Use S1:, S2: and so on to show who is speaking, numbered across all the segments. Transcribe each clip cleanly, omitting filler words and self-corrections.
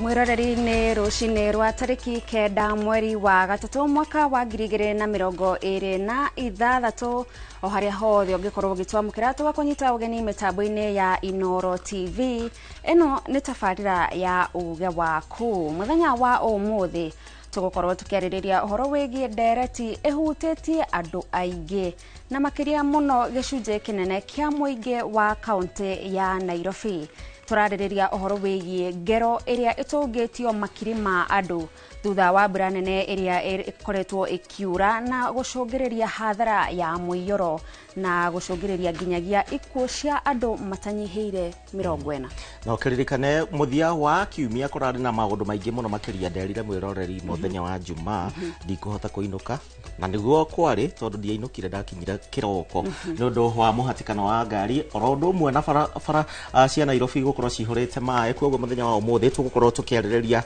S1: Mwiroreri-inĩ rũcinĩ rwa tarĩki 9 mweri wa 3 mwaka wa 2026 o harĩa hothe ũngĩkorwo ũgĩtwamũkĩra tũgakũnyita ũgeni mĩtambo-inĩ ya Inooro TV. Ĩno nĩ tabarĩra ya uge waku. Mũthenya wa ũmũthĩ tũgũkorwo tũkĩarĩrĩria ũhoro wĩgiĩ ndereti ĩhutĩtie andũ aingĩ na makĩria mũno gĩcunjĩ kĩnene kĩa mũingĩ wa kaũntĩ ya Nairobi. Tũrarĩrĩria ũhoro wĩgiĩ ngero ĩrĩa ĩtũngĩtio makiri ma andũ thutha wa mbura nene ĩrĩa ĩkoretwo ĩkiura na gũcũngĩrĩria hathara ya mũiyũro na gũcũngĩrĩria nginyagia ikuũ cia andũ matanyihĩire 40.
S2: Na ũkĩririkane mũthia wa kiumia kũrarĩ na maũndũ maingĩ mũno makĩria nderire mwĩroreri mũthenya wa Jumaa ndikũhota kũinũka na nĩguo kwarĩ tondũ ndiainũkire ndakinyire kĩroko nĩ ũndũ wa mũhatĩkano wa ngari oro ũndũ ũmwe na barabara cia Nairobi gũkorwo cihũrĩte maĩ. Koguo mũthenya wa ũmũthĩ tũgũkorwo tũkĩarĩrĩria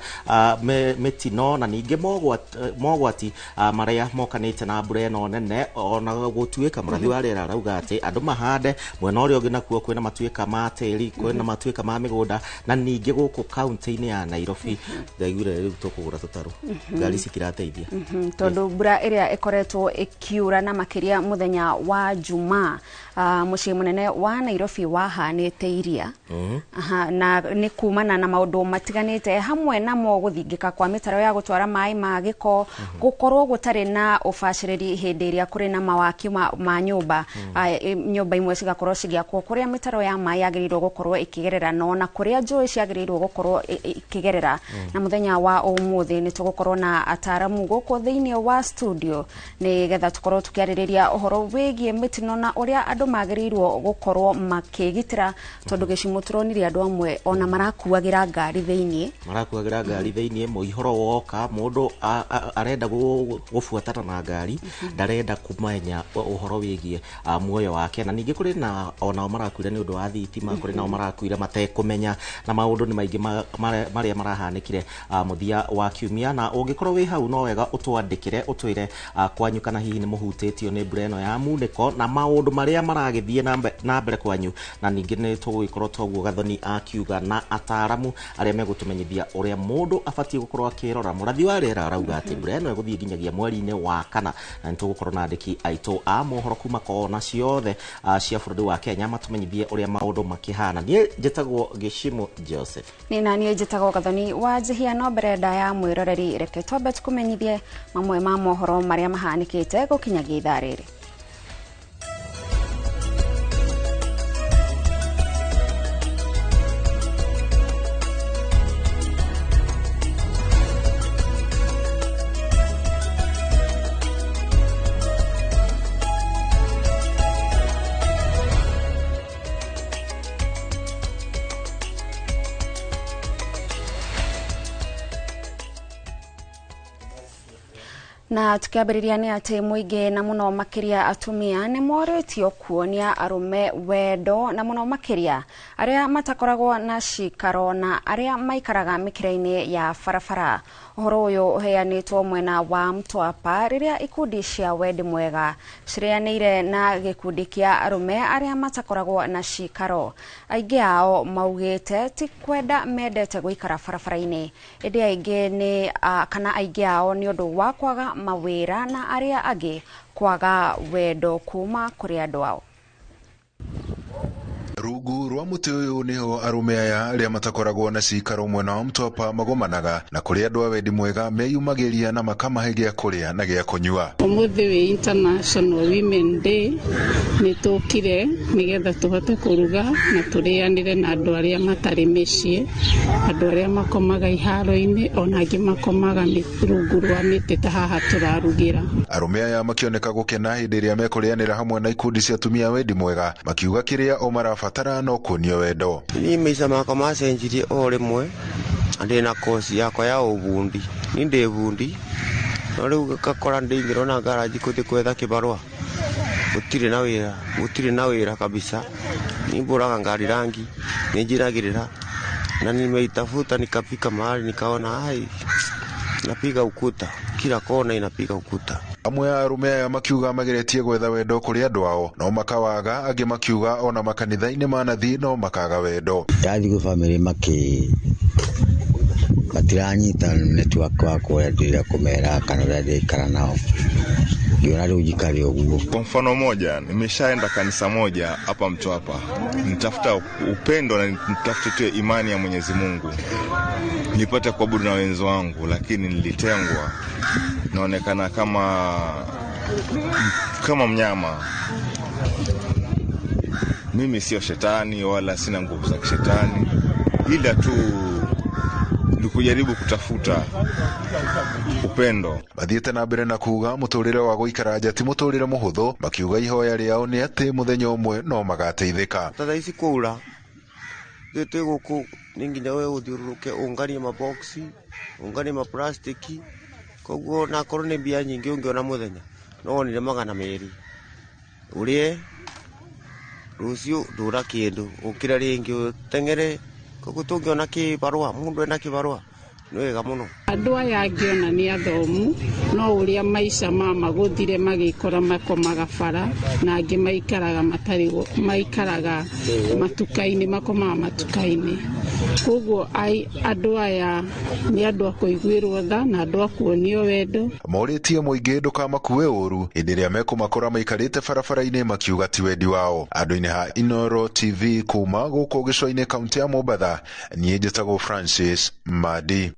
S2: mĩtino na ningĩ mogwati marĩa mokanĩte na mbura ĩno nene, ona gũtuĩka mũrathi wa rĩera arauga atĩ andũ mahande mwena ũrĩa ũngĩ nakuo kwĩna matuĩka ma tĩri, kwĩna matuĩka ma mĩgũnda na ningĩ gũkũ kaunti-inĩ ya Nairobi ndaiguire rĩu tũkũgũra tũtarũ ngari citirateithia
S1: tondũ mbura ĩrĩa ĩkoretwo ĩkiura na makĩria mũthenya wa Jumaa mũciĩ mũnene wa Nairobi wahanĩte iria. Na nĩ kumana na maũndũ matiganĩte hamwe namo gũthingĩka kwa mĩtaro ya gũtwara maĩ ma gĩko, gũkorwo gũtarĩ na ũbacĩrĩri hĩndĩ ĩrĩa kũrĩ na mawaki ma nyũmba, nyũmba imwe cigakorwo cigĩakwo kũrĩa mĩtaro ya maĩ yagĩrĩirwo gũkorwo ĩkĩgerera no na kũrĩa njũĩ ciagĩrĩirwo gũkorwo ikĩgerera. Na mũthenya wa ũmũthĩ nĩ tũgũkorwo na ataramu gũkũ thĩinĩ wa studio nĩgetha tũkorwo tũkĩarĩrĩria ũhoro wĩgiĩ mĩtino na ũrĩa andũ magĩrĩirwo gũkorwo makĩgitĩra tondũ gĩcimo tũronire andũ amwe ona marakuagĩra ngari thĩinĩ,
S2: marakuagĩra ngari thĩinĩ, mũihũro woka mũndũ arenda gũbuatana na ngari ndarenda kũmenya ũhoro wĩgiĩ muoyo wake. Na ningĩ kũrĩ na onao marakuire nĩ ũndũ wa thitima, kũrĩ nao marakuire matekũmenya na maũndũ nĩ maingĩ marĩa marahanĩkire mũthia wa kiumia. Na ũngĩkorwo wĩ hau no wega ũtwandĩkĩre ũtwĩre kwanyu kana hihi nĩ mũhutĩtio nĩ mbura ĩno ya munĩko na maũndũ marĩa maragĩthiĩ na mbere kwanyu. Na ningĩ nĩ tũgũgĩkorwo toguo Gathoni akiuga na ataramu arĩa megũtũmenyithia ũrĩa mũndũ abatiĩ gũkorwo akĩrora. Mũrathi wa rĩera arauga atĩ mbura ĩno ĩgũthiĩ nginyagia mweri-inĩ wa 4 na nĩ tũgũkorwo na andĩki aitũ a mohoro kuma kona ciothe cia bũrũri wa Kenya matũmenyithie ũrĩa maũndũ makĩhana. Niĩ njĩtagwo Gĩcimo Joseph.
S1: Nĩ na niĩ njĩtagwo Gathoni wa Njihia. No mbere ndaya mwĩroreri reke twambe tũkũmenyithie mamwe ma mohoro marĩa mahanĩkĩte gũkinyagia ithaa rĩrĩ. Na tukiambĩrĩria nĩ atĩ mũingĩ na mũno makĩria atumia nĩ morĩtio kuonia arũme wendo na mũno makĩria arĩa matakoragwo na cikaro na arĩa maikaraga mĩkĩra-inĩ ya barabara. Ũhoro ũyũ ũheanĩtwo mwena wa Mtwapa rĩrĩa ikundi cia wendi mwega cirĩanĩire na gĩkundi kĩa arũme arĩa matakoragwo na cikaro. Aingĩ ao maugĩte ti kwenda mendete gũikara barabara-inĩ, ĩndĩ aingĩ nĩ kana aingĩ ao nĩ ũndũ wa kwaga mawĩra na arĩa angĩ kwaga wendo kuma kũrĩ andũ ao.
S3: Rungu rwa mũtĩ ũyũ nĩho arũme aya arĩa matakoragwo na cikaro mwena wa Mtwapa magomanaga na kũrĩ andũ a wendi mwega meyumagĩria na makamahe gĩa kũrĩa na gĩa kũnyua.
S4: Ũmũthĩ wĩ International Women Day nĩ tũkire nĩgetha tũhote kũruga na tũrĩanĩre na andũ arĩa matarĩ mĩciĩ, andũ arĩa makomaga iharo-inĩ ona angĩ makomaga rungu rwa mĩtĩ ta haha tũrarugĩra.
S3: Arũme aya makĩoneka gũkena hĩndĩ ĩrĩa mekũrĩanĩra hamwe na ikundi cia atumia a wendi mwega makiuga kĩrĩa o marabatara no kuonio wendo.
S5: Ni maica makwa macenjirie o rĩmwe ndĩ na koci yakwa ya ũbundi, ni ndĩ bundi no rĩu ngakora ndĩingĩra ona ngaraji kũthiĩ gwetha kĩbarũa gũtirĩ na wĩra, gũtirĩ na wĩra kabisa. Ni mbũraga ngari rangi nĩnjiragĩrĩra na nimeitafuta nikafika mahali nikaona ai napiga ukuta, kila kona inapiga ukuta.
S3: Amwe a arume aya makiuga mageretie gwetha wendo kuri andu ao no makawaga, angi makiuga ona makanitha-ini manathi no makaga wendo.
S6: Ndathi gwĩ family Matiranyita network wakwa ũrĩa ndĩrenda kũmera kana ũrĩa ndĩraikara nao. Ngiona rĩu njikare ũguo.
S3: Kwa mfano moja, nimeshaenda kanisa moja hapa Mtwapa, nitafuta upendo na nitafute tu imani ya Mwenyezi Mungu nipate kuabudu na wenzi wangu, lakini nilitengwa, naonekana kama mnyama. Mimi sio shetani wala sina nguvu za kishetani, ila tu ni kujaribu kutafuta upendo.
S7: Mathiĩte na mbere na kuga mũtũrĩre wa gũikara nja ti mũtũrĩre mũhũthũ, makiuga ihoya rĩao nĩ atĩ mũthenya ũmwe no magateithĩka.
S5: Ta thaa ici kwaura ithuĩ twĩ gũkũ nĩ nginya we ũthiũrũrũke ũnganie maboksi, ũnganie maplastiki, koguo nakorwo nĩ mbia nyingĩ ũngĩona mũthenya no wonire 200 ũrĩe rũciũ ndũra kĩndũ ũkĩre rĩngĩ ũteng'ere. Koguo tũngĩona kĩbarũa, mũndũ ena kĩbarũa nĩ wega mũno.
S4: Andũ aya angĩ ona nĩ athomu, no ũrĩa maica mamagũthire magĩkora makomaga bara, na angĩ maikaraga matarĩ maikaraga matuka-inĩ, makomaga matuka-inĩ. Koguo andũ aya nĩ andũ a kũiguĩrwo tha na andũ a kuonio wendo.
S7: Morĩtie mũingĩ ndũkamakue ũru hĩndĩ ĩrĩa mekũmakora maikarĩte barabara-inĩ makiuga ti wendi wao. Andũ-inĩ ha Inooro TV kuma gũkũ gĩcũa-inĩ kaunti ya Mombatha, niĩ njĩtagwo Francis Madi.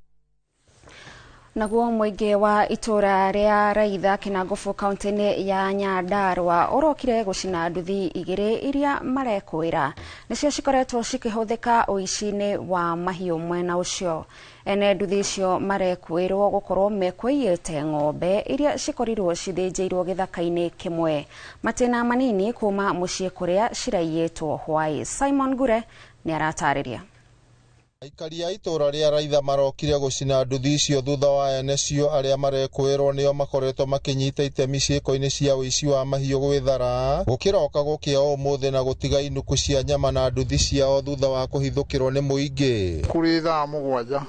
S1: Naguo mũingĩ wa itũra rĩa Raitha Kinangofu kaunti-inĩ ya Nyandarua ũrokire gũcina nduthi igĩrĩ iria marekwĩra nĩcio cikoretwo cikĩhũthĩka ũici-inĩ wa mahiũ mwena ũcio. Ene nduthi icio marekwĩrwo gũkorwo mekũiyĩte ng'ombe iria cikorirwo cithĩnjĩirwo gĩthaka-inĩ kĩmwe matĩna manini kuma mũciĩ kũrĩa ciraiyĩtwo hwaĩ. Simon Ngure nĩ aratarĩria.
S8: Aikari a itũra rĩa Raitha marokire gũcina nduthi icio thutha wa ene cio arĩa marekwĩrwo nĩo makoretwo makĩnyita itemi ciĩko-inĩ cia ũici wa mahiũ gwĩthara gũkĩroka gũkĩa ũmũthĩ na gũtiga inuku cia nyama na nduthi ciao thutha wa kũhithũkĩrwo nĩ mũingĩ.
S9: Kũrĩ thaa 7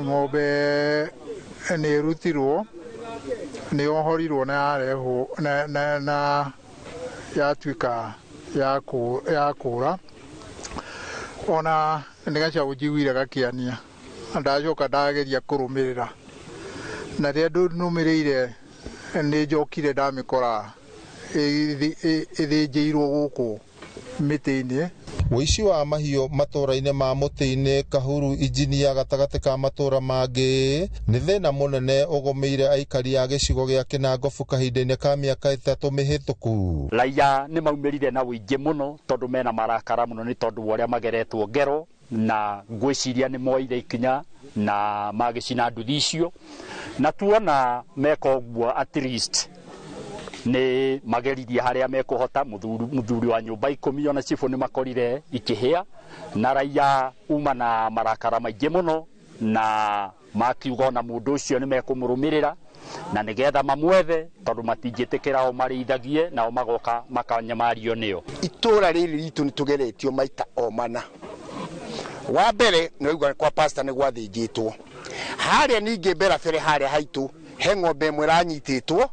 S9: ng'ombe nĩ ĩrutirwo, nĩ yohorirwo na yarehwo na yatuĩka ya kũra. Ona nĩ gacaũ njiguire gakĩania, ndacoka ndageria kũrũmĩrĩra, na rĩrĩa ndũmĩrĩire nĩ njokire ndamĩkora ĩthĩnjĩirwo gũkũ mĩtĩ-inĩ.
S8: Ũici wa mahiũ matũra-inĩ ma Mũtĩ-inĩ, Kahuru, Injinia gatagatĩ ka matũra mangĩ nĩ thĩna mũnene ũgũmĩire aikari a gĩcigo gĩa Kinangofu kahinda-inĩ ka mĩaka 3 mĩhĩtũku.
S10: Raia nĩ maumĩrire na ũingĩ mũno tondũ mena marakara mũno nĩ tondũ wa ũrĩa mageretwo ngero, na ngwĩciria nĩ moire ikinya na magĩcina nduthi icio, na tuona meka ũguo at least nĩ mageririe harĩa mekũhota. Mũthuri wa nyũmba 10 ona cibũ nĩ makorire ikĩhĩa, na raia uma na marakara maingĩ mũno na makiuga ona mũndũ ũcio nĩ mekũmũrũmĩrĩra na nĩgetha mamwethe tondũ matingĩtĩkĩra o marĩithagie nao magoka makanyamario nĩo.
S11: Itũra rĩrĩ ritũ nĩ tũgeretio maita o mana. Wa mbere nĩ waigua kwa pastor nĩ gwathĩnjĩtwo harĩa, ningĩ mberabere harĩa haitũ he ng'ombe ĩmwe ĩranyitĩtwo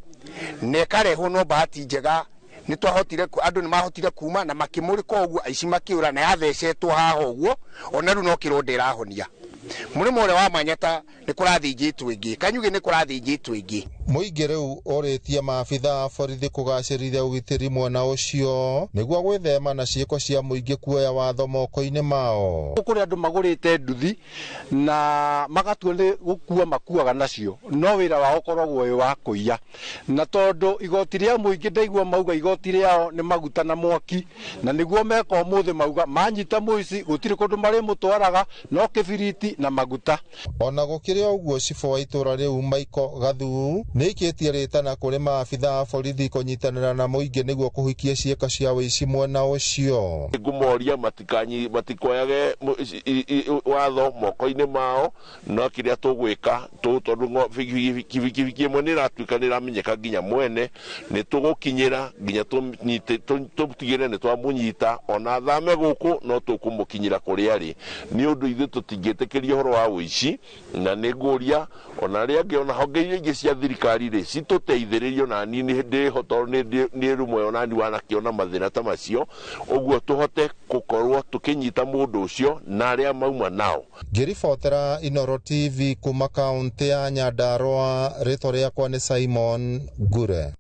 S11: na ĩkarehwo, no bahati njega nĩ twahotire, andũ nĩ mahotire kuma na makĩmũrĩka ũguo, aici makĩũra na yathecetwo haha ũguo, ona rĩu no kĩronda ĩrahonia. Mũrĩmo ũrĩa wa Manyata nĩ kũrathĩnjĩtwo ĩngĩ, Kanyugĩ nĩ kũrathĩnjĩtwo ĩngĩ.
S8: Mũingĩ rĩu ũrĩtie maabitha a borithi kũgacĩrithia ũgitĩri mwena ũcio nĩguo gwĩthema na ciĩko cia mũingĩ kuoya watho moko-inĩ mao.
S12: Kũrĩ andũ magũrĩte nduthi na magatua nĩ gũkua makuaga nacio, no wĩra wao ũkoragwo wĩ wa kũiya, na tondũ igoti rĩa mũingĩ ndaigua mauga igoti rĩao nĩ maguta na mwaki, na nĩguo meka ũmũthĩ mauga manyita mũici gũtirĩ kũndũ marĩmũtwaraga no kĩbiriti na maguta.
S8: Ona gũkĩrĩ ũguo, cibũ wa itũra rĩu Michael Gathu nĩikĩtie rĩtana kũrĩ maabitha a borithi kũnyitanĩra na mũingĩ nĩguo kũhikia ciĩko cia ũici mwena ũcio.
S13: Ngũmoria matikoyage watho moko-inĩ mao, no kĩrĩa tũgwĩka tondũ bikibiki ĩmwe nĩ ĩratuĩka nĩ ĩramenyeka nginya mwene, nĩ tũgũkinyĩra nginya tũtigĩrĩre nĩ twamũnyita, ona thame gũkũ no tũkũmũkinyĩra kũrĩa arĩ, nĩ ũndũ ithuĩ tũtingĩtĩkĩria ũhoro wa ũici na nĩ Nĩ ngũria ona arĩa angĩ ona honge iria ingĩ cia thirikari rĩ citũteithĩrĩrio, na niĩ nĩ ndĩho tondũ nĩ rũmwe onani wanakĩona mathĩna ta macio, ũguo tũhote gũkorwo tũkĩnyita mũndũ ũcio na arĩa mauma nao.
S8: Ngĩribotera Inooro TV kuma kaunti ya Nyandarua, rĩtwa rĩakwa nĩ Simon Ngure.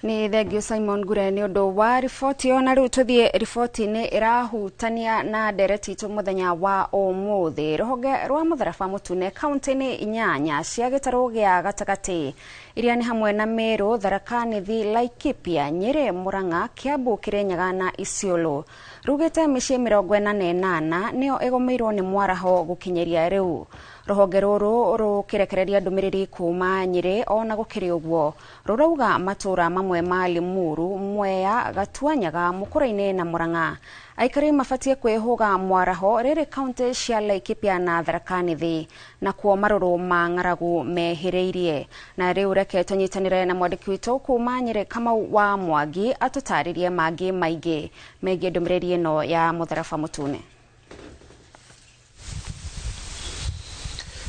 S1: Nĩ thengio Simon Ngure nĩ ũndũ wa riboti ĩyo. Na rĩu tũthiĩ riboti-inĩ ĩrahutania na ndereti itũ mũthenya wa ũmũthĩ. Rũhonge rwa Mũtharaba Mũtune kaunti-inĩ 8 cia gĩtarũ gĩa gatagatĩ iria nĩ hamwe na Meru, Tharaka Nithi, Laikipia, Nyĩrĩ, Murang'a, Kiambu, Kirinyaga na Isiolo rugĩte mĩciĩ 48 nĩyo ĩgũmĩirwo nĩ mwaraho gũkinyĩria rĩu. Rũhonge rũrũ rũkĩrekereria ndũmĩrĩri kuma Nyĩrĩ. Ona gũkĩrĩ ũguo, rũrauga matũra mamwe ma Limuru, Mwea, Gatuanyaga, Mũkũra-inĩ na Murang'a aikari mabatiĩ kwĩhũga mwaraho rĩrĩ kaunti cia Laikipia na Tharaka Nithi nakuo marũrũ ma ng'aragu mehĩrĩirie. Na rĩu reke tũnyitanĩre na mwandĩki witũ kuma Nyĩrĩ Kamau wa Mwangi atũtarĩrie mangĩ maingĩ megiĩ ndũmĩrĩri ĩno ya Mũtharaba Mũtune.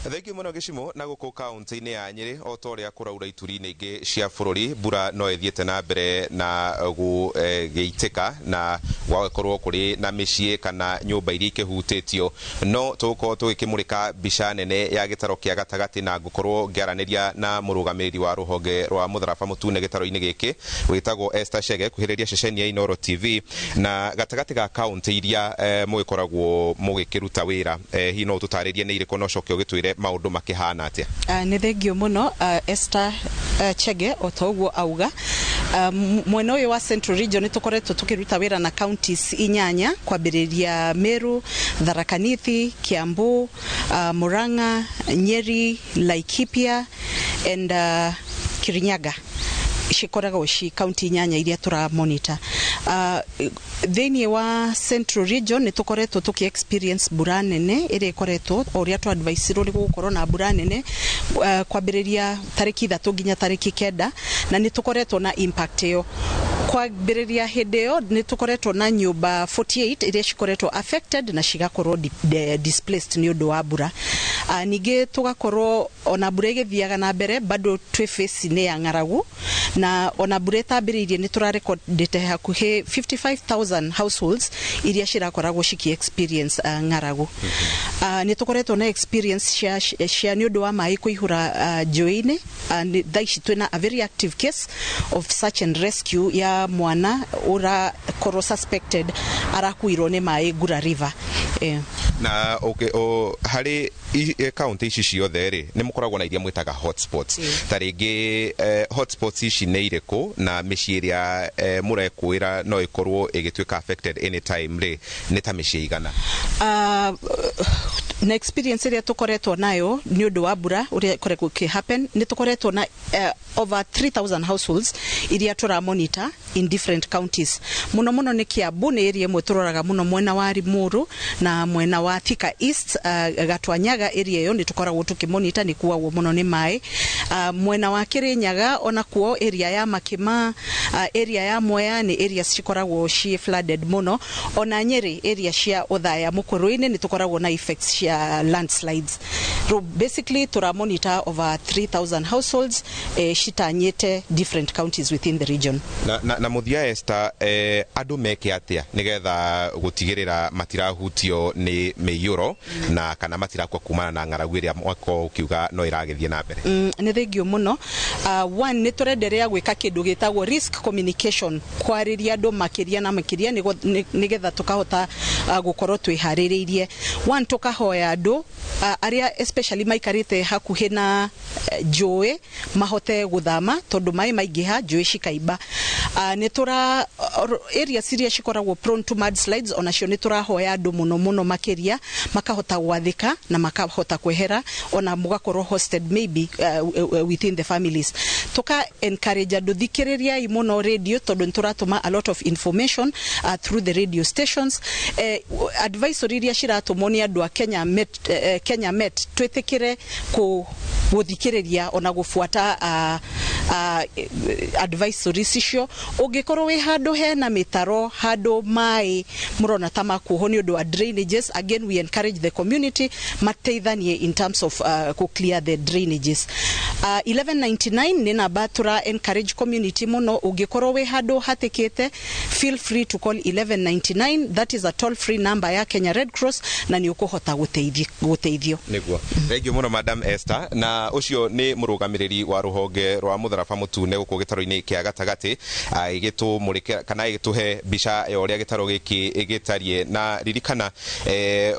S14: Thengiũ mũno Gĩcimo. Na gũkũ kaunti-inĩ ya Nyĩrĩ, o ta ũrĩa kũraura ituri-inĩ ingĩ cia bũrũri, mbura no ĩthiĩte na mbere na gũgĩitĩka na gwagĩkorwo kũrĩ na mĩciĩ kana nyũmba iria ikĩhutĩtio. No tũgũkorwo tũgĩkĩmũrĩka mbica nene ya gĩtaro kĩa gatagatĩ, na ngũkorwo ngĩaranĩria na mũrũgamĩrĩri wa rũhonge rwa Mũtharaba Mũtune gĩtaro-inĩ gĩkĩ wĩtagwo Esther Chege, kuhĩrĩria ceceni ya Inooro TV. Na gatagatĩ ga kaunti iria mũgĩkoragwo mũgĩkĩruta wĩra, hihi no ũtũtarĩrie nĩ irĩkũ na ũcoke ũgĩtwĩre maũndũ makĩhana atĩa?
S15: Nĩ thengio mũno. Esther Chege o ta ũguo auga, mwena ũyũ wa Central Region nĩ tũkoretwo tũkĩruta wĩra na counties 8, kwambĩrĩria Meru, Tharaka Nithi, Kiambu, Murang'a, Nyeri, Laikipia and Kirinyaga. Cikoragwo ci kaunti 8 iria tũra monitor. Thĩinĩ wa Central Region nĩ tũkoretwo tũkĩ experience mbura nene ĩrĩa ĩkoretwo o ũrĩa twa advice-irwo nĩ gũgũkorwo na mbura nene kwambĩrĩria tarĩki 3 nginya tarĩki 9, na nĩ tũkoretwo na impact ĩyo. Kwambĩrĩria hĩndĩ ĩyo nĩ tũkoretwo na nyũmba 48 iria cikoretwo affected na cigakorwo displaced nĩ ũndũ wa mbura. Ningĩ tũgakorwo ona mbura ĩgĩthiaga na mbere bado twĩ phase-inĩ ya ng'aragu, na ona mbura ĩtambĩrĩirie nĩ tũrarekondete hakuhĩ 55,000 households iria cirakoragwo ciki experience ng'aragu. Nĩ tũkoretwo na experience cia nĩ ũndũ wa maĩ kũihũra njũĩ-inĩ. Thaa ici twĩna a very active case of search and rescue ya mwana ũrakorwo suspected arakuirwo nĩ maĩ Ngura River.
S14: Na okay, harĩ kaunti ici ciothe rĩ, nĩ mũkoragwo na iria mwĩtaga hotspots. Ta rĩngĩ hotspots ici nĩ irĩkũ, na mĩciĩ ĩrĩa mũrekwĩra no ĩkorwo ĩgĩtuĩka affected anytime rĩ, nĩ ta mĩciĩ igana?
S15: Na experience ĩrĩa tũkoretwo nayo nĩ ũndũ wa mbura ũrĩa ĩkoretwo ĩkĩ happen, nĩ tũkoretwo na over 3000 households iria tũra monitor in different counties. Mũno mũno nĩ Kiambu, nĩ area ĩmwe tũroraga mũno, mwena wa Limuru na mwena wa Thika East, Gatwanyaga area ĩyo nĩ tũkoragwo tũkĩmonitor, nĩ kuagwo mũno nĩ maĩ. Mwena wa Kirinyaga onakuo area ya Makima, area ya Mwea nĩ areas cikoragwo ci flooded mũno. Ona Nyeri area cia Othaya Mũkũrũ-inĩ nĩ tũkoragwo na effects cia landslides. So basically tũra monitor over 3000 households citanyĩte different counties within the region.
S14: Na mũthia Esther, andũ meke atĩa nĩgetha gũtigĩrĩra matirahutio nĩ mĩiyũro na kana matirakua kumana na ng'aragu ĩrĩa mwako ũkiuga no ĩragĩthiĩ na mbere?
S15: Nĩ thengio mũno. One, nĩ tũrenderea gwĩka kĩndũ gĩtagwo risk communication, kwarĩria andũ makĩria na makĩria nĩgetha tũkahota gũkorwo twĩharĩrĩirie. One, tũkahoya andũ arĩa especially maikarĩte hakuhĩ na njũĩ mahote gũthama, tondũ maĩ maingĩha njũĩ cikaimba. Nĩ tũra areas iria cikoragwo prone to mudslides onacio nĩ tũrahoya andũ mũno mũno makĩria makahota gwathĩka na makahota kwehera, ona mũgakorwo hosted maybe within the families. Tuka encourage andũ, thikĩrĩriai mũno radio, tondũ nĩ tũratũma a lot of information through the radio stations. Advisory iria ciratũmwo nĩ andũ a Kenya Met, Kenya Met, twĩtĩkĩre gũthikĩrĩria ona gũbuata. Advisories icio, ũngĩkorwo wĩ handũ hena mĩtaro, handũ maĩ mũrona ta makuohwo nĩ ũndũ wa drainages, again we encourage the community mateithanie in terms of ku clear the drainages. 1199 nĩ namba tũra encourage community mũno. Ũngĩkorwo wĩ handũ hatĩkĩte, feel free to call 1199. That is a toll free number ya Kenya Red Cross na nĩ ũkũhota gũteithio.
S14: Nĩguo, thengiũ mũno, Madam Esther. Na ũcio nĩ mũrũgamĩrĩri wa rũhonge rwa mũtharaba mũtune gũkũ gĩtaro-inĩ kĩa gatagatĩ, ĩgĩtũmũrĩkĩra kana ĩgĩtũhe mbica ya ũrĩa gĩtaro gĩkĩ gĩtariĩ. Na ririkana,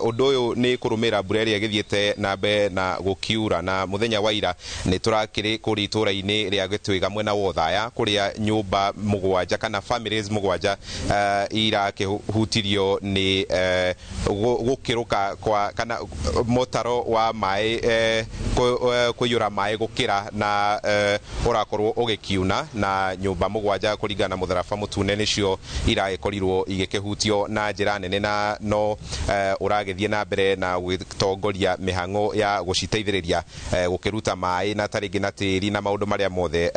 S14: ũndũ ũyũ nĩ kũrũmĩrĩra mbura ĩrĩa ĩgĩthiĩte na mbere na gũkiura. Na mũthenya wa ira nĩ tũrakĩrĩ kũrĩa itũra-inĩ rĩa Gĩtwĩga mwena wa Othaya, kũrĩa nyũmba mũgwanja kana families mũgwanja irakĩhutirio nĩ gũkĩrũka kwa kana mũtaro wa maĩ, kũiyũra maĩ gũkĩra na ũrakorwo ũgĩkiuna, na nyũmba mũgwanja kũringana na mũtharaba mũtune nĩcio iragĩkorirwo igĩkĩhutio na njĩra nene, na no ũragĩthiĩ na mbere na gũtongoria mĩhang'o ya gũciteithĩrĩria, gũkĩruta maĩ na tarĩngĩ na tĩri na maũndũ marĩa mothe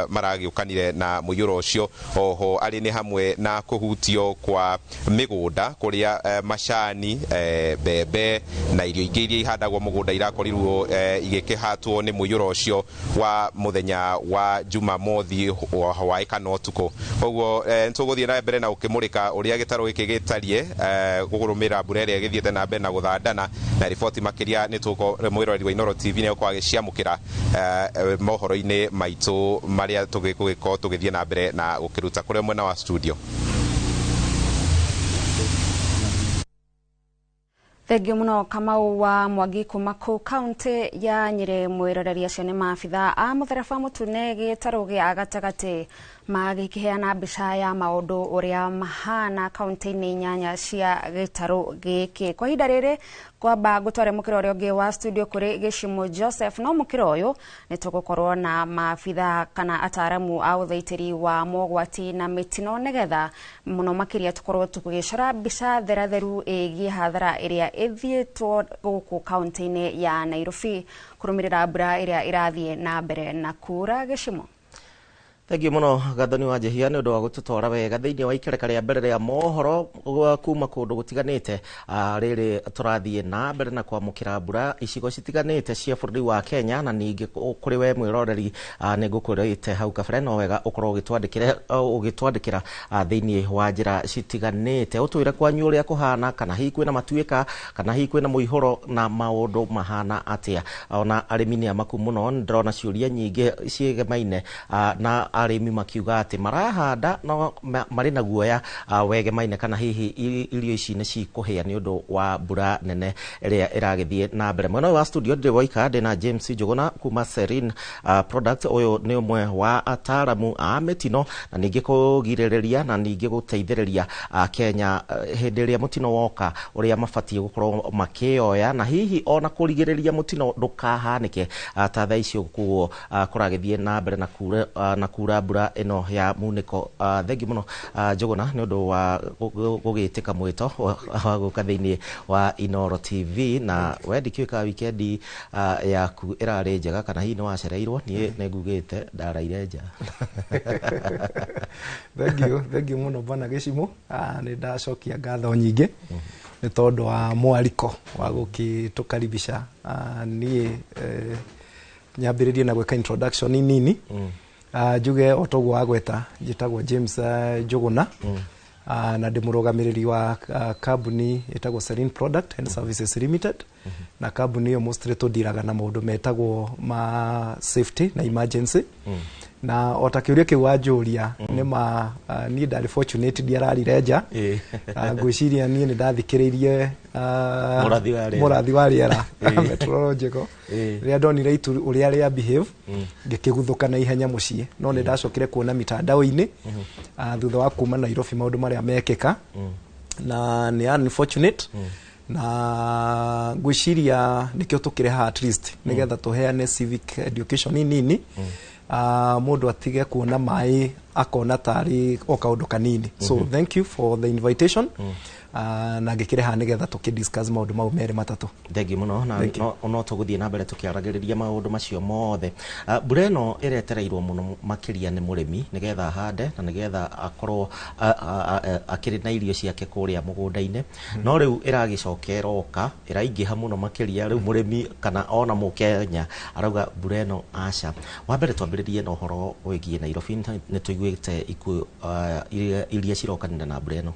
S14: maragĩũkanire na mũiyũro ũcio. Oho arĩ nĩ hamwe na kũhutio kwa mĩgũnda kũrĩa macani, mbembe na irio ingĩ iria ihandagwo mũgũnda irakorirwo igĩkĩhatwo nĩ mũiyũro ũcio wa mũthenya wa Jumamothi wa hwaĩ kana ũtukũ. Koguo nĩtũgũthiĩ na mbere na gũkĩmũrĩka ũrĩa gĩtarũ gĩkĩ gĩtariĩ, gũkũrũmĩrĩra mbura ĩrĩa ĩgĩthiĩte na mbere na gũthandana. Na riboti makĩria nĩ tũko mwĩroreri wa Inooro TV nĩ gũkorwo agĩciamũkĩra mohoro-inĩ maitũ marĩa tũgĩgũkorwo tũgĩthiĩ na mbere na gũkĩruta kũrĩa mwena wa studio.
S1: Thengiũ mũno, Kamau wa Mwangi, kuma kũu kaunti ya Nyĩrĩ. Mwĩroreri, acio nĩ maabitha a mũtharaba mũtune gĩtarũ gĩa gatagatĩ magĩkĩheana mbica ya maũndũ ũrĩa mahana kaunti-inĩ inyanya cia gĩtarũ gĩkĩ. Kwa ihinda rĩrĩ kwamba ngũtware mũkĩra ũrĩa ũngĩ wa studio kũrĩ Gĩcimo Joseph. No mũkĩra ũyũ nĩ tũgũkorwo na maabitha kana ataramu a ũthaitĩri wa mogwati na mĩtino, nĩgetha mũno makĩria tũkorwo tũgĩcora mbica theratheru ĩgiĩ hathara ĩrĩa ĩthiĩtwo gũkũ kaunti-inĩ ya Nairobi kũrũmĩrĩra mbura ĩrĩa ĩrathiĩ na mbere na kura. Gĩcimo.
S2: Thengiũ mũno, Gathoni wa Njehia, nĩ ũndũ wa gũtũtwara wega thĩinĩ wa ikereka rĩa mbere rĩa mohoro kuma kũndũ gũtiganĩte. Rĩrĩ tũrathiĩ na mbere na kwamũkĩra mbura icigo citiganĩte cia bũrũri wa Kenya. Na ningĩ kũrĩ we mwĩroreri, nĩ ngũkwĩrĩte hau kabere no wega ũkorwo ũgĩtwandĩkĩra thĩinĩ wa njĩra citiganĩte, ũtwĩre kwanyu ũrĩa kũhana, kana hihi kwĩna matuĩka, kana hihi kwĩna mũihũro na maũndũ mahana atĩa. Ona arĩmi nĩ amaku mũno, ndĩrona ciũria nyingĩ ciĩgemaine na arĩmi makiuga atĩ marahanda no marĩ na guoya wegemaine kana hihi irio ici nĩ cikũhĩa nĩ ũndũ wa mbura nene ĩrĩa ĩragĩthiĩ na mbere. Mwena ũyũ wa studio ndĩ woika, ndĩ na James Njũgũna kuma Serene Product. Ũyũ nĩ ũmwe wa ataramu a mĩtino na ningĩ kũgirĩrĩria na ningĩ gũteithĩrĩria Kenya hĩndĩ ĩrĩa mũtino woka ũrĩa mabatiĩ gũkorwo makĩoya na hihi ona kũrigĩrĩria mũtino ndũkahanĩke ta thaa ici ũguo kũragĩthiĩ na mbere na kura mbura ĩno ya munĩko. Thengiũ mũno, Njũgũna, nĩ ũndũ wa gũgĩtĩka mwĩto wa gũka thĩinĩ wa Inooro TV. Na we ndikĩũĩ kana wikendi yaku ĩrarĩ njega kana hihi nĩ wacereirwo. Niĩ nĩ ngugĩte ndaraire nja.
S16: Thengiũ, thengiũ mũno, bwana Gĩcimo. Nĩ ndacokia ngatho nyingĩ nĩ tondũ wa mwariko wa gũkĩtũkaribisha. Niĩ nyambĩrĩrie na gwĩka introduction nini, njuge o toguo wagweta, njĩtagwo James Njũgũna, na ndĩ mũrũgamĩrĩri wa kambuni ĩtagwo Serene Product and Services Limited. Na kambuni ĩyo mostly tũndiraga na maũndũ metagwo ma safety na emergency. Na o ta kĩũria kĩu wanjũria, nĩ ma niĩ ndarĩ fortunate, ndiararire nja. Ngwĩciria niĩ nĩ ndathikĩrĩirie
S2: Mũrathi wa rĩera.
S16: Mũrathi wa rĩera, meteorological. Rĩrĩa ndonire itu ũrĩa rĩa behave, ngĩkĩguthũka na ihenya mũciĩ. No nĩ ndacokire kuona mitandao-inĩ thutha wa kuma Nairobi maũndũ marĩa mekĩka, na nĩ unfortunate. Na ngwĩciria nĩkĩo tũkĩrĩ haha, at least nĩgetha tũheane civic education nini, mũndũ atige kuona maĩ akona tarĩ o kaũndũ kanini. So thank you for the invitation. Na ngĩkĩrĩ haha nĩgetha tũkĩ discuss maũndũ mau merĩ matatũ.
S2: Thengiũ mũno na
S16: Thank you.
S2: no tũgũthiĩ na mbere tũkĩaragĩrĩria maũndũ macio mothe. Mbura ĩno ĩretereirwo mũno makĩria nĩ mũrĩmi nĩgetha ahande na nĩgetha akorwo akĩrĩ na irio ciake kũrĩa mũgũnda-inĩ, no rĩu ĩragĩcoka ĩroka ĩraingĩha mũno makĩria. Rĩu mũrĩmi kana ona mũkenya arauga mbura ĩno aca. Wa mbere twambĩrĩrie na ũhoro wĩgiĩ Nairobi. Nĩ tũiguĩte ikuũ iria cirokanire na mbura ĩno.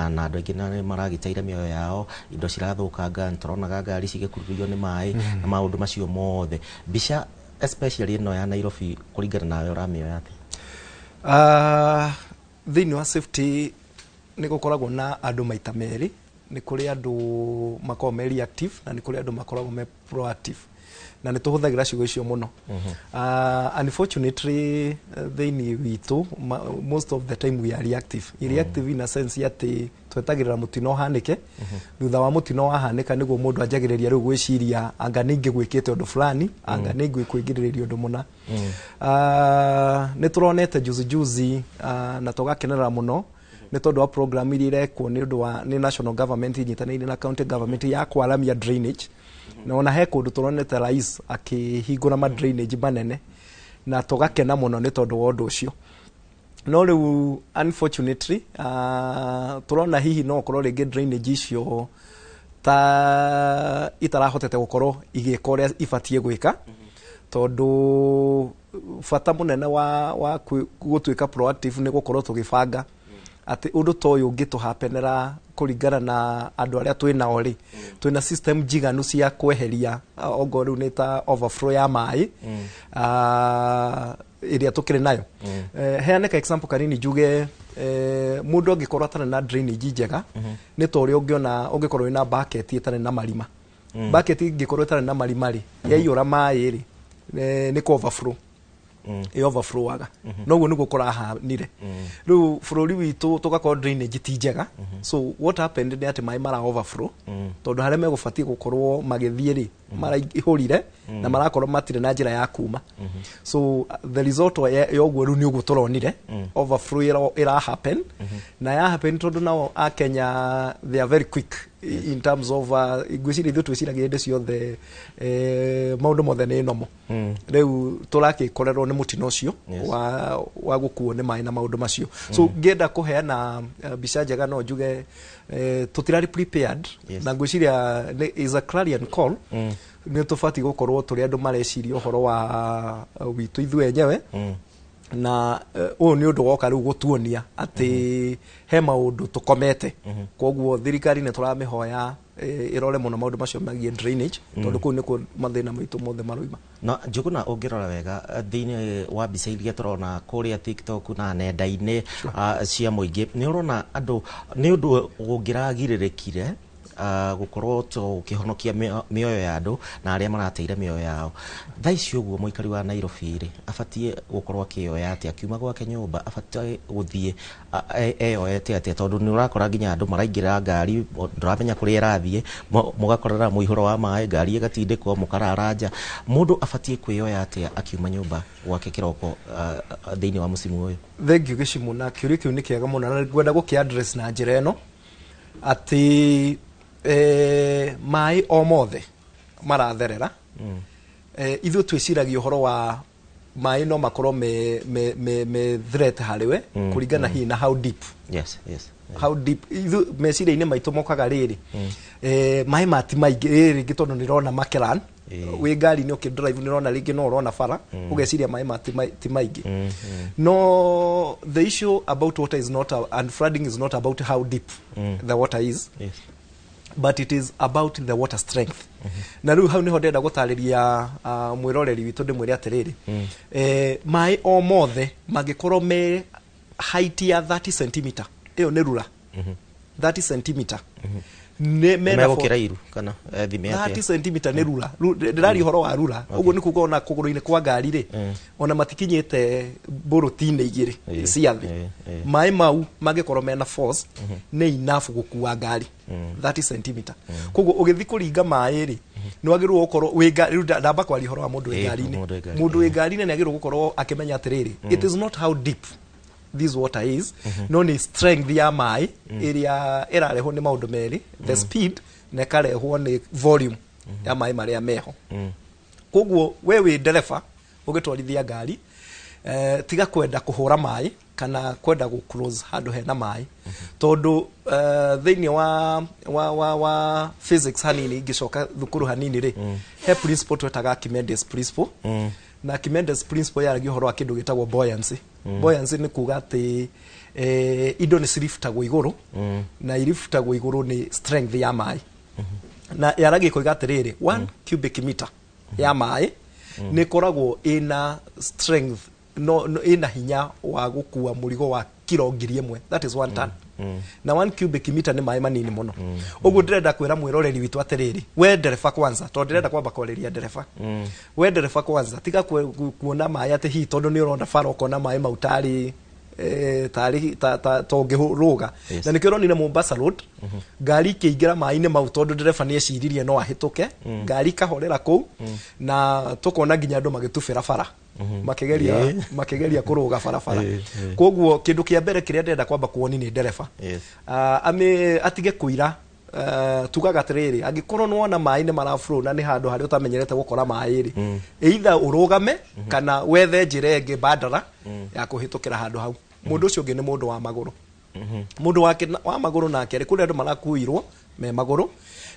S2: Na andũ aingĩ nĩ maragĩteire mĩoyo yao, indo cirathũkanga, nĩtũronaga ngari cigĩkururio nĩ maĩ na maũndũ macio mothe. Mbica especially ĩno ya Nairobi, kũringana nawe ũramĩoya atĩa?
S16: Thĩinĩ wa safety nĩ gũkoragwo na andũ maita merĩ. Nĩ kũrĩ andũ makoragwo me reactive na nĩ kũrĩ andũ makoragwo me proactive, na nĩ tũhũthagĩra ciugo icio mũno. Unfortunately thĩinĩ witũ most of the time we are reactive. Reactive in a sense atĩ twetagĩrĩra mũtino ũhanĩke. Thutha wa mũtino wahanĩka nĩguo mũndũ anjagĩrĩria rĩu gwĩciria anga nĩ ingĩgwĩkĩte ũndũ fulani, anga nĩ ingĩkwĩgirĩrĩria ũndũ mũna. Nĩ tũronete juzi juzi na tũgakenerera mũno nĩ tondũ wa program iria irekwo nĩ ũndũ wa nĩ national government inyitanĩire na county government ya kwaramia drainage, na ona he kũndũ tũronete rais akĩhingũra ma drainage manene, na tũgakena mũno nĩ tondũ wa ũndũ ũcio. No rĩu unfortunately tũrona hihi no ũkorwo rĩngĩ drainage icio ta itarahotete gũkorwo igĩka ũrĩa ibatiĩ gwĩka, tondũ bata mũnene wa gũtuĩka proactive nĩ gũkorwo tũgĩbanga atĩ ũndũ ta ũyũ ũngĩtũhapenera kũringana na andũ arĩa twĩ nao rĩ, twĩna system njiganu cia kweheria ongorwo rĩu nĩ ta overflow ya maĩ ĩrĩa tũkĩrĩ nayo. Heane ka example kanini njuge mũndũ angĩkorwo atarĩ na drainage njega nĩ ta ũrĩa ũngĩona ũngĩkorwo wĩna bucket ĩtarĩ na marima. Bucket ĩngĩkorwo ĩtarĩ na marima rĩ, yaiyũra maĩ rĩ, nĩ kũ overflow ĩ overflowaga. Noguo nĩguo kũrahanire rĩu bũrũri witũ, tũgakorwo drainage ti njega. So what happened nĩ atĩ maĩ mara overflow tondũ harĩa megũbatiĩ gũkorwo magĩthiĩ rĩ, maraihũrire na marakorwo matirĩ na njĩra ya kuma. So the result ya ũguo rĩu nĩ ũguo tũronire overflow ĩra happen na ya happen, tondũ nao akenya they are very quick in terms of ngwĩciria ithuĩ twĩciragia hĩndĩ ciothe maũndũ mothe nĩ nomo. Rĩu tũrakĩkorerwo nĩ mũtino ũcio wa gũkuo nĩ maĩ na maũndũ macio. So ngĩenda kũheana mbica njega no njuge tũtirarĩ prepared. Na ngwĩciria is a clarion call, nĩ tũbatiĩ gũkorwo tũrĩ andũ mareciria ũhoro wa witũ ithuĩ enyewe. Na ũyũ nĩ ũndũ woka rĩu gũtuonia atĩ he maũndũ tũkomete. Koguo thirikari nĩ tũramĩhoya ĩrore mũno maũndũ macio megiĩ drainage, tondũ kũu nĩkuo mathĩna maitũ mothe maroima.
S2: Na Njũgũna, ũngĩrora wega thĩinĩ wa mbica iria tũrona kũrĩa TikTok na nenda-inĩ cia mũingĩ, nĩ ũrona andũ nĩ ũndũ ũngĩragirĩrĩkire gũkorwo tũkĩhonokia mĩoyo ya andũ na arĩa marateire mĩoyo yao. Thaa ici ũguo mũikari wa Nairobi rĩ, abatiĩ gũkorwo akĩoya atĩa akiuma gwake nyũmba? Abatiĩ gũthiĩ eyoete atĩa? Tondũ nĩ ũrakora nginya andũ maraingĩra ngari ndũramenya kũrĩa ĩrathiĩ, mũgakorera mũihũro wa maĩ, ngari ĩgatindĩkwo, mũkarara nja. Mũndũ abatiĩ kwĩyoya atĩa akiuma nyũmba gwake kĩroko thĩinĩ wa mũcimu ũyũ?
S16: Thank you, Gĩcimu, na kĩũria kĩu nĩ kĩega mũno na ngwenda gũkĩ address na njĩra ĩno atĩ maĩ o mothe maratherera, ithuĩ twĩciragia ũhoro wa maĩ no makorwo me threat harĩ we kũringana hihi na how deep. How deep ithuĩ meciria-inĩ maitũ mokaga rĩrĩ, maĩ ma ti maingĩ rĩrĩ rĩngĩ, tondũ nĩrona makeran wĩ ngari-inĩ ũkĩ drive, nĩrona rĩngĩ no ũrona bara, ũgeciria maĩ ma ti maingĩ. No the issue about water is not and flooding is not about how deep the water is, but it is about the water strength. Na rĩu hau nĩho ndĩrenda gũtarĩria mwĩroreri witũ, ndĩmwĩre atĩrĩrĩ, maĩ o mothe mangĩkorwo me height ya 30 cm, ĩyo nĩ rura, 30 cm nĩ mena
S2: Megũkĩra iru kana thime
S16: 30
S2: atĩa?
S16: cm nĩ rura. Ndĩraria ũhoro wa rura. Ũguo nĩ kuga ona kũgũrũ-inĩ kwa ngari rĩ, ona matikinyĩte mbũrũti-inĩ igĩrĩ cia thĩ. Maĩ mau mangĩkorwo mena force nĩ enough gũkua ngari, 30 cm. Koguo ũgĩthiĩ kũringa maĩ rĩ, nĩ wagĩrĩirwo gũkorwo wĩ rĩu ndamba kwaria ũhoro wa mũndũ wĩ ngari-inĩ.
S2: Mũndũ wĩ ngari.
S16: Mũndũ wĩ ngari-inĩ nĩ agĩrĩirwo gũkorwo akĩmenya atĩrĩrĩ, it is not how deep this water is, no nĩ strength ya maĩ ĩrĩa ĩrarehwo nĩ maũndũ merĩ, the speed na ĩkarehwo nĩ volume ya maĩ marĩa meho. Koguo we wĩ ndereba ũgĩtwarithia ngari, tiga kwenda kũhũra maĩ kana kwenda gũ close handũ hena maĩ, tondũ thĩinĩ wa physics hanini, ingĩcoka thukuru hanini rĩ, he principle twetaga Archimedes principle. Na Archimedes principle yaragia ũhoro wa kĩndũ gĩtagwo buoyancy. Buoyancy nĩ kuga atĩ indo nĩ ciributagwo igũrũ, na iributagwo igũrũ nĩ strength ya maĩ. Na yaragia koiga atĩrĩrĩ, 1 cubic meter ya maĩ nĩ ĩkoragwo ĩna strength, no ĩna hinya wa gũkua mũrigo wa kilo 1,000, that is 1 ton. Na 1 cubic meter nĩ maĩ manini mũno. Ũguo ndĩrenda kwĩra mwĩroreri witũ atĩrĩrĩ, we ndereba kwanza, tondũ ndĩrenda kwamba kwarĩria ndereba, we ndereba kwanza tiga kuona maĩ atĩ hihi tondũ nĩ ũrona bara ũkona maĩ mau tarĩ tarĩ ta ũngĩrũga. Na nĩkĩo ũronire Mombasa Road ngari ikĩingĩra maĩ-inĩ mau, tondũ ndereba nĩ eciririe no ahĩtũke, ngari ikahorera kũu, na tũkona nginya andũ magĩtubĩra bara makĩgeria kũrũga barabara. Koguo kĩndũ kĩa mbere kĩrĩa ndĩrenda kwamba kuoni nĩ ndereba atige kũira. Tugaga atĩrĩrĩ, angĩkorwo nĩ wona maĩ nĩ maraflow na nĩ handũ harĩa ũtamenyerete gũkora maĩ rĩ, either ũrũgame kana wethe njĩra ĩngĩ bandara ya kũhĩtũkĩra handũ hau. Mũndũ ũcio ũngĩ nĩ mũndũ wa magũrũ. Mũndũ wake wa magũrũ nake rĩ, kũrĩ andũ marakuirwo me magũrũ,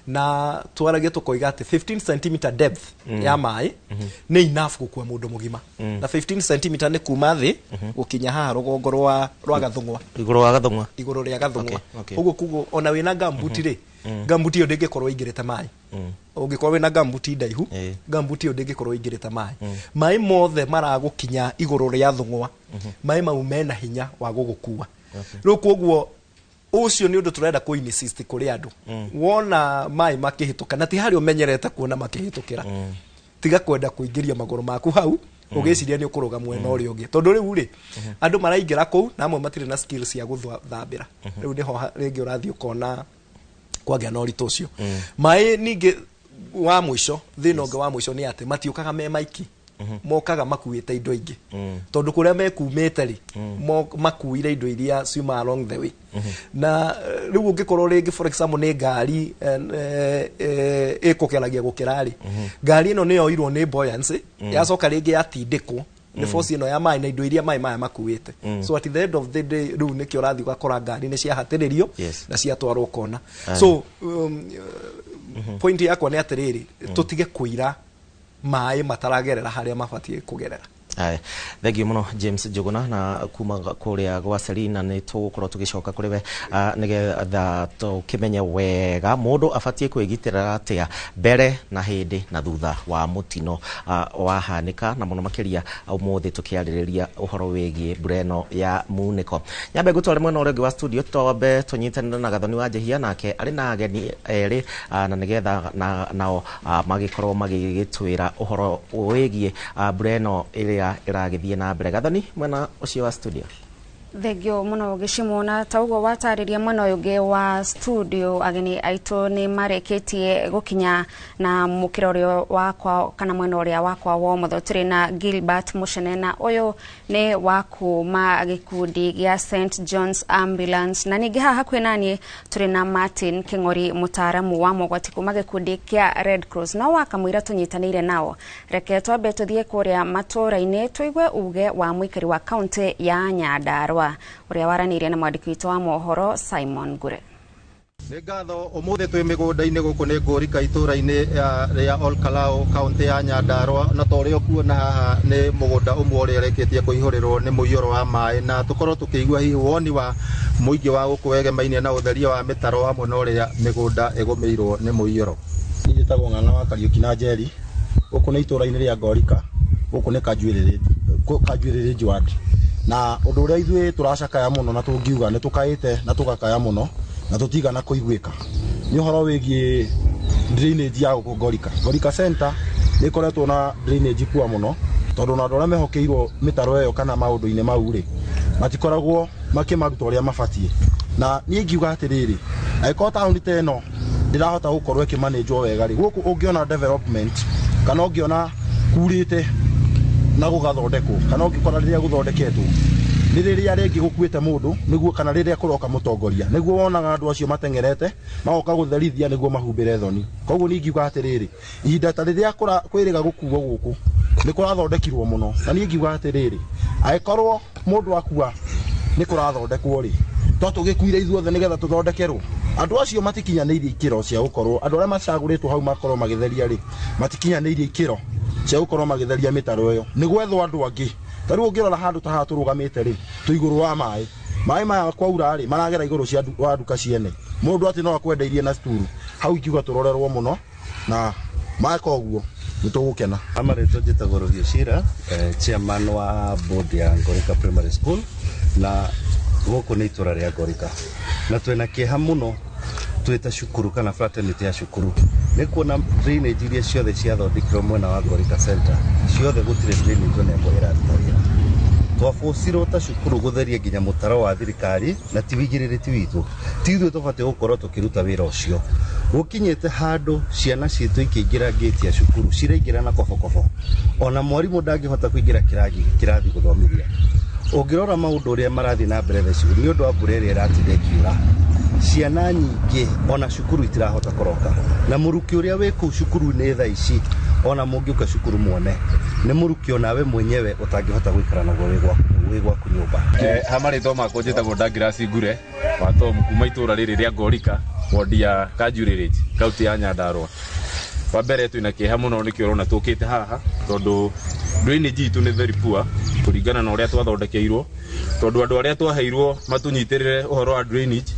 S16: na twaragia tũkoiga atĩ 15 cm depth ya maĩ nĩ enough gũkua mũndũ mũgima. Na 15 cm nĩ kuma thĩ gũkinya haha rũgongo rwa gathũng'wa,
S2: igũrũ wa gathũng'wa,
S16: igũrũ rĩa gathũng'wa. Ũguo koguo ona wĩna gambuti rĩ, gambuti ĩyo ndĩngĩkorwo ĩingĩrĩte maĩ. Ũngĩkorwo wĩna gambuti ndaihu, gambuti ĩyo ndĩngĩkorwo ĩingĩrĩte maĩ. Maĩ mothe maragũkinya igũrũ rĩa thũng'wa, maĩ mau mena hinya wa gũgũkua. Rĩu koguo ũcio nĩ ũndũ tũrenda kũ insist kũrĩ andũ, wona maĩ makĩhĩtũka na ti harĩa ũmenyerete kuona makĩhĩtũkĩra, tiga kwenda kũingĩria magũrũ maku hau ũgĩciria nĩ ũkũrũga mwena ũrĩa ũngĩ, tondũ rĩu rĩ, andũ maraingĩra kũu na amwe matirĩ na skills cia gũthambĩra. Rĩu nĩho rĩngĩ ũrathiĩ ũkona kwagĩa na ũritũ ũcio. Maĩ ningĩ wa mũico, thĩna ũngĩ wa mũico nĩ atĩ matiũkaga me maiki, mokaga makuĩte indo ingĩ, tondũ kũrĩa mekumĩte rĩ, makuire indo iria ciuma along the way. Na rĩu ũngĩkorwo rĩngĩ for example nĩ ngari ĩkũgeragia gũkĩra rĩ, ngari ĩno nĩ yoirwo nĩ buoyancy, yacoka rĩngĩ yatindĩkwo nĩ force ĩno ya maĩ na indo iria maĩ maya makuĩte. So at the end of the day rĩu nĩkĩo ũrathiĩ ũgakora ngari nĩ ciahatĩrĩrio na ciatwarwo kona. So point yakwa nĩ atĩrĩrĩ, tũtige kũira maĩ mataragerera harĩa mabatiĩ kũgerera.
S2: Aya, thank you muno James Njuguna na kuma kuria gwa Selina, nĩ tũgũkorwo tũgĩcoka kũrĩ we nĩgetha tũkĩmenye wega mũndũ abatiĩ kwĩgitĩra atĩa mbere na hĩndĩ na thutha wa mũtino wahanĩka, na mũno makĩria ũmũthĩ tũkĩarĩrĩria ũhoro wĩgiĩ mbura ĩno ya munĩko. Nyambe ngũtware mwena ũrĩa ũngĩ wa studio, twambe tũnyitanĩre na Gathoni wa Njehia, nake arĩ na ageni erĩ, na nĩgetha nao magĩkorwo magĩgĩtwĩra ũhoro wĩgiĩ mbura ĩno ĩrĩa ĩragĩthiĩ na mbere. Gathoni, mwena ũcio wa studio.
S1: Thengio muno Gĩcimo, na ta ũguo watarĩria mwena ũyũ ũngĩ wa studio ageni aitũ nĩ marĩkĩtie gũkinya, na mũkĩra ũrĩa wakwa kana mwena ũrĩa wakwa wa ũmotho tũrĩ na Gilbert Muchene, na ũyũ nĩ wa kuma gĩkundi gĩa St John's Ambulance, na ningĩ haha hakuhĩ naniĩ tũrĩ na Martin Kĩng'ori, mũtaaramu wa mogwati kuma gĩkundi kĩa Red Cross. No wakamũira tũnyitanĩire nao, reke twambe tũthiĩ kũrĩa matũũra-inĩ tũigue uge wa mũikari wa kaunti ya Nyandarua ũrĩa waranĩirie na mwandĩki witũ wa mohoro Simon Ngure.
S8: Nĩ ngatho. Ũmũthĩ twĩ mĩgũnda-inĩ gũkũ nĩ Ngũrika itũũra-inĩ rĩa Olkalou, kaũntĩ ya Nyandarua, na ta ũrĩa ũkuona haha nĩ mũgũnda ũmwe ũrĩa ũrĩkĩtie kũihũrĩrwo nĩ mũiyũro wa maĩ, na tũkorwo tũkĩigua hihi woni wa mũingĩ wa gũkũ wegemainie na ũtheria wa mĩtaro hamwe na ũrĩa mĩgũnda ĩgũmĩirwo nĩ mũiyũro.
S17: Niĩ njĩtagwo Ng'ang'a wa Kariũki na Njeri, gũkũ nĩ itũũra-inĩ rĩa Ngorika, gũkũ nĩ Kanjuĩrĩrĩ ward. Na ũndũ ũrĩa ithuĩ tũracakaya mũno na tũngiuga nĩ tũkaĩte na tũgakaya mũno na tũtigana kũiguĩka nĩ ũhoro wĩgiĩ drainage ya gũkũ Ngorika. Ngorika Center nĩ ĩkoretwo na drainage poor mũno, tondũ na andũ arĩa mehokeirwo mĩtaro ĩyo kana maũndũ-inĩ mau rĩ, matikoragwo makĩmaruta ũrĩa mabatiĩ. Na niĩ ingiuga atĩrĩrĩ, angĩkorwo taũni ta ĩno ndĩrahota gũkorwo ĩkĩmanĩnjwo wega rĩ, gũkũ ũngĩona development kana ũngĩona kurĩte na gũgathondekwo kana ũngĩkora rĩrĩa gũthondeketwo Nĩ rĩrĩa rĩngĩ gũkuĩte mũndũ nĩguo, kana rĩrĩa kũroka mũtongoria nĩguo wonaga andũ acio mateng'erete magoka gũtherithia nĩguo mahumbĩre thoni. Koguo niĩ ingiuga atĩrĩrĩ, ihinda ta rĩrĩa kwĩrĩga gũkuo gũkũ nĩ kũrathondekirwo mũno, na niĩ ingiuga atĩrĩrĩ, angĩkorwo mũndũ akua nĩ kũrathondekwo rĩ, to tũgĩkuire ithuothe nĩgetha tũthondekerwo. Andũ acio matikinyanĩirie ikĩro cia gũkorwo, andũ arĩa macagũrĩtwo hau makorwo magĩtheria rĩ, matikinyanĩirie ikĩro cia gũkorwo magĩtheria mĩtaro ĩyo. Nĩ gwethwo andũ angĩ. Ta rĩu ũngĩrora handũ ta haha tũrũgamĩte rĩ, twĩ igũrũ wa maĩ. Maĩ maya kwaura rĩ, maragera igũrũ cia wa nduka ciene. Mũndũ atĩ no akwendeirie na sturu. Hau ingiuga tũrorerwo mũno na maka ũguo nĩ tũgũkena.
S18: Amarĩtwo njĩtagwo Rũhiũ Cira, chairman wa board ya Ngorika Primary School, na gũkũ nĩ itũra rĩa Ngorika. Na twĩna kĩeha mũno twĩ ta cukuru kana fraternity ya cukuru nĩ kuona drainage iria ciothe ciathondekirwo mwena wa Ngorika Center ciothe gũtirĩ drainage ona ĩmwe ĩraruta wĩra. Twabũcirwo ta cukuru gũtheria nginya mũtaro wa thirikari na ti wĩigĩrĩrĩki witũ, ti ithuĩ tũbatiĩ gũkorwo tũkĩruta wĩra ũcio. Gũkinyĩte handũ ciana citũ ikĩingĩra ngĩti ya cukuru ciraingĩra na kobokobo, ona mwarimũ ndangĩhota kũingĩra kĩrathi gũthomithia. Ũngĩrora maũndũ ũrĩa marathiĩ na mbere thaa ici nĩ ũndũ wa mbura ĩrĩa ĩratinda ĩkiura, ciana nyingĩ ona cukuru itirahota kũroka, na mũrukĩ ũrĩa wĩ kũu cukuru-inĩ thaa ici ona mũngĩũka cukuru muone nĩ mũrukĩ onawe mwenyewe ũtangĩhota gũikara naguo wĩ gwaku nyũmba.
S19: Ha marĩtwa makwa njĩtagwo Douglas Ngure wa Tom kuma itũra rĩrĩ rĩa Ngorika, wodi ya Kanjurĩrĩji, kaunti ya Nyandarua. Wa mbere twĩna kĩeha mũno nĩkĩo ũrona tũkĩte haha, tondũ drainage itũ nĩ very poor kũringana na ũrĩa twathondekeirwo, tondũ andũ arĩa twaheirwo matũnyitĩrĩre ũhoro wa drainage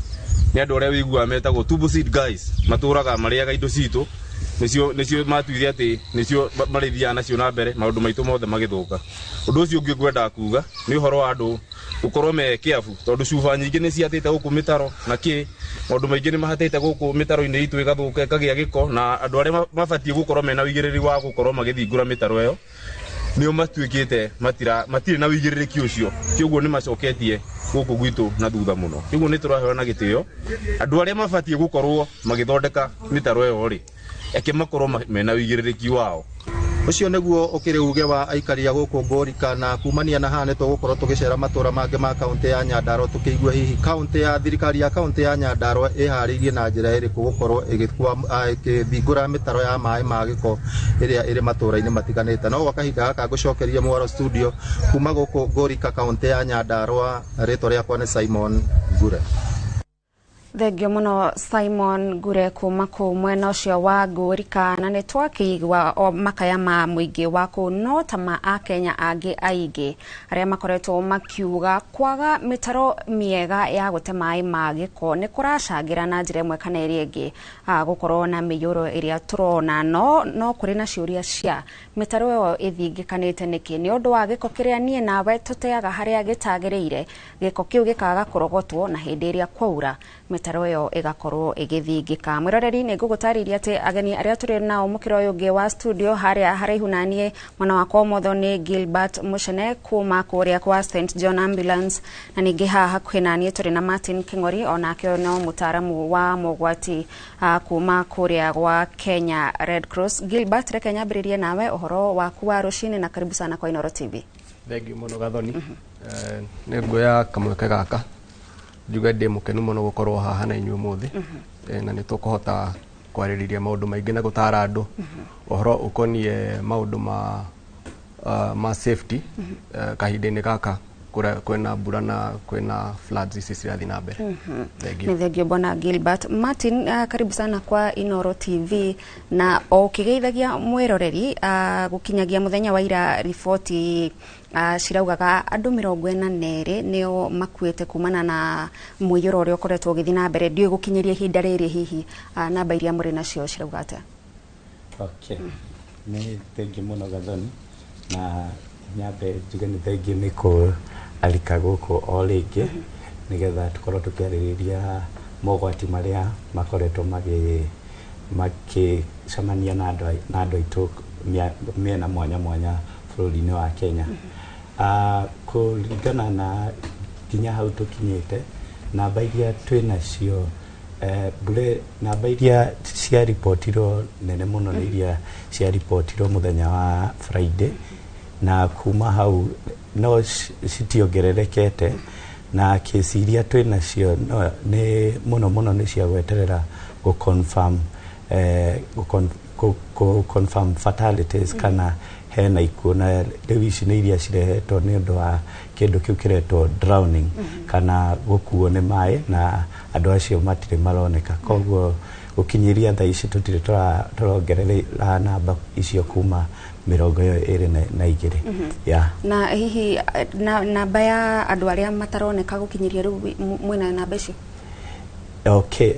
S19: nĩ andũ arĩa wĩiguaga metagwo turbo seed guys, matũraga marĩaga indo citũ, nĩcio matuire atĩ nĩcio marĩthiaga nacio na mbere, maũndũ maitũ mothe magĩthũka. Ũndũ ũcio ũngĩ ngwendaga kuga nĩ ũhoro wa andũ gũkorwo me kĩabu, tondũ cuba nyingĩ nĩ ciatĩte gũkũ mĩtaro na kĩ, maũndũ maingĩ nĩ mahatĩte gũkũ mĩtaro-inĩ itũ ĩgathũka ĩkagĩa gĩko, na andũ arĩa mabatiĩ gũkorwo mena ũigĩrĩri wa gũkorwo magĩthingũra mĩtaro ĩyo nĩo matuĩkĩte matirĩ na ũigĩrĩrĩki ũcio, kĩoguo nĩ macoketie gũkũ gwitũ na thutha mũno. Kĩoguo nĩ tũraheo na gĩtĩo andũ arĩa mabatiĩ gũkorwo magĩthondeka mĩtaro ĩyo rĩ, eke makorwo mena ũigĩrĩrĩki wao.
S8: Ũcio nĩguo ũkĩrĩ uge wa aikari a gũkũ Ngorika, na kumania na haha nĩ tũgũkorwo tũgĩcera matũra mangĩ ma kaũntĩ ya Nyandarua tũkĩigua hihi kaũntĩ ya thirikari ya kaũntĩ ya Nyandarua ĩharĩirie na njĩra ĩrĩkũ gũkorwo ĩgĩthingũra mĩtaro ya maĩ ma gĩko ĩrĩa ĩrĩ matũra-inĩ matiganĩte. No gwa kahinda gaka ngũcokeria mwaro studio kuma gũkũ Ngorika kaũntĩ ya Nyandarua, rĩtwa rĩakwa nĩ Simon Ngure.
S1: Thengio muno Simon Ngure kuma kũu mwena ũcio wa Ngorika, na nĩ twakĩigua o makaya ma mũingĩ wa kũu no ta ma akenya angĩ aingĩ arĩa makoretwo makiuga kwaga mĩtaro mĩega ya gũte maĩ ma gĩko nĩ kũracangĩra na njĩra ĩmwe kana ĩrĩa ĩngĩ gũkorwo na mĩiyũro ĩrĩa tũrona, no kũrĩ na ciũria cia mĩtaro ĩyo ĩthingĩkanĩte nĩkĩ, nĩ ũndũ wa gĩko kĩrĩa niĩ nawe tũteaga harĩa gĩtagĩrĩire, gĩko kĩu gĩkaga kũrogotwo na hĩndĩ ĩrĩa kwaura mĩtaro ĩyo ĩgakorwo ĩgĩthingĩka. Mwĩroreri nĩ ngũgũtarĩria atĩ ageni arĩa tũrĩ nao mũkĩra ũyũ ũngĩ wa studio harĩa haraihu na niĩ mwena wakwa ũmotho nĩ Gilbert Muchene kuma kũrĩa kwa St John Ambulance, na ningĩ haha hakuhĩ na niĩ tũrĩ na Martin King'ori, onake no mũtaaramu wa mogwati kuma kũrĩa gwa Kenya Red Cross. Gilbert, reke nyambĩrĩrie nawe ũhoro waku wa rũcinĩ na karibu sana kwa Inooro TV.
S16: Thengiũ mũno Gathoni. Nĩ nguoya kamweke gaka njuge ndĩ mũkenu mũno gũkorwo haha na inyuĩ ũmũthĩ, na nĩ tũkũhota kwarĩrĩria maũndũ maingĩ na gũtara andũ ũhoro ũkoniĩ maũndũ ma safety kahinda-inĩ gaka kwĩna mbura na kwĩna floods ici cirathiĩ na mbere.
S1: Nĩ thengio bwana Gilbert. Martin, karibu sana kwa Inooro TV, na o ũkĩgeithagia mwĩroreri gũkinyagia mũthenya wa ira riboti ciraugaga andũ 42 nĩo makuĩte kumana na mũiyũro ũrĩa ũkoretwo ũgĩthiĩ na mbere. Ndiũĩ gũkinyĩria ihinda rĩrĩ hihi namba iria mũrĩ nacio cirauga atĩa?
S20: Okay. Nĩ thengio mũno Gathoni, na nyambe njuge nĩ thengio nĩ kũarika gũkũ o rĩngĩ nĩgetha tũkorwo tũkĩarĩrĩria mogwati marĩa makoretwo makĩcemania na andũ aitũ mĩena mwanya mwanya bũrũri-inĩ wa Kenya. Kũringana na nginya hau tũkinyĩte, namba iria twĩ nacio namba iria ciaripotirwo nene mũno nĩ iria ciaripotirwo mũthenya wa Friday Na kuma hau no citiongererekete, na kesi iria twĩ nacio no, nĩ mũno mũno nĩ cia gweterera gũ-confirm gũ-confirm fatalities kana hena ikuũ. Na rĩu ici nĩ iria cirehetwo nĩ ũndũ wa kĩndũ kĩu kĩretwo drowning kana gũkuo nĩ maĩ, na andũ acio matirĩ maroneka. Koguo gũkinyĩria thaa ici tũtirĩ tũrongerera namba icio kuma 22. Yeah.
S1: Na hihi na namba ya andũ arĩa mataroneka gũkinyĩria rĩu, mwĩna namba icio?
S20: Okay,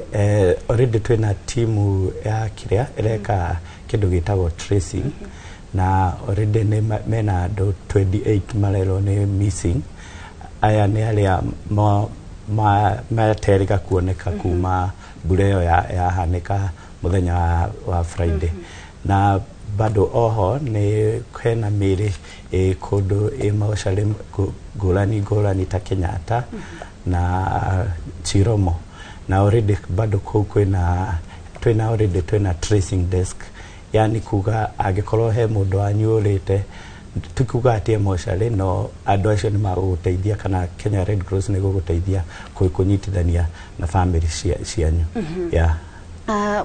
S20: already twĩna timu ya kĩrĩa ĩreka kĩndũ gĩtagwo tracing, na already nĩ mena andũ 28 marerwo nĩ missing. Aya nĩ arĩa materĩga kuoneka kuma mbura ĩyo yahanĩka mũthenya wa Friday. Na bado oho nĩ hena mĩĩrĩ ĩ kũndũ ĩ mocarĩ ngũrani ngũrani ta Kenyatta na Chiromo, na already bado kũu kwĩna twĩna already twĩna tracing desk, yani kuga angĩkorwo he mũndũ wanyu ũrĩte, tukuga atĩ e mocarĩ, no andũ acio nĩ magũgũteithia kana Kenya Red Cross nĩ gũgũteithia kũnyitithania na family cianyu. Yeah.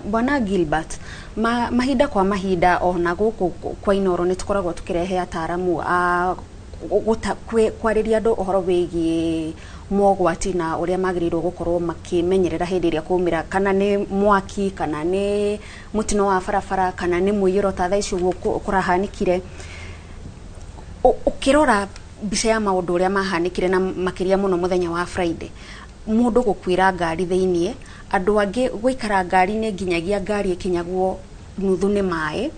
S1: Bwana Gilbert, mahinda kwa mahinda ona gũkũ kwa Inoro nĩ tũkoragwo tũkĩrehe ataramu a kwarĩria andũ ũhoro wĩgiĩ mogwati na ũrĩa magĩrĩirwo gũkorwo makĩmenyerera hĩndĩ ĩrĩa kwaumĩra, kana nĩ mwaki, kana nĩ mũtino wa barabara, kana nĩ mũiyũro ta thaa ici ũguo kũrahanĩkire. Ũkĩrora mbica ya maũndũ ũrĩa mahanĩkire, na makĩria mũno mũthenya wa Friday, mũndũ gũkuĩra ngari thĩiniĩ, andũ angĩ gũikara ngari-inĩ nginyagia ngari ĩkinyagwo nuthu nĩ maĩ,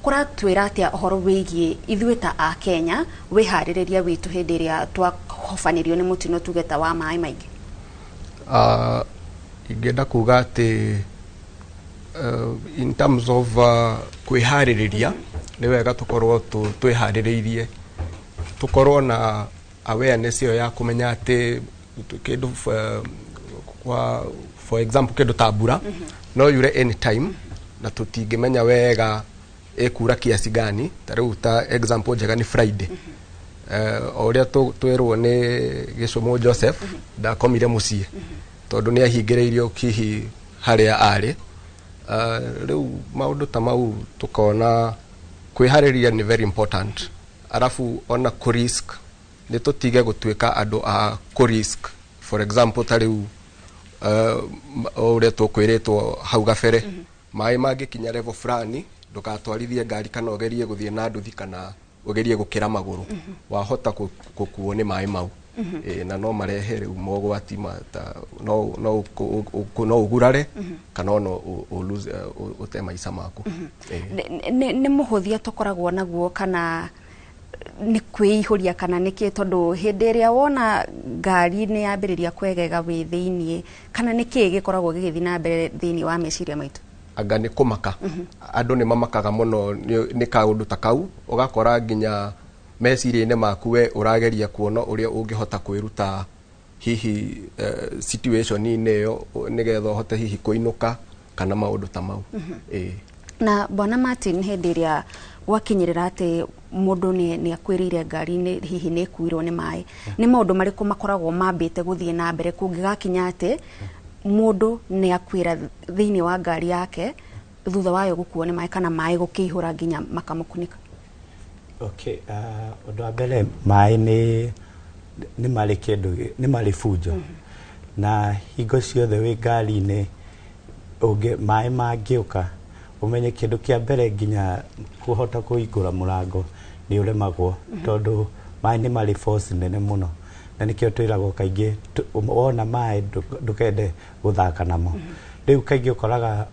S1: kũratwĩra atĩa ũhoro wĩgiĩ ithuĩ ta a Kenya wĩharĩrĩria witũ hĩndĩ ĩrĩa twahobanĩrio nĩ mũtino tuge ta wa maĩ maingĩ?
S21: Ingĩenda kuga atĩ in terms of kwĩharĩrĩria, nĩ wega tũkorwo twĩharĩrĩirie, tũkorwo na awareness ĩyo ya kũmenya atĩ kĩndũ kwa for example kĩndũ ta mbura no yure anytime, na tũtingĩmenya wega ĩkura kiasi gani. Ta rĩu ta example njega nĩ Friday, o ũrĩa twĩrwo nĩ Gĩcũmũ Joseph, ndakomire mũciĩ tondũ nĩ ahingĩrĩirio hihi harĩa arĩ. Rĩu maũndũ ta mau tũkona kwĩharĩrĩria nĩ very important. Arabu ona kũ risk, nĩ tũtige gũtuĩka andũ a kũ risk. For example, ta rĩu o ũrĩa tũkwĩrĩtwo hau gabere, maĩ mangĩkinya level fulani ndũgatwarithie ngari kana ũgerie gũthiĩ na nduthi kana ũgerie gũkĩra magũrũ, wahota gũkuo nĩ maĩ mau. Ĩ, na no marehe rĩu mogwati ta no ũgurare kana ona ũ lose, ũte maica maku. Ĩ.
S1: Nĩ mũhũthia tũkoragwo naguo kana nĩ kwĩihũria kana nĩkĩ? Tondũ hĩndĩ ĩrĩa wona ngari nĩ yambĩrĩria kwegega wĩ thĩiniĩ, kana nĩ kĩĩ gĩkoragwo gĩgĩthiĩ na mbere thĩiniĩ wa meciria maitũ?
S21: Anga nĩ kũmaka, andũ nĩ mamakaga mũno nĩ kaũndũ ta kau, ũgakora nginya meciria-inĩ maku we ũrageria kuona ũrĩa ũngĩhota kwĩruta hihi situation-inĩ ĩyo nĩgetha ũhote hihi kũinũka kana maũndũ ta mau. Ĩĩ.
S1: Na bwana Martin, hĩndĩ ĩrĩa gwakinyĩrĩra atĩ mũndũ nĩ akuĩrĩire ngari-inĩ, hihi nĩ ĩkuirwo nĩ maĩ, nĩ maũndũ marĩkũ makoragwo mambĩte gũthiĩ na mbere kũngĩgakinya atĩ mũndũ nĩ akuĩra thĩinĩ wa ngari yake thutha wayo gũkuo nĩ maĩ kana maĩ gũkĩihũra nginya makamũkunĩka?
S20: Okay, ũndũ wa mbere, maĩ nĩ marĩ kĩndũ nĩ marĩ bunjo, na hingo ciothe wĩ ngari-inĩ ũngĩ maĩ mangĩũka, ũmenye kĩndũ kĩa mbere nginya kũhota kũhingũra mũrango nĩ ũremagwo, tondũ maĩ nĩ marĩ force nene mũno. Na nĩkĩo twĩragwo kaingĩ wona maĩ ndũkende gũthaka namo. Rĩu kaingĩ ũkoraga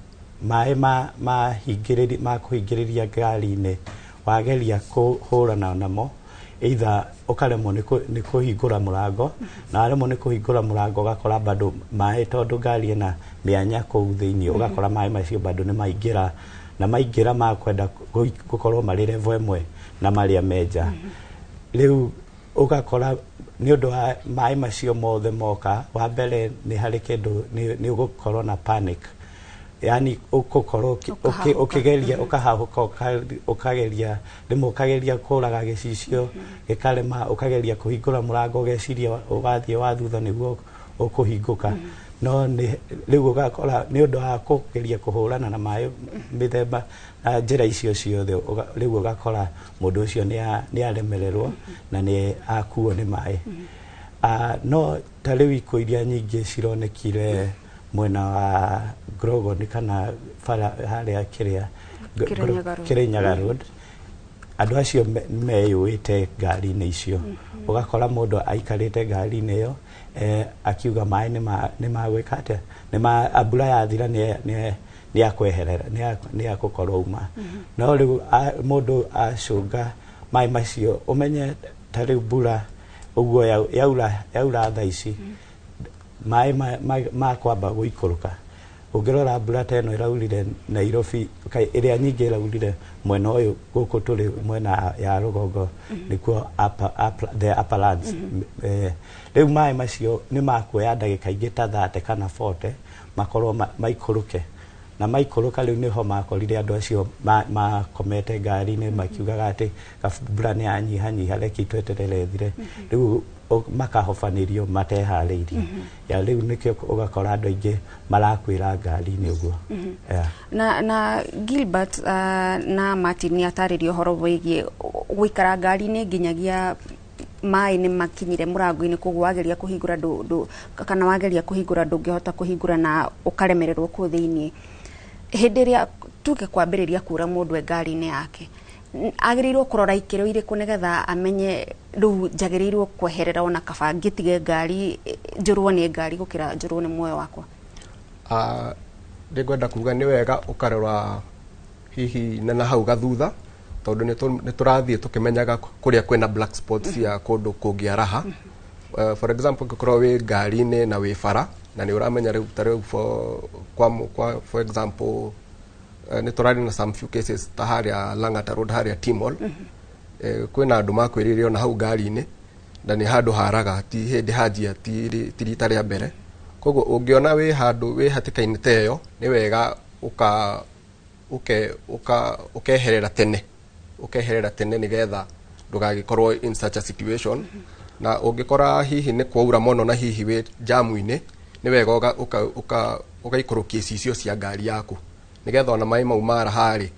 S20: maĩ ma kũhingĩrĩria ngari-inĩ, wageria kũhũrana namo, either ũkaremwo nĩ kũhingũra mũrango, na waremwo nĩ kũhingũra mũrango ũgakora bado maĩ, tondũ ngari ĩna mĩanya kũu thĩinĩ, ũgakora maĩ macio bado nĩ maingĩra, na maingĩra makwenda gũkorwo marĩ level ĩmwe na marĩa menja. Rĩu ũgakora nĩ ũndũ wa maĩ macio mothe moka, wa mbere nĩ harĩ kĩndũ nĩ ũgũkorwo na panic. Yani ũgũkorwo ũkĩgeria ũkahahũka, ũkageria rĩmwe ũkageria kũraga gĩcicio gĩkarema, ũkageria kũhingũra mũrango ũgeciria wathiĩ wa thutha nĩguo ũkũhingũka, no nĩ rĩu ũgakora nĩ ũndũ wa kũgeria kũhũrana na maĩ mĩthemba na njĩra icio ciothe, rĩu ũgakora mũndũ ũcio nĩ aremererwo na nĩ akuo nĩ maĩ. No ta rĩu ikuũ iria nyingĩ cironekire mwena wa Grogon kana bara harĩa kĩrĩa
S1: Kirinyaga Road.
S20: Kirinyaga Road, andũ acio meyũĩte ngari-inĩ icio. Ũgakora mũndũ aikarĩte ngari-inĩ ĩyo, akiuga maĩ nĩ magwĩka atĩa, nĩ ma mbura yathira nĩ akweherera, nĩ akũkorwo uma. No rĩu mũndũ acũnga maĩ macio, ũmenye ta rĩu mbura ũguo yaura thaa ici, maĩ makwamba gũikũrũka. Ũngĩrora mbura ta ĩno ĩraurire Nairobi, ĩrĩa nyingĩ ĩraurire mwena ũyũ gũkũ tũrĩ mwena ya rũgongo, nĩkuo the upper lands. Rĩu maĩ macio nĩ makuoya ndagĩka ingĩ ta 30 kana 40 makorwo maikũrũke, na maikũrũka rĩu nĩho makorire andũ acio makomete ngari-inĩ makiugaga atĩ mbura nĩ yanyihanyiha, reke tweterere ĩthire. Rĩu makahobanĩrio mateharĩirie. Ya rĩu nĩkĩo ũgakora andũ aingĩ marakwĩra ngari-inĩ ũguo. Yeah.
S1: Na Gilbert na Martin nĩ atarĩria ũhoro wĩgiĩ gũikara ngari-inĩ nginyagia maĩ nĩ makinyire mũrango-inĩ, koguo wageria kũhingũra ndũ kana wageria kũhingũra ndũngĩhota kũhingũra na ũkaremererwo kũu thĩiniĩ. Hĩndĩ ĩrĩa tuge kwambĩrĩria kura mũndũ e ngari-inĩ yake, agĩrĩirwo kũrora ikĩro irĩkũ nĩgetha amenye rĩu njagĩrĩirwo kweherera ona kaba ngĩtige ngari, njũrwo nĩ ngari gũkĩra njũrwo nĩ muoyo wakwa?
S21: Ndĩngwenda kuga nĩ wega ũkarora hihi na hau gathutha, tondũ nĩ tũrathiĩ tũkĩmenyaga kũrĩa kwĩna black spots ya kũndũ kũngĩaraha. For example, ũngĩkorwo wĩ ngari-inĩ na wĩ bara na nĩ ũramenya rĩu ta rĩu for example, nĩ tũrarĩ na some few cases ta harĩa Lang'ata Road, harĩa T-Mall. Kwĩna andũ makwĩrĩire ona hau ngari-inĩ na nĩ handũ haraga, ti hĩndĩ hanjia, ti rita rĩa mbere. Koguo ũngĩona wĩ handũ wĩ hatĩka-inĩ ta ĩyo, nĩ wega ũkeherera tene, ũkeherera tene nĩgetha ndũgagĩkorwo in such a situation. Na ũngĩkora hihi nĩ kwaura mũno na hihi wĩ jamu-inĩ, nĩ wega ũgaikũrũkia icicio cia ngari yaku nĩgetha ona maĩ mau maraha-rĩ,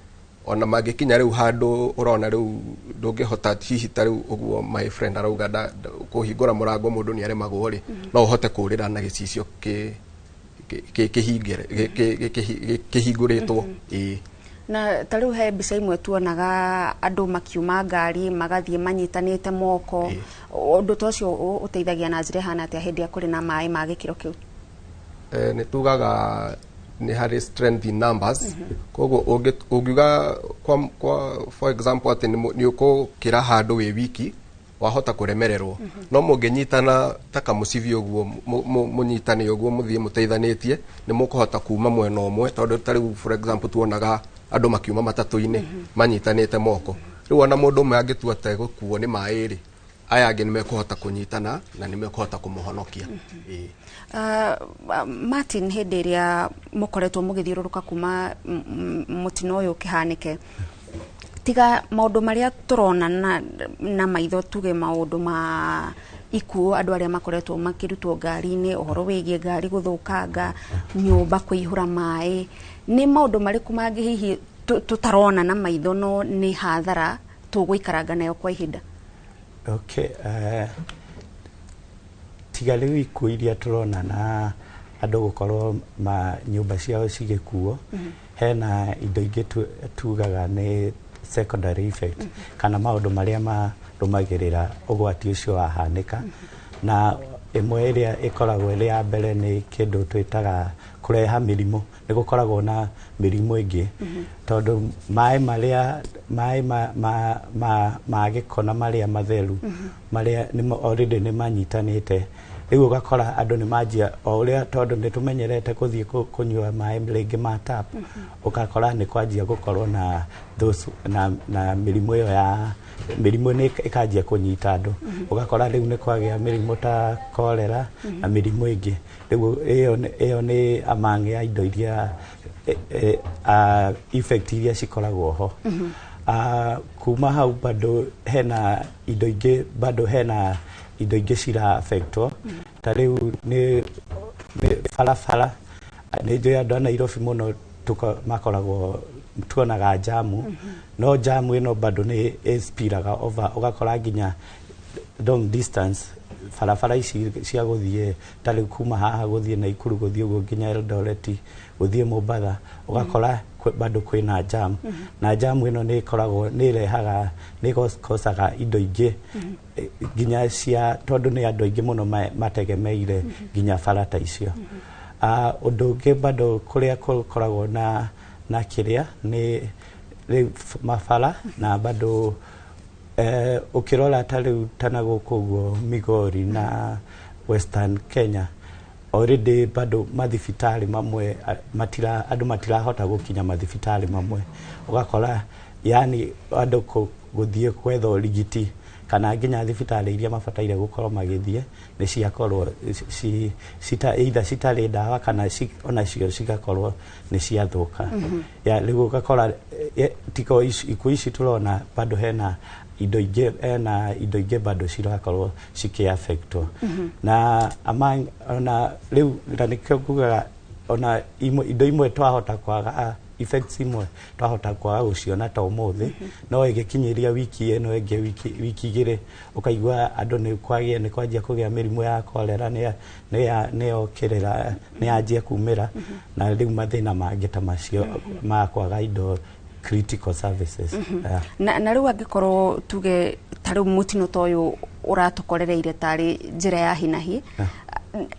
S21: ona mangĩkinya rĩu handũ ũrona rĩu ndũngĩhota, hihi ta rĩu ũguo my friend arauga kũhingũra mũrango mũndũ nĩ aremagwo rĩ, no ũhote kũrĩra na gĩcicio kĩhingũrĩtwo. Ĩĩ.
S1: Na ta rĩu he mbica imwe tuonaga andũ makiuma ngari magathiĩ manyitanĩte moko. Ũndũ ta ũcio ũteithagia na njĩra ĩhana atĩa hĩndĩ ĩrĩa kũrĩ na maĩ ma gĩkĩro kĩu?
S21: Nĩ tugaga nĩ harĩ strength in numbers. Koguo ũngiuga kwa for example atĩ nĩ ũkũkĩra handũ wĩ wiki, wahota kũremererwo. No mũngĩnyitana ta kamũcibi ũguo, mũnyitane ũguo mũthiĩ mũteithanĩtie, nĩ mũkũhota kuma mwena ũmwe, tondũ ta rĩu for example tuonaga andũ makiuma matatũ-inĩ manyitanĩte moko. Rĩu ona mũndũ ũmwe angĩtua ta gũkuo nĩ maĩ rĩ, aya angĩ nĩ mekũhota kũnyitana na nĩ mekũhota kũmũhonokia. Ĩĩ.
S1: Martin, hĩndĩ ĩrĩa mũkoretwo mũgĩthiũrũrũka kuma mũtino ũyũ ũkĩhanĩke, tiga maũndũ marĩa tũrona na maitho, tuge maũndũ ma ikuũ, andũ arĩa makoretwo makĩrutwo ngari-inĩ, ũhoro wĩgiĩ ngari gũthũkanga, nyũmba kũihũra maĩ, nĩ maũndũ marĩkũ mangĩ hihi tũtarona na maitho no nĩ hathara tũgũikaranga nayo kwa ihinda?
S20: Okay, tiga rĩu ikuũ iria tũrona na andũ gũkorwo ma nyũmba ciao cigĩkuo, hena indo ingĩ tugaga nĩ secondary effect, kana maũndũ marĩa marũmagĩrĩra ũgwati ũcio wahanĩka. Na ĩmwe ĩrĩa ĩkoragwo ĩrĩ ya mbere nĩ kĩndũ twĩtaga kũreha mĩrimũ. Nĩ gũkoragwo na mĩrimũ ĩngĩ, tondũ maĩ marĩa maĩ ma gĩko na marĩa matheru marĩa already nĩ manyitanĩte. Rĩu ũgakora andũ nĩ manjia o ũrĩa, tondũ nĩ tũmenyerete gũthiĩ kũnyua maĩ rĩngĩ ma tap, ũgakora nĩ kwanjia gũkorwo na those na mĩrimũ ĩyo ya mĩrimũ nĩ ĩkanjia kũnyita andũ. Ũgakora rĩu nĩ kwagĩa mĩrimũ ta cholera na mĩrimũ ĩngĩ. Rĩu ĩyo nĩ among ya indo iria effect iria cikoragwo ho. Kuma hau bado hena indo ingĩ, bado hena indo ingĩ cira affectwo. Ta rĩu nĩ barabara, nĩ njũĩ andũ a Nairobi mũno makoragwo tuonaga jamu, no jamu ĩno bado nĩ ĩspiraga over, ũgakora nginya long distance barabara ici cia gũthiĩ, ta rĩu kuma haha gũthiĩ Naikuru, gũthiĩ ũguo nginya Eldoret, gũthiĩ Mombatha, ũgakora bado kwĩna jam. Na jam ĩno nĩ ĩkoragwo nĩ ĩrehaga, nĩ ĩkosaga indo ingĩ nginya cia, tondũ nĩ andũ aingĩ mũno mategemeire nginya bara ta icio. Ũndũ ũngĩ bado kũrĩa gũkoragwo na kĩrĩa nĩ rĩu mabara, na bado ũkĩrora ta rĩu ta na gũkũ ũguo Migori na Western Kenya, already bado mathibitarĩ mamwe matira, andũ matirahota gũkinya mathibitarĩ mamwe, ũgakora yani andũ gũthiĩ gwetha ũrigiti kana nginya thibitarĩ iria mabataire gũkorwo magĩthiĩ nĩ ciakorwo either citarĩ ndawa kana onacio cigakorwo nĩ ciathũka. Ya rĩu ũgakora tiko ikuũ ici tũrona, bado hena indo ingĩ, hena indo ingĩ bado cirakorwo cikĩ-affectwo. Na among, ona rĩu na nĩkĩo ngugaga ona indo imwe twahota kwaga, effects imwe twahota kwaga gũciona ta ũmũthĩ, no ĩgĩkinyĩria wiki ĩno ĩngĩ, wiki 2, ũkaigua andũ nĩ kwagĩa, nĩ kwanjia kũgĩa mĩrimũ ya cholera, nĩ yokĩrĩra, nĩ yanjia kumĩra, na rĩu mathĩna mangĩ ta macio ma kwaga indo, critical services. Yeah.
S1: Na rĩu angĩkorwo tuge ta rĩu mũtino ta ũyũ ũratũkorereire tarĩ njĩra ya hinahi,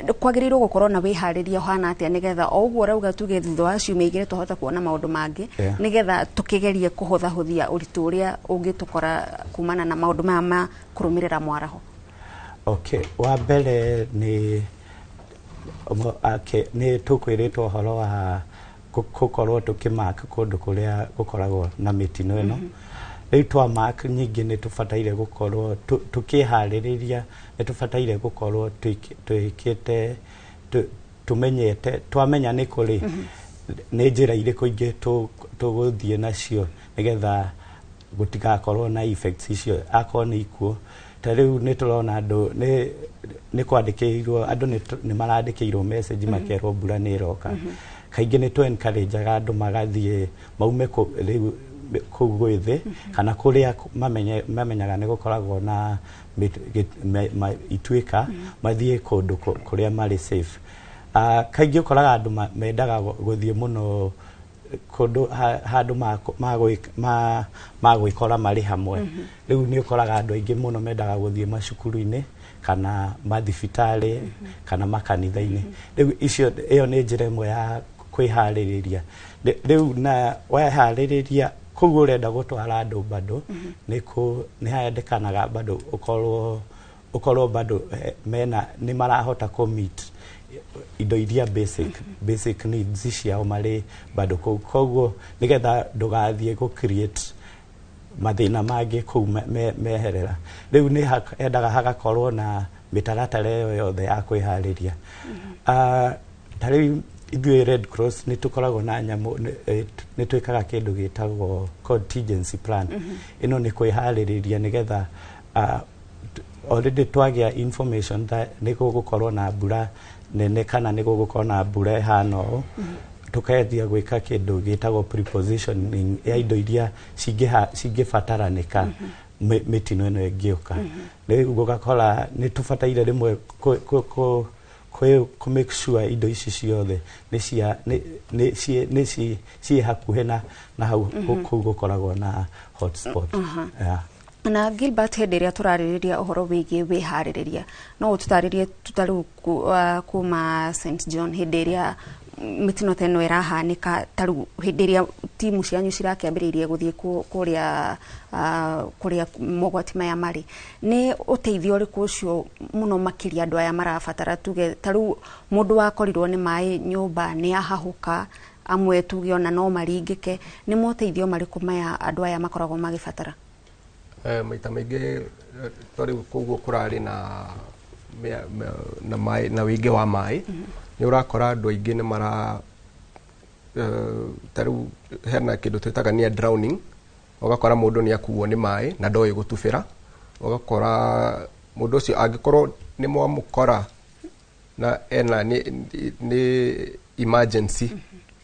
S1: kwagĩrĩirwo gũkorwo na wĩharĩria ũhana atĩa, nĩgetha o ũguo ũrauga tuge thutha wa ciumia 2 twahota kuona maũndũ mangĩ, nĩgetha tũkĩgerie kũhũthahũthia ũritũ ũrĩa ũngĩtũkora kumana na maũndũ maya ma kũrũmĩrĩra mwaraho?
S20: Okay, wa mbere nĩ nĩ tũkwĩrĩtwo ũhoro wa gũkorwo tũkĩmark kũndũ kũrĩa gũkoragwo na mĩtino ĩno. Rĩu twa mark, nyingĩ nĩ tũbataire gũkorwo tũkĩharĩrĩria, nĩ tũbataire gũkorwo twĩkĩte, tũmenyete, twamenya nĩ kũrĩ, nĩ njĩra irĩkũ ingĩ tũgũthiĩ nacio nĩgetha gũtigakorwo na effects icio akorwo nĩ ikuũ. Ta rĩu nĩ tũrona andũ nĩ kwandĩkĩirwo, andũ nĩ marandĩkĩirwo message makerwo mbura nĩ ĩroka. Kaingĩ nĩ tũ encourage-aga andũ magathiĩ maume rĩu kũu gwĩ thĩ kana kũrĩa mamenyaga nĩ gũkoragwo na ituĩka, mathiĩ kũndũ kũrĩa marĩ safe. Kaingĩ ũkoraga andũ mendaga gũthiĩ mũno kũndũ handũ ma gwĩkora marĩ hamwe. Rĩu nĩ ũkoraga andũ aingĩ mũno mendaga gũthiĩ macukuru-inĩ kana mathibitarĩ kana makanitha-inĩ. Rĩu icio, ĩyo nĩ njĩra ĩmwe ya kwĩharĩrĩria. Rĩu na weharĩrĩria kũu ũrenda gũtwara andũ, bado nĩ handĩkanaga bado ũkorwo bado mena nĩ marahota kũ meet indo iria basic needs ciao marĩ bado kũu, koguo nĩgetha ndũgathiĩ gũ create mathĩna mangĩ kũu meherera. Rĩu nĩ hendaga hagakorwo na mĩtaratara ĩyo yothe ya kwĩharĩria. Ta rĩu ithuĩ Red Cross nĩ tũkoragwo na nyamũ, nĩ twĩkaga kĩndũ gĩtagwo contingency plan. Ĩno nĩ kwĩharĩrĩria nĩgetha already twagĩa information ta nĩ gũgũkorwo na mbura nene kana nĩ gũgũkorwo na mbura ĩhana ũũ, tũkenjia gwĩka kĩndũ gĩtagwo prepositioning ya indo iria cingĩbataranĩka mĩtino ĩno ĩngĩũka. Rĩu ũgakora nĩ tũbataire rĩmwe kũ make sure indo ici ciothe nĩ cia nĩ nĩ ciĩ hakuhĩ na hau kũu gũkoragwo na hotspot. Yeah.
S1: Na Gilbert, hĩndĩ ĩrĩa tũrarĩrĩria ũhoro wĩgiĩ wĩharĩrĩria, no ũtũtarĩrie tarĩu kuma St John, hĩndĩ ĩrĩa mĩtino ta ĩno ĩrahanĩka, tarĩu hĩndĩ ĩrĩa timu cianyu cirakĩambĩrĩirie gũthiĩ kũrĩa mogwati maya marĩ, nĩ ũteithio ũrĩkũ ũcio mũno makĩria andũ aya marabatara? Tuge tarĩu mũndũ wakorirwo nĩ maĩ nyũmba nĩ ahahũka, amwe tuge ona no maringĩke, nĩ moteithio marĩkũ maya andũ aya makoragwo magĩbatara?
S21: Maita maingĩ, tarĩu koguo kũrarĩ na maĩ na wĩingĩ wa maĩ, nĩ ũrakora andũ aingĩ nĩ Ta rĩu hena kĩndũ twĩtaga near drowning, ũgakora mũndũ nĩ akuo nĩ maĩ na ndoĩ gũtubĩra. Ũgakora mũndũ ũcio angĩkorwo nĩ mwamũkora na ena nĩ emergency,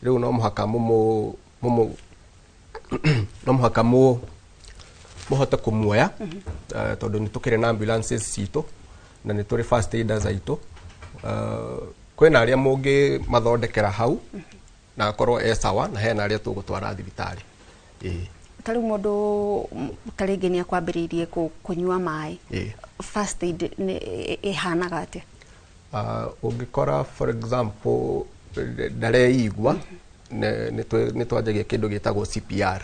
S21: rĩu no mũhaka mũmũ mũmũ no mũhaka mũhote kũmuoya, tondũ nĩ tũkĩrĩ na ambulances citũ na nĩ tũrĩ first aiders aitũ. Kwĩna arĩa mũngĩ mathondekera hau na akorwo e sawa, na hena arĩa tũgũtwara thibitarĩ. Ĩĩ.
S1: Ta rĩu mũndũ ta rĩngĩ nĩ akwambĩrĩirie kũnyua maĩ, first aid ĩhanaga atĩa?
S21: Ũngĩkora for example ndareigua, nĩ twanjagia kĩndũ gĩtagwo CPR.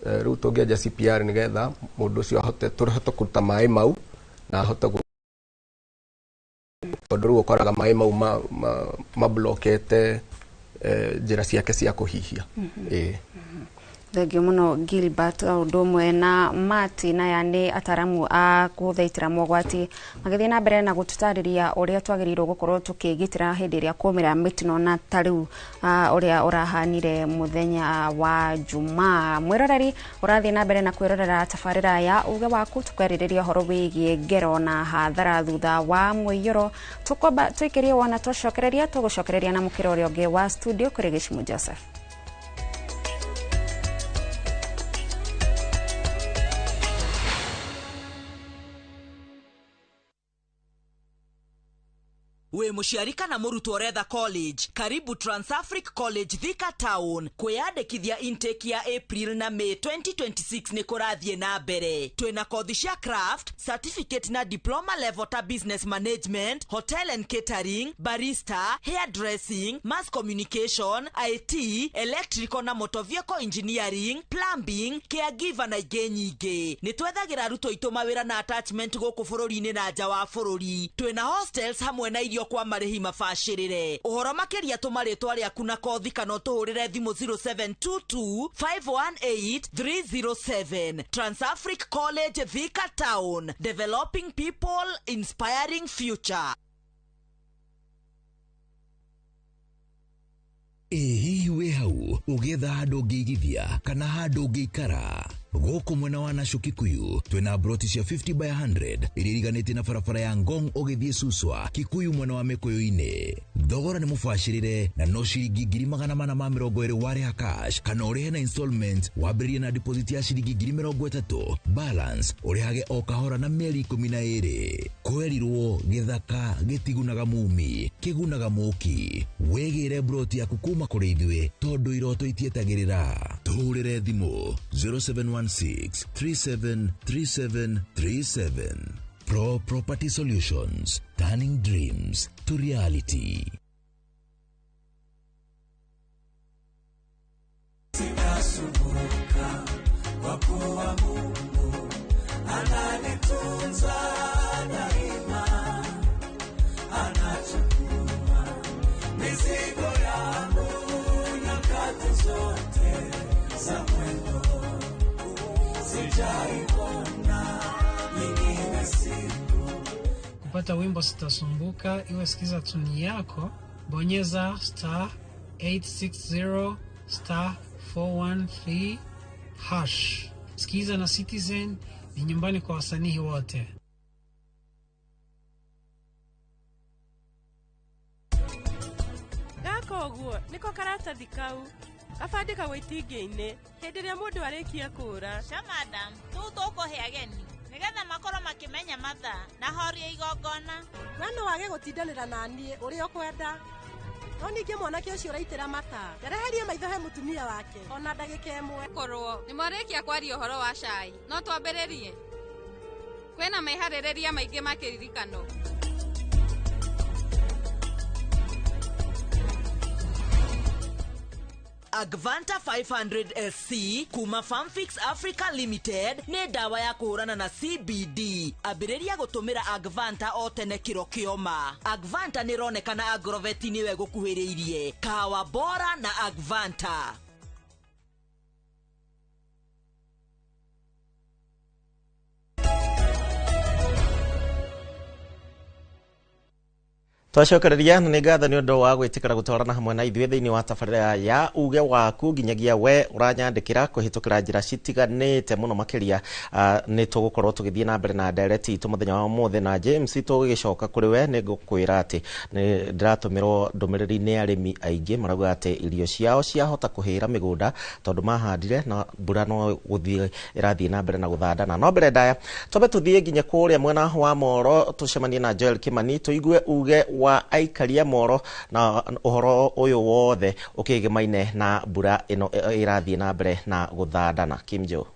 S21: Rĩu tũngĩanjia CPR nĩgetha mũndũ ũcio ahote tũhote kũruta maĩ mau na ahote, tondũ rĩu ũkoraga maĩ mau mablokete njĩra ciake cia kũhihia. Ĩĩ.
S1: Thengio mũno Gilbert, o ũndũ ũmwe na Martin. Aya nĩ ataramu a gũthaitĩra mogwati magĩthiĩ na mbere na gũtũtarĩria ũrĩa twagĩrĩirwo gũkorwo tũkĩgitĩra hĩndĩ ĩrĩa kwaumĩra mĩtino na ta rĩu ũrĩa ũrahanire mũthenya wa Jumaa. Mwĩroreri ũrathiĩ na mbere na kwĩrorera tabarĩra ya uge waku, tũkwarĩrĩria ũhoro wĩgiĩ ngero na hathara thutha wa mũiyũro. Tũkwamba tũikĩrie wona twacokereria, tũgũcokereria na mũkĩra ũrĩa ũngĩ wa studio kũrĩ Gĩcimu Joseph.
S6: Wĩ mũciari kana mũrutwo ũretha college, karibu Transafric College Thika Town. Kwĩyandĩkithia intake ya April na May 2026 nĩ kũrathiĩ na mbere. Twĩna kothi cia craft, certificate na diploma level ta business management, hotel and catering, barista, hairdressing, mass communication, IT, electrical na motor vehicle engineering, plumbing, caregiver na ingĩ nyingĩ. Nĩ twethagĩra arutwo aitũ mawĩra na attachment gũkũ bũrũri-inĩ na nja wa bũrũri. Twĩna hostels hamwe na irio kwa marĩhi mabacĩrĩre. Ũhoro makĩria tũma rĩtwa rĩaku na kothi kana ũtũhũrĩre thimũ 0722 518 307. Transafric College Thika Town, developing people, inspiring future.
S22: Ĩ hihi wĩ hau ũgĩetha handũ ũngĩigithia kana handũ ũngĩikara? Gũkũ mwena wa Nasho Kikuyu twĩna broti cia 50 by 100 iria iriganĩtie na barabara ya Ngong ũgĩthiĩ Suswa Kikuyu mwena wa Mĩkũyũ-inĩ. Thogora nĩ mũbacĩrĩre na no ciringi 420,000 warĩha cash kana ũrĩhe na installment, wambĩrĩrie na deposit ya ciringi 30,000, balance ũrĩhage o kahora na mĩeri 12. Kwerirwo gĩthaka gĩtigunaga mumi, kĩgunaga mũki. Wĩgĩre broti yaku kuma kũrĩ ithuĩ tondũ iroto itietagĩrĩra. Tũhũrĩre thimũ 0716 373737. Pro Property Solutions, turning dreams to reality.
S23: Sitasumbuka kwa kuwa Mungu ananitunza daima, anachukua mizigo yangu nyakati zote za mwendo. Sijaipona nyingine siku.
S24: Kupata wimbo Sitasumbuka, iwe sikiza tuni yako, bonyeza star 860 star 413 hash. Sikiza na Citizen ni nyumbani kwa wasanii wote.
S25: Gaka ũguo nĩko karatathi kau gabandĩkagwo itingĩ-inĩ hĩndĩ ĩrĩa mũndũ arĩkia kũũra.
S26: Ca madam, tũu tũkũhe ageni nĩgetha makorwo makĩmenya mathaa na horia igongona.
S27: We no wage gũtindanĩra na niĩ ũrĩa ũkwenda, no ningĩ mwanake ũcio ũraitĩra mata ndereherie maitho he mũtumia wake ona ndagĩka ĩmwe.
S28: Korwo nĩ mwarĩkia kwaria ũhoro wa cai, no twambĩrĩrie. Kwĩna meharĩrĩria maingĩ ma kĩririkano.
S6: Agvanta 500 SC kuma Farmfix Africa Limited nĩ ndawa ya kũhũrana na CBD. Ambĩrĩria gũtũmĩra Agvanta o tene kĩro kĩoma. Agvanta nĩ ĩronekana Agrovet nĩwe gũkuhĩrĩirie. Kahawa bora na Agvanta.
S2: Twacokereria na nĩ ngatho nĩ ũndũ wa gwĩtĩkĩra gũtwarana hamwe na ithuĩ thĩinĩ wa tabarĩra ya uge waku nginyagia we ũranyandĩkĩra kũhĩtũkĩra njĩra citiganĩte mũno makĩria. Nĩ tũgũkorwo tũgĩthiĩ na mbere na ndereti itũ mũthenya wa ũmũthĩ na James, tũgĩgĩcoka kũrĩ we nĩ ngũkwĩra atĩ nĩ ndĩratũmĩrwo ndũmĩrĩri nĩ arĩmi aingĩ marauga atĩ irio ciao ciahota kũhĩra mĩgũnda tondũ mahandire na mbura no gũthiĩ ĩrathiĩ na mbere na gũthandana. No mbere ndaya twambe tũthiĩ nginya kũrĩa mwena wa Moro tũcemanie na Joel Kimani tũigue uge wa aikaria Moro na ũhoro ũyũ wothe ũkĩgemaine na mbura ĩno ĩrathiĩ na mbere na gũthandana. Kim Jo.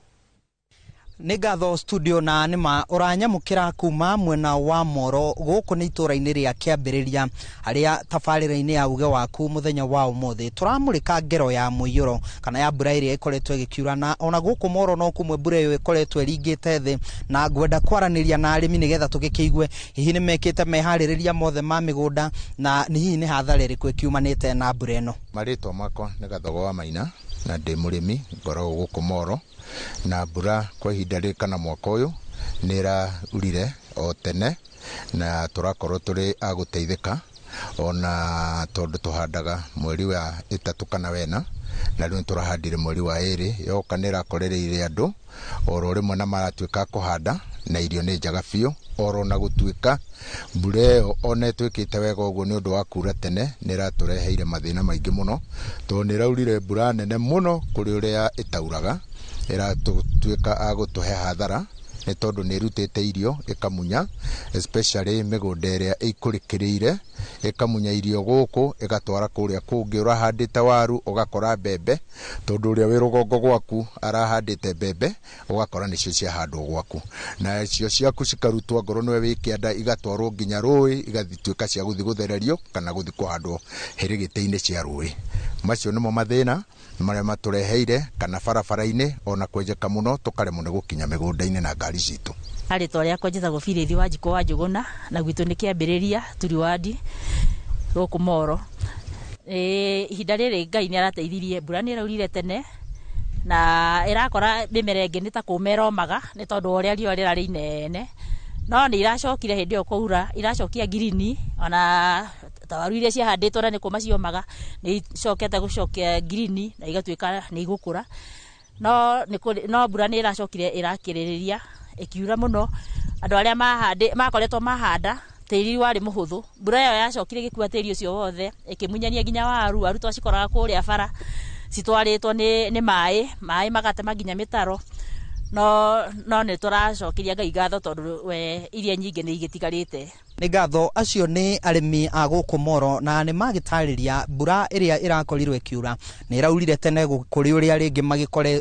S3: Nĩ ngatho studio na nĩma ũranyamũkĩra kuma mwena wa Moro gũkũ nĩ itũũra-inĩ rĩa Kĩambĩrĩria harĩa tabarĩra-inĩ ya uge waku mũthenya wa ũmũthĩ tũramũrĩka ngero ya mũiyũro kana ya mbura ĩrĩa ĩkoretwo ĩgĩkiura, na ona gũkũ Moro no kumwe mbura ĩyo ĩkoretwo ĩringĩte thĩ, na ngwenda kwaranĩria na arĩmi nĩgetha tũgĩkĩigue hihi nĩ mekĩte meharĩrĩria mothe ma mĩgũnda na nĩ hihi nĩ hathara ĩrĩkũ ĩkiumanĩte na mbura ĩno.
S4: Marĩtwa makwa nĩ Gathogo wa Maina na ndĩ mũrĩmi ngoragwo gũkũ Moro, na mbura kwa ihinda rĩrĩ kana mwaka ũyũ nĩ ĩraurire o tene na tũrakorwo tũrĩ a gũteithĩka ona tondũ tũhandaga mweri wa 3 kana 4 na rĩu tũrahandire mweri wa 2 yoka nĩ ĩrakorereire andũ oro rĩmwe na maratuĩka kũhanda na irio nĩ njega biũ oro na gũtuĩka mbura ĩyo ona ĩtuĩkĩte wega ũguo nĩ ũndũ wa kura tene nĩ ĩratũreheire mathĩna maingĩ mũno tondũ nĩ ĩraurire mbura nene mũno kũrĩ ũrĩa ĩtauraga, ĩratuĩka a gũtũhe hathara nĩ tondũ nĩ ĩrutĩte irio ĩkamunya especially mĩgũnda ĩrĩa ĩikũrĩkĩrĩire ĩkamunya irio gũkũ ĩgatwara kũrĩa kũngĩ. Ũrahandĩte waru ũgakora mbembe tondũ ũrĩa wĩ rũgongo gwaku arahandĩte mbembe ũgakora nĩcio ciahandwo gwaku, na cio ciaku cikarutwo ngoro nĩwe wĩ kĩanda igatwarwo nginya rũĩ igathituĩka cia gũthiĩ gũthererio kana gũthiĩ kũhandwo hĩrĩgĩte-inĩ cia rũĩ. Macio nĩmo mathĩna marĩa matũreheire kana barabara-inĩ ona kwenjeka mũno tũkaremwo nĩ gũkinya mĩgũnda-inĩ na ngari citũ.
S5: Rĩtwa rĩakwa njĩtagwo Birithi wa Njikũ wa Njũgũna na gwitũ nĩ Kĩambĩrĩria Turiwandi gũkũ Moro. Ihinda rĩrĩ Ngai nĩ arateithirie, mbura nĩ ĩraurire tene na ĩrakora mĩmera ĩngĩ nĩ ta kũma ĩromaga nĩ tondũ wa ũrĩa riũa rĩrarĩ inene, no nĩ iracokire hĩndĩ ĩyo kũura iracokia ngirini, ona ta waru iria ciahandĩtwo na nĩ kũma ciomaga nĩ icokete gũcokia ngirini na igatuĩka nĩ igũkũra, no mbura nĩ ĩracokire ĩrakĩrĩrĩria ĩkiura mũno. Andũ arĩa makoretwo mahanda tĩri warĩ mũhũthũ, mbura ĩyo yacokire ĩgĩkua tĩri ũcio wothe ĩkĩmunyania nginya waru. Waru twacikoraga kũrĩa bara citwarĩtwo nĩ maĩ magatema nginya mĩtaro, no nĩ tũracokeria Ngai ngatho tondũ we iria nyingĩ nĩ igĩtigarĩte.
S3: Nĩ ngatho. Acio nĩ arĩmi a gũkũ Moro na nĩ magĩtarĩria mbura ĩrĩa ĩrakorirwo ĩkiura nĩ ĩraurire tene kũrĩ ũrĩa rĩngĩ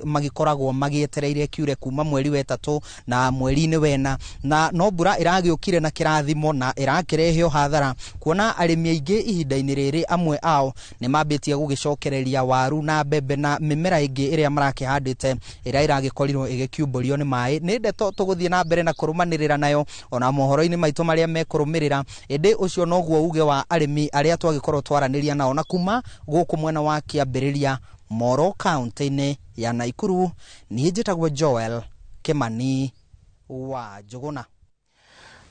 S3: magĩkoragwo magĩetereire kiure kuma mweri wa 3 na mweri-inĩ wa 4, na no mbura ĩragĩũkire na kĩrathimo na ĩrakĩrehe hathara kuona arĩmi aingĩ ihinda-inĩ rĩrĩ amwe ao nĩ mambĩtie gũgĩcokereria waru na mbembe na mĩmera ĩngĩ ĩrĩa marakĩhandĩte ĩrĩa ĩragĩkorirwo ĩgĩkiumbũrio nĩ maĩ. Nĩ ndeto tũgũthiĩ na mbere na kũrũmanĩrĩra nayo ona mohoro-inĩ maitũ marĩa mekũrũmĩrĩra, ĩndĩ ũcio noguo uge wa arĩmi arĩa twagĩkorwo twaranĩria nao na kuma gũkũ mwena wa Kĩambĩrĩria Moro kaunti-inĩ ya Naikuru. Niĩ njĩtagwo Joel Kimani wa Njũgũna.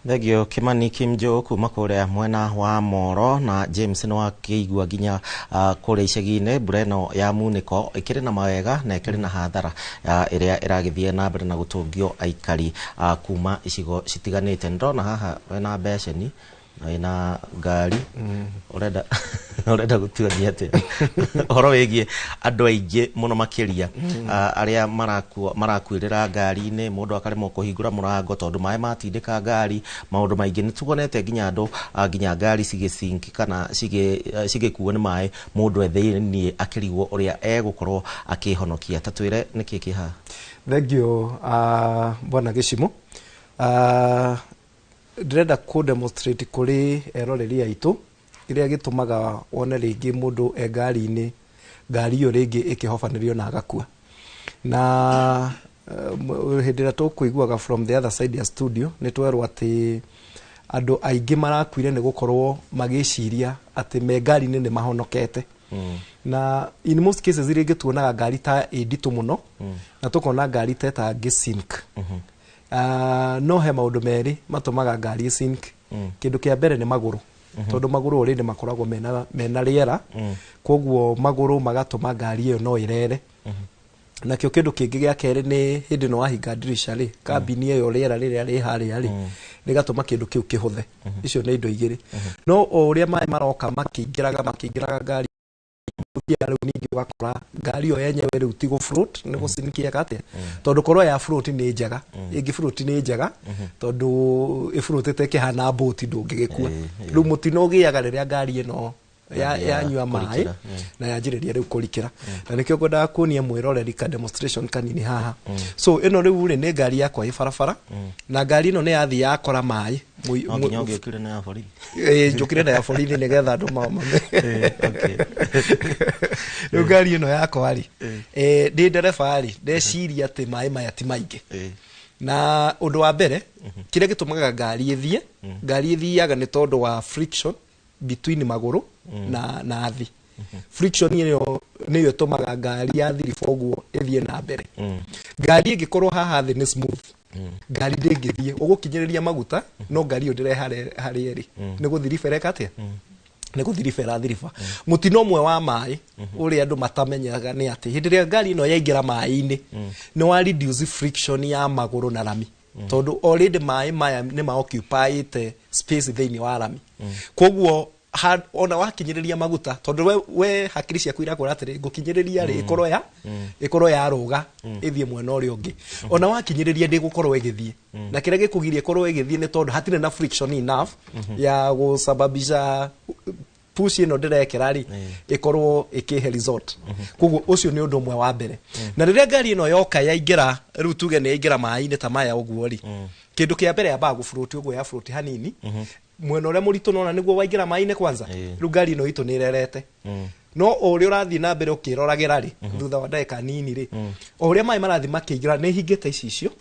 S2: Thengio Kimani Kimjo kuma kũrĩa mwena wa Moro. Na James nĩ wakĩigua nginya kũrĩa icagi-inĩ mbura ĩno ya munĩko ĩkĩrĩ na mawega na ĩkĩrĩ na hathara ĩrĩa ĩragĩthiĩ na mbere na gũtũngio aikari kuma icigo citiganĩte. Ndĩrona haha wĩna beceni na wĩna ngari, ũrenda gũtuonia atĩa ũhoro wĩgiĩ andũ aingĩ mũno makĩria arĩa marakuĩrĩra ngari-inĩ, mũndũ akaremwo kũhingũra mũrango tondũ maĩ matindĩka ngari, maũndũ maingĩ nĩ tuonete nginya andũ nginya ngari cigĩcinki kana cigĩkuo nĩ maĩ, mũndũ e thĩiniĩ akĩrigwo ũrĩa egũkorwo akĩhonokia. Ta twĩre nĩkĩ kĩ haha.
S16: Thengio bwana Gĩcimo. Ndĩrenda kũ demonstrate kũrĩ eroreri aitũ kĩrĩa gĩtũmaga wone rĩngĩ mũndũ e ngari-inĩ, ngari ĩyo rĩngĩ ĩkĩhobanĩrio na agakua. Na hĩndĩ ĩrĩa tũkũiguaga from the other side ya studio nĩ twerwo atĩ andũ aingĩ marakuire nĩ gũkorwo magĩciria atĩ me ngari-inĩ nĩ mahonokete. Na in most cases rĩngĩ tuonaga ngari ta ĩ nditũ mũno na tũkona ngari ta ĩtangĩ-sink. No he maũndũ merĩ matũmaga ngari ĩ-sink. Kĩndũ kĩa mbere nĩ magũrũ. Tondũ magũrũ already makoragwo mena rĩera, koguo magũrũ magatũma ngari ĩyo no ĩrere. Nakĩo kĩndũ kĩngĩ gĩa kerĩ nĩ hĩndĩ ĩno wahinga ndirisha rĩ, kambini ĩyo rĩera rĩrĩa rĩ harĩa rĩ rĩgatũma kĩndũ kĩu kĩhũthe. Icio nĩ indo igĩrĩ. No o ũrĩa maĩ maroka makĩingĩraga ngari ũthiaga rĩu ningĩ ũgakora ngari ĩyo yenyewe rĩu ti gũ float, nĩ gũcinikiaga atĩa, tondũ korwo ya float nĩ njega, ĩngĩ float nĩ njega tondũ ĩfloatĩte ĩkĩhana mbũti ndũngĩgĩkua. Rĩu mũtino ũgĩaga rĩrĩa ngari ĩno yanyua maĩ na yanjĩrĩria rĩu kũrikĩra. Na nĩkĩo ngwendaga kuonia mwĩroreri ka demonstration kanini haha. So ĩno rĩu rĩ nĩ ngari yakwa ĩ barabara, na ngari ĩno nĩ yathiĩ yakora maĩ.
S2: No nginya ũngĩokire na ya borithi.
S16: Ĩĩ, njũkire na ya borithi nĩgetha andũ mame. Rĩu ngari ĩno yakwa rĩ, ndĩ ndereba rĩ, ndeciria atĩ maĩ maya ti maingĩ. Na ũndũ wa mbere kĩrĩa gĩtũmaga ngari ĩthiĩ, ngari ĩthiaga nĩ tondũ wa friction between magũrũ na thĩ. Friction ĩyo nĩyo ĩtũmaga ngari ya thiriba ũguo ĩthiĩ na mbere. Ngari ĩngĩkorwo haha thĩ nĩ smooth, ngari ndĩngĩthiĩ. Ũgũkinyĩrĩria maguta no ngari ĩyo ndĩre harĩa ĩrĩ, nĩ gũthiriba ĩreka atĩa, nĩ gũthiriba ĩrathiriba. Mũtino ũmwe wa maĩ ũrĩa andũ matamenyaga nĩ atĩ hĩndĩ ĩrĩa ngari ĩno yaingĩra maĩ-inĩ, nĩ wa reduce friction ya magũrũ na rami, tondũ already maĩ maya nĩ ma occupyĩte space thĩinĩ wa rami. Koguo ona wakinyĩrĩria maguta, tondũ we hakiri ciaku irakwĩra atĩrĩ, ngũkinyĩrĩria rĩ, ĩkorwo yarũga ĩthiĩ mwena ũrĩa ũngĩ. Ona wakinyĩrĩria ndĩgũkorwo ĩgĩthiĩ. Na kĩrĩa gĩkũgiria ĩkorwo ĩgĩthiĩ nĩ tondũ hatirĩ na friction enough ya gũsababisha push ĩno ndĩrekĩra rĩ ĩkorwo ĩkĩhe result. Koguo ũcio nĩ ũndũ ũmwe wa mbere. Na rĩrĩa ngari ĩno yoka yaingĩra, rĩu tuge nĩ yaingĩra maĩ-inĩ ta maya ũguo rĩ, kĩndũ kĩa mbere yambaga gũfloat ũguo, ya float hanini mwena ũrĩa mũritũ nona nĩguo waingĩra maĩ-inĩ kwanza. Rĩu ngari ĩno itũ nĩ ĩrerete, no o ũrĩa ũrathiĩ na mbere ũkĩroragĩra rĩ, thutha wa ndagĩka nini rĩ, o ũrĩa maĩ marathiĩ makĩingĩra, nĩ hingĩte icicio,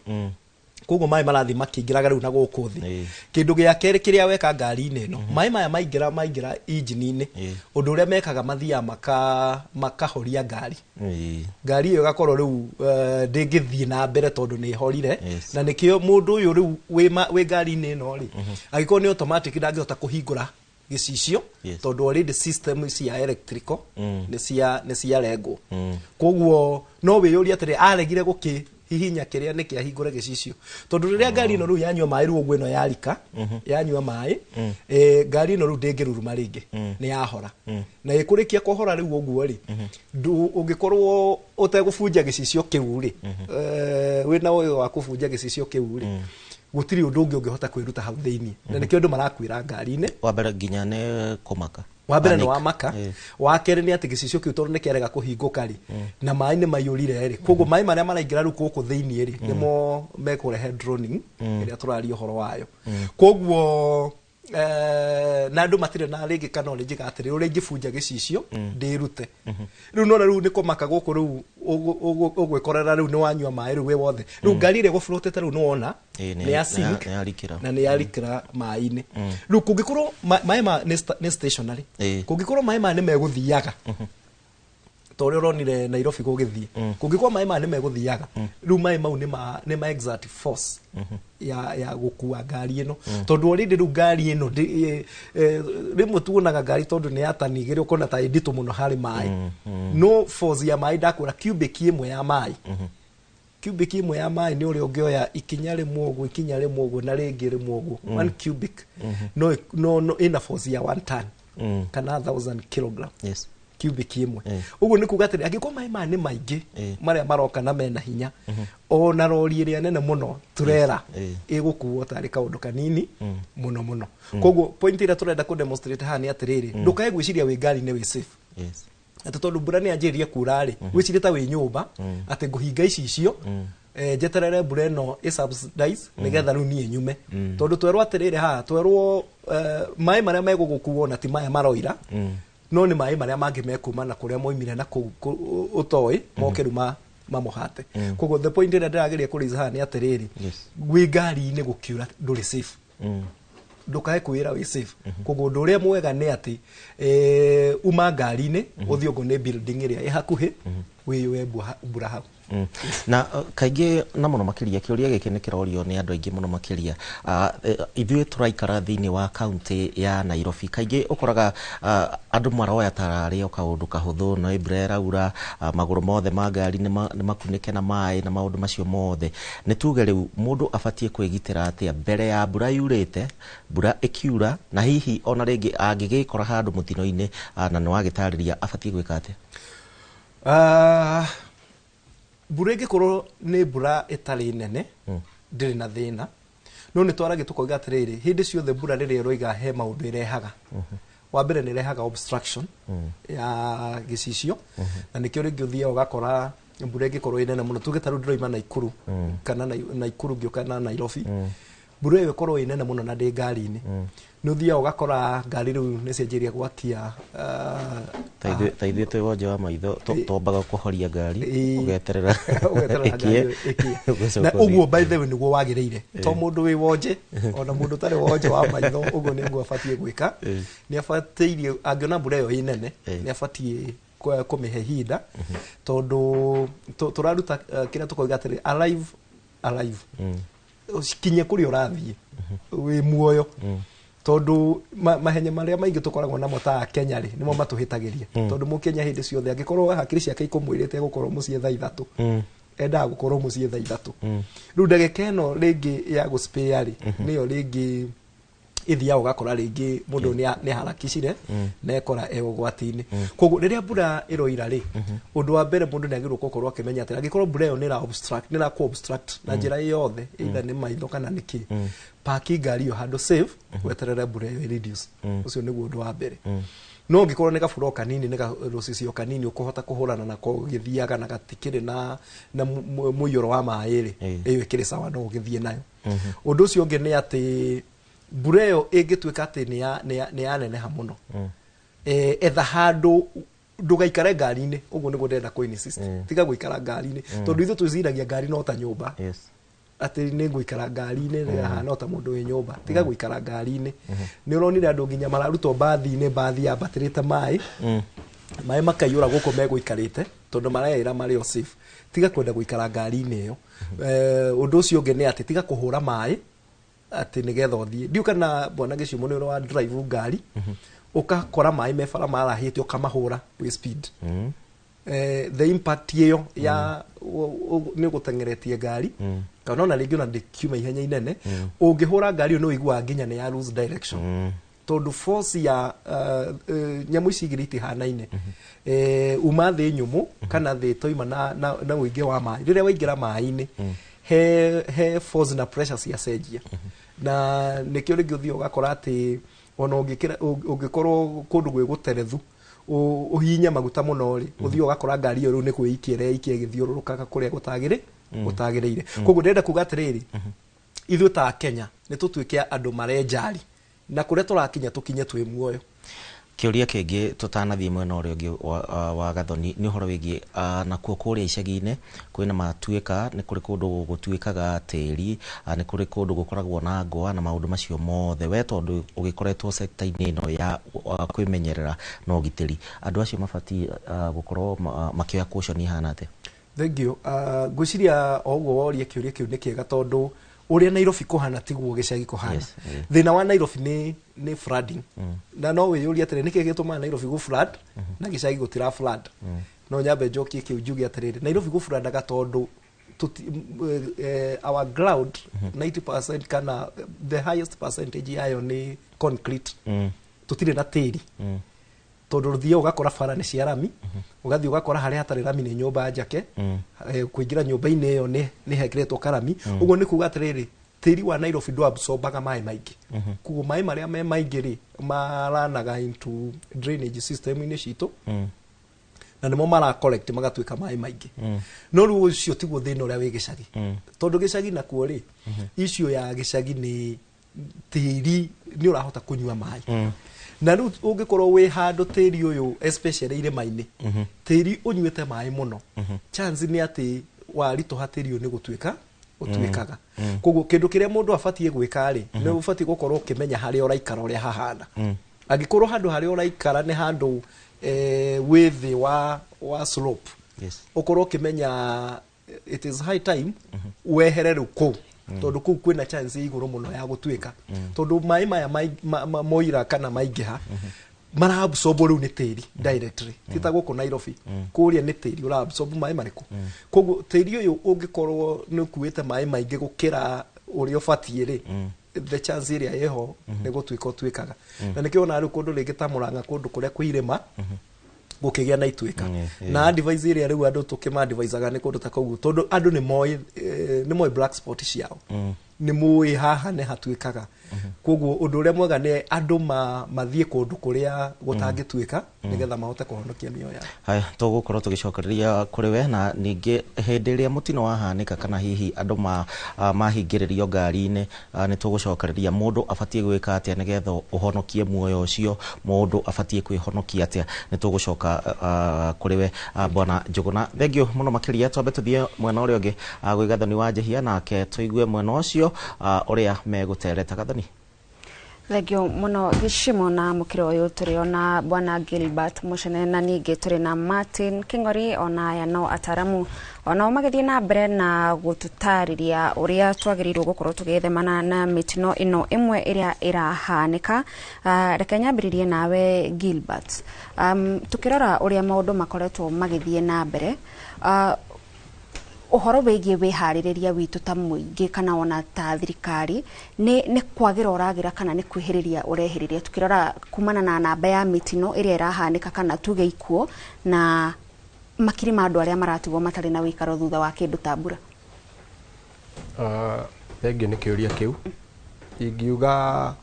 S16: koguo maĩ marathiĩ makĩingĩraga rĩu na gũkũ thĩ. Kĩndũ gĩa kerĩ kĩrĩa weka ngari-inĩ ĩno, maĩ maya maingĩra injini-inĩ, ũndũ ũrĩa mekaga mathiaga makahoria ngari. Ngari ĩyo ĩgakorwo rĩu ndĩngĩthiĩ na mbere tondũ nĩ ĩhorire. Na nĩkĩo mũndũ ũyũ rĩu wĩ ngari-inĩ ĩno rĩ, angĩkorwo nĩ automatic ndangĩhota kũhingũra gĩcicio, tondũ already system cia electrical nĩ ciarengwo. Koguo no wĩyũrie atĩrĩ, aregire gũkĩhihinya kĩrĩa nĩkĩ ahingũre gĩcicio? Tondũ rĩrĩa ngari ĩno rĩu yanyua maĩ rĩu ũguo ĩno yarika, yanyua maĩ, ngari ĩno rĩu ndĩngĩruruma rĩngĩ, nĩ yahora. Na ĩkũrĩkia kũhora rĩu ũguo rĩ, ũngĩkorwo ũtegũbunja gĩcicio kĩu rĩ, wĩna ũgĩ wa kũbunja gĩcicio kĩu rĩ, gũtirĩ ũndũ ũngĩ ũngĩhota kwĩruta hau thĩinĩ. Na nĩkĩo andũ marakuĩra ngari-inĩ.
S2: Wa mbere nginya nĩ kũmaka.
S16: Wa mbere nĩ
S2: Panic.
S16: wa maka. Wa kerĩ nĩ atĩ gĩcicio kĩu tondũ nĩ kĩarega kũhingũka rĩ, na maĩ nĩ maiyũrire rĩ, koguo maĩ marĩa maraingĩra rĩu gũkũ thĩinĩ rĩ, nĩmo mekũrehe droning ĩrĩa tũraria ũhoro wayo. Koguo na andũ matirĩ na rĩngĩ kana ũrĩa atĩrĩ, ũrĩa ingĩbunja gĩcicio ndĩrute. Rĩu nona rĩu nĩ kũmaka gũkũ rĩu ũgwĩkorera rĩu nĩ wanyua maĩ rĩu wĩ wothe. Rĩu ngari ĩrĩa ĩgũfloatĩte rĩu nĩ wona nĩ ya sink
S2: nĩ yarikĩra.
S16: Na nĩ yarikĩra maĩ-inĩ. Rĩu kũngĩkorwo maĩ ma nĩ stationary, kũngĩkorwo maĩ maya nĩ megũthiaga ta ũrĩa ũronire Nairobi gũgĩthiĩ, kũngĩkorwo maĩ maya nĩ megũthiaga, rĩu maĩ mau nĩ ma exert force ya gũkua ngari ĩno, tondũ already rĩu ngari ĩno rĩmwe tuonaga ngari tondũ nĩ ya tani igĩrĩ ũkona ta ĩ nditũ mũno harĩ maĩ, no force ya maĩ ndakwĩra cubic ĩmwe ya maĩ, cubic ĩmwe ya maĩ nĩ ũrĩa ũngĩoya ikinya rĩmwe ũguo, ikinya rĩmwe ũguo, na rĩngĩ rĩmwe ũguo. One cubic no ĩna force ya 1 ton kana 1000 kilogram. Cubic ĩmwe. Ũguo nĩ kuga atĩrĩ, angĩkorwo maĩ maya nĩ maingĩ marĩa maroka na mena hinya, ona rori ĩrĩa nene mũno turera ĩgũkuo tarĩ kaũndũ kanini mũno mũno. Koguo point ĩrĩa tũrenda kũ demonstrate haha nĩ atĩrĩrĩ, ndũkae gwĩciria wĩ ngari-inĩ wĩ safe, atĩ tondũ mbura nĩ yanjĩrĩria kura rĩ, wĩcirie ta wĩ nyũmba atĩ ngũhinga icicio, njeterere mbura ĩno ĩ subsidize nĩgetha rĩu niĩ nyume. Tondũ twerwo atĩrĩrĩ, haha twerwo maĩ marĩa megũgũkuo na ti maya maroira, no nĩ maĩ marĩa mangĩ mekuma na kũrĩa moimire na kũu ũtoĩ moke rĩu mamũhate. Koguo the point ĩrĩa ndĩrageria kũraise haha nĩ atĩrĩrĩ, wĩ ngari-inĩ gũkiura ndũrĩ safe, ndũkae kwĩra wĩ safe. Koguo ũndũ ũrĩa mwega nĩ atĩ uma ngari-inĩ ũthiĩ ũguo nĩ building ĩrĩa ĩ hakuhĩ, wĩyũe mbura hau.
S2: Na kaingĩ na mũno makĩria kĩũria gĩkĩ nĩ kĩrorio nĩ andũ aingĩ mũno makĩria. Ithuĩ tũraikara thĩinĩ wa kaunti ya Nairobi, kaingĩ ũkoraga andũ maroya tararĩ o kaũndũ kahũthũ, no mbura ĩraura, magũrũ mothe ma ngari nĩ makunĩke na maĩ na maũndũ macio mothe. Nĩ tuge rĩu mũndũ abatiĩ kwĩgitĩra atĩa mbere ya mbura yurĩte, mbura ĩkiura, na hihi ona rĩngĩ angĩgĩkora handũ mũtino-inĩ, na nĩ wagĩtarĩria abatiĩ gwĩka atĩa?
S16: Mbura ĩngĩkorwo nĩ mbura ĩtarĩ nene, ndĩrĩ na thĩna, no nĩ twaragĩ tũkoiga atĩrĩrĩ, hĩndĩ ciothe mbura rĩrĩa ĩroiga he maũndũ ĩrehaga. Wa mbere nĩ ĩrehaga obstruction ya gĩcicio, na nĩkĩo rĩngĩ ũthiaga ũgakora mbura ĩngĩkorwo ĩ nene mũno, tuge ta rĩu ndĩroima Naikuru kana Naikuru ngĩũka na Nairobi, mbura ĩyo ĩkorwo ĩ nene mũno na ndĩ ngari-inĩ, nĩ ũthiaga ũgakora ngari rĩu nĩ cianjĩrĩria gwakia.
S2: Ta ithuĩ twĩ wonje wa maitho, twambaga kũhoria ngari, ũgeterera
S16: ũgeterera ngari
S2: ĩkie,
S16: ĩkie.
S2: Ũgacoka
S16: Na
S2: ũthiĩ.
S16: Ũguo by the way nĩguo wagĩrĩire, to mũndũ wĩ wonje, ona mũndũ ũtarĩ wonje wa maitho, ũguo nĩguo abatiĩ gwĩka. Nĩ abatiĩ, angĩona mbura ĩyo ĩ nene, nĩ abatiĩ kũmĩhe ihinda, tondũ tũraruta kĩrĩa tũkoiga atĩrĩ, arrive alive, kinye kũrĩa ũrathiĩ wĩ muoyo, tondũ mahenya marĩa maingĩ tũkoragwo namo ta Kenya rĩ, nĩmo matũhĩtagĩria, tondũ mũkenya hĩndĩ ciothe angĩkorwo hakiri ciake ikũmwĩrĩte gũkorwo mũciĩ thaa 3, endaga gũkorwo mũciĩ thaa 3. Rĩu ndagĩka ĩno rĩngĩ ya gũspare rĩ, nĩyo rĩngĩ ĩthiaga ũgakora rĩngĩ mũndũ nĩ harakicire na ekora e ũgwati-inĩ. Koguo rĩrĩa mbura ĩroira rĩ, ũndũ wa mbere mũndũ nĩ agĩrĩirwo gũkorwo akĩmenya atĩ angĩkorwo mbura ĩyo nĩ ĩra obstruct, nĩ ĩra obstruct na njĩra yothe, either nĩ maitho kana nĩ kĩ, paki ngari ĩyo handũ safe, weterere mbura ĩyo ĩreduce. Ũcio nĩguo ũndũ wa mbere. No ũngĩkorwo nĩ gabura o kanini, nĩ rũcicio kanini ũkũhota kũhũrana nako ũgĩthiaga na gatikĩrĩ na mũiyũro wa maĩ rĩ, ĩyo ĩkĩrĩ sawa, no ũgĩthiĩ nayo. Ũndũ ũcio ũngĩ nĩ atĩ mbura ĩyo ĩngĩtuĩka atĩ nĩ yaneneha mũno, etha handũ ndũgaikare ngari-inĩ. Ũguo nĩguo ndĩrenda kũ insist, tiga gũikara ngari-inĩ, tondũ ithuĩ twĩciragia ngari no ta nyũmba, atĩ nĩ ngũikara ngari-inĩ hana ta mũndũ wĩ nyũmba. Tiga gũikara ngari-inĩ. Nĩ ũronire andũ nginya mararutwo mbathi-inĩ, mbathi yambatĩrĩte maĩ, maĩ makaiyũra gũkũ megũikarĩte, tondũ mareĩra marĩ o safe. Tiga kwenda gũikara ngari-inĩ ĩyo. Ũndũ ũcio ũngĩ nĩ atĩ tiga kũhũra maĩ atĩ nĩgetha ũthiĩ. Ndiũ kana bwana Gĩcumo nĩ ũrĩ wa drive ngari, ũkakora maĩ me bara marahĩte, ũkamahũra wĩ speed. The impact ĩyo ya nĩ ũgũteng'eretie ngari, kana ona rĩngĩ ona ndĩkiuma ihenya inene, ũngĩhũra ngari ĩyo nĩ ũiguaga nginya nĩ ya lose direction, tondũ force ya nyamũ ici igĩrĩ itihanaine. Uma thĩ nyũmũ kana thĩ toima na ũingĩ wa maĩ, rĩrĩa waingĩra maĩ-inĩ, he force na pressure ciacenjia, na nĩkĩo rĩngĩ ũthiĩ ũgakora atĩ ona ũngĩkorwo kũndũ gwĩ gũterethu, ũhihinye maguta mũno rĩ, ũthiĩ ũgakora ngari ĩyo rĩu nĩ kwĩikia ĩreikia ĩgĩthiũrũrũkaga kũrĩa gũtagĩrĩire. Koguo ndĩrenda kuga atĩrĩrĩ, ithuĩ ta Kenya nĩ tũtuĩke andũ marenjari, na kũrĩa tũrakinya tũkinye twĩ muoyo.
S2: Kĩũria kĩngĩ tũtanathiĩ mwena ũrĩa ũngĩ wa Gathoni nĩ ũhoro wĩgiĩ nakuo kũrĩa icagi-inĩ kwĩna matuĩka, nĩ kũrĩ kũndũ gũtuĩkaga tĩri, nĩ kũrĩ kũndũ gũkoragwo na ngwa na maũndũ macio mothe. We tondũ ũgĩkoretwo sector-inĩ ĩno ya kwĩmenyerera na ũgitĩri, andũ acio mabatiĩ gũkorwo makĩoya caution ihana atĩa?
S16: Thank you. Ngwĩciria o ũguo woria kĩũria kĩu nĩ kĩega, tondũ ũrĩa Nairobi kũhana tiguo gĩcagi kũhana. Thĩna wa Nairobi nĩ flooding, na no wĩyũrie atĩrĩ, nĩkĩ gĩtũmaga Nairobi gũ flood na gĩcagi gũtira flood? No nyambe njokie kĩu, njuge atĩrĩrĩ, Nairobi gũ floodaga tondũ our ground 90% kana the highest percentage yayo nĩ concrete. Tũtirĩ na tĩri, tondũ ũthiaga ũgakora bara nĩ cia rami, ũgathiĩ ũgakora harĩa hatarĩ rami nĩ nyũmba njake. Kũingĩra nyũmba-inĩ ĩyo nĩ hekĩrĩtwo karami. Ũguo nĩ kuga atĩrĩrĩ, tĩri wa Nairobi ndũ absorbaga maĩ maingĩ. Koguo maĩ marĩa me maingĩ rĩ, maranaga into drainage system-inĩ citũ, na nĩmo mara collect magatuĩka maĩ maingĩ. No rĩu ũcio tiguo thĩna ũrĩa wĩ gĩcagi, tondũ gĩcagi nakuo rĩ, issue ya gĩcagi nĩ tĩri nĩ ũrahota kũnyua maĩ. Na rĩu ũngĩkorwo wĩ handũ tĩri ũyũ, especially irĩma-inĩ, tĩri ũnyuĩte maĩ mũno, chance nĩ atĩ waritũha tĩri ũyũ nĩ gũtuĩka ũtuĩkaga. Koguo kĩndũ kĩrĩa mũndũ abatiĩ gwĩka rĩ, nĩ ũbatiĩ gũkorwo ũkĩmenya harĩa ũraikara ũrĩa hahana. Angĩkorwo handũ harĩa ũraikara nĩ handũ wĩ thĩ wa slope, ũkorwo ũkĩmenya It is high time wehere rĩu kũu, tondũ kũu kwĩna chance ĩ igũrũ mũno ya gũtuĩka, tondũ maĩ maya moira kana maingĩha maraabsorb rĩu nĩ tĩri directly, ti ta gũkũ Nairobi. Kũrĩa nĩ tĩri ũraabsorb maĩ marĩkũ. Koguo tĩri ũyũ ũngĩkorwo nĩ ũkuĩte maĩ maingĩ gũkĩra ũrĩa ũbatiĩ rĩ, the chance ĩrĩa ĩho nĩ gũtuĩka ũtuĩkaga. Na nĩkĩo wonaga rĩu kũndũ rĩngĩ ta Mũrang'a, kũndũ kũrĩa kwĩ irĩma, gũkĩgĩa na ituĩka. Na advice ĩrĩa rĩu andũ tũkĩmadvisaga nĩ kũndũ ta kũu, tondũ andũ nĩ moĩ, nĩ moĩ black spot ciao, nĩ mũĩ haha nĩ hatuĩkaga. Koguo ũndũ ũrĩa mwega nĩ andũ mathiĩ kũndũ kũrĩa gũtangĩtuĩka, nĩgetha mahote kũhonokia mĩoyo yao.
S2: Haya, tũgũkorwo tũgĩcokereria kũrĩ we. Na ningĩ hĩndĩ ĩrĩa mũtino wahanĩka, kana hihi andũ mahingĩrĩrio ngari-inĩ, nĩ tũgũcokereria mũndũ abatiĩ gwĩka atĩa nĩgetha ũhonokie muoyo ũcio, mũndũ abatiĩ kwĩhonokia atĩa. Nĩ tũgũcoka kũrĩ we, bwana Njũgũna. Thengiũ mũno makĩria. Twambe tũthiĩ mwena ũrĩa ũngĩ, gwĩ Gathoni wa Njehia, nake tũigue mwena ũcio ũrĩa megũtereta. Gathoni.
S1: Thengio mũno, Gĩcimo. Na mũkĩra ũyũ tũrĩ ona bwana Gilbert Mũcene, na ningĩ tũrĩ na Martin King'ori. Ona aya no ataramu onao magĩthiĩ na mbere na gũtũtarĩria ũrĩa twagĩrĩirwo gũkorwo tũgĩthemana na mĩtino ĩno ĩmwe ĩrĩa ĩrahanĩka. Reke nyambĩrĩrie nawe, Gilbert. Tukĩrora ũrĩa maũndũ makoretwo magĩthiĩ na mbere, ũhoro wĩgiĩ wĩharĩrĩria witũ ta mũingĩ kana ona ta thirikari, nĩ kwagĩra ũragĩra kana nĩ kwĩhĩrĩria ũrehĩrĩria, tukĩrora kumana na namba ya mĩtino ĩrĩa ĩrahanĩka, kana tuge ikuũ na makiri ma andũ arĩa maratigwo matarĩ na wĩikaro thutha wa kĩndũ ta mbura?
S21: Thengiũ nĩ kĩũria kĩu. Ingiuga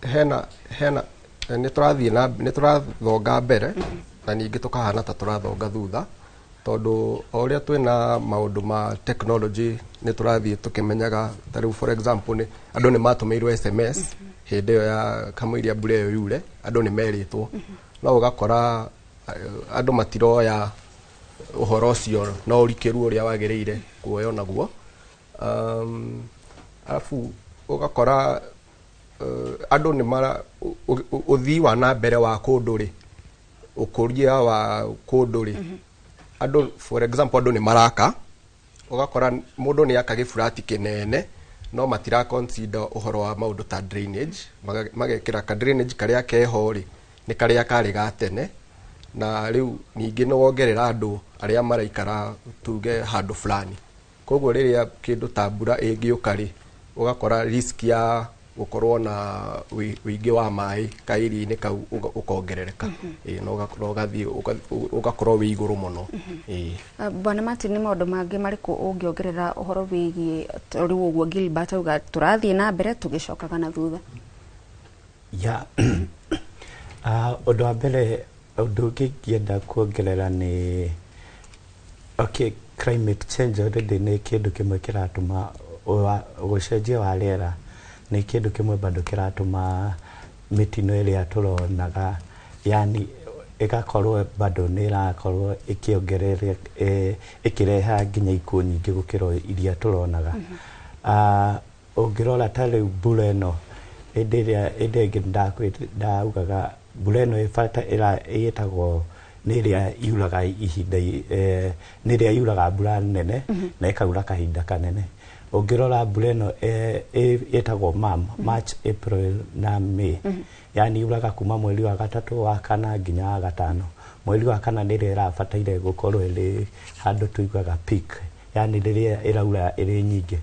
S21: hena nĩ tũrathiĩ na nĩ tũrathonga mbere, na ningĩ tũkahana ta tũrathonga thutha, tondũ o ũrĩa twĩna maũndũ ma technology nĩ tũrathiĩ tũkĩmenyaga. Ta rĩu, for example, nĩ andũ nĩ matũmĩirwo SMS hĩndĩ ĩyo ya kamũiria mbura ĩyo yure, andũ nĩ merĩtwo, no ũgakora andũ matiroya ũhoro ũcio na ũrikĩru ũrĩa wagĩrĩire kuoywo naguo. Arabu ũgakora andũ nĩ mara ũthii wa na mbere wa kũndũ rĩ, ũkũria wa kũndũ rĩ, andũ, for example, andũ nĩ maraka, ũgakora mũndũ nĩ aka gĩburati kĩnene, no matira consider ũhoro wa maũndũ ta drainage. Magekĩra ka drainage karĩa keho rĩ, nĩ karĩa karĩ ga tene, na rĩu ningĩ nĩ wongerera andũ arĩa maraikara tuge handũ fulani. Koguo rĩrĩa kĩndũ ta mbura ĩngĩũka rĩ, ũgakora risk ya gũkorwo na ũingĩ wa maĩ kairi-inĩ kau ũkongerereka. Ĩĩ, na ũgathiĩ ũgakorwo wĩ igũrũ mũno. Ĩĩ.
S1: Bwana Martin, nĩ maũndũ mangĩ marĩkũ ũngĩongerera ũhoro wĩgiĩ rĩu ũguo Gilbert auga tũrathiĩ na mbere tũgĩcokaga na thutha?
S20: Ya, ũndũ wa mbere, ũndũ ũngĩ ingĩenda kuongerera nĩ, okay, climate change already nĩ kĩndũ kĩmwe kĩratũma gũcenjia wa rĩera, nĩ kĩndũ kĩmwe bado kĩratũma mĩtino ĩrĩa tũronaga, yani ĩgakorwo bado nĩ ĩrakorwo ĩkĩongerere, ĩkĩreha nginya ikuũ nyingĩ gũkĩra iria tũronaga. Ũngĩrora ta rĩu mbura ĩno, hĩndĩ ĩrĩa hĩndĩ ĩngĩ ndaugaga mbura ĩno ĩbata ĩtagwo nĩ ĩrĩa yuraga ihinda nĩ ĩrĩa yuraga mbura nene na ĩkaura kahinda kanene. Ũngĩrora mbura ĩno, ĩtagwo MAM, March, April na May, yani yuraga kuma mweri wa gatatũ, wa kana nginya wa gatano. Mweri wa kana nĩrĩo ĩrabataire gũkorwo ĩrĩ handũ tuigaga peak, yani rĩrĩa ĩraura ĩrĩ nyingĩ,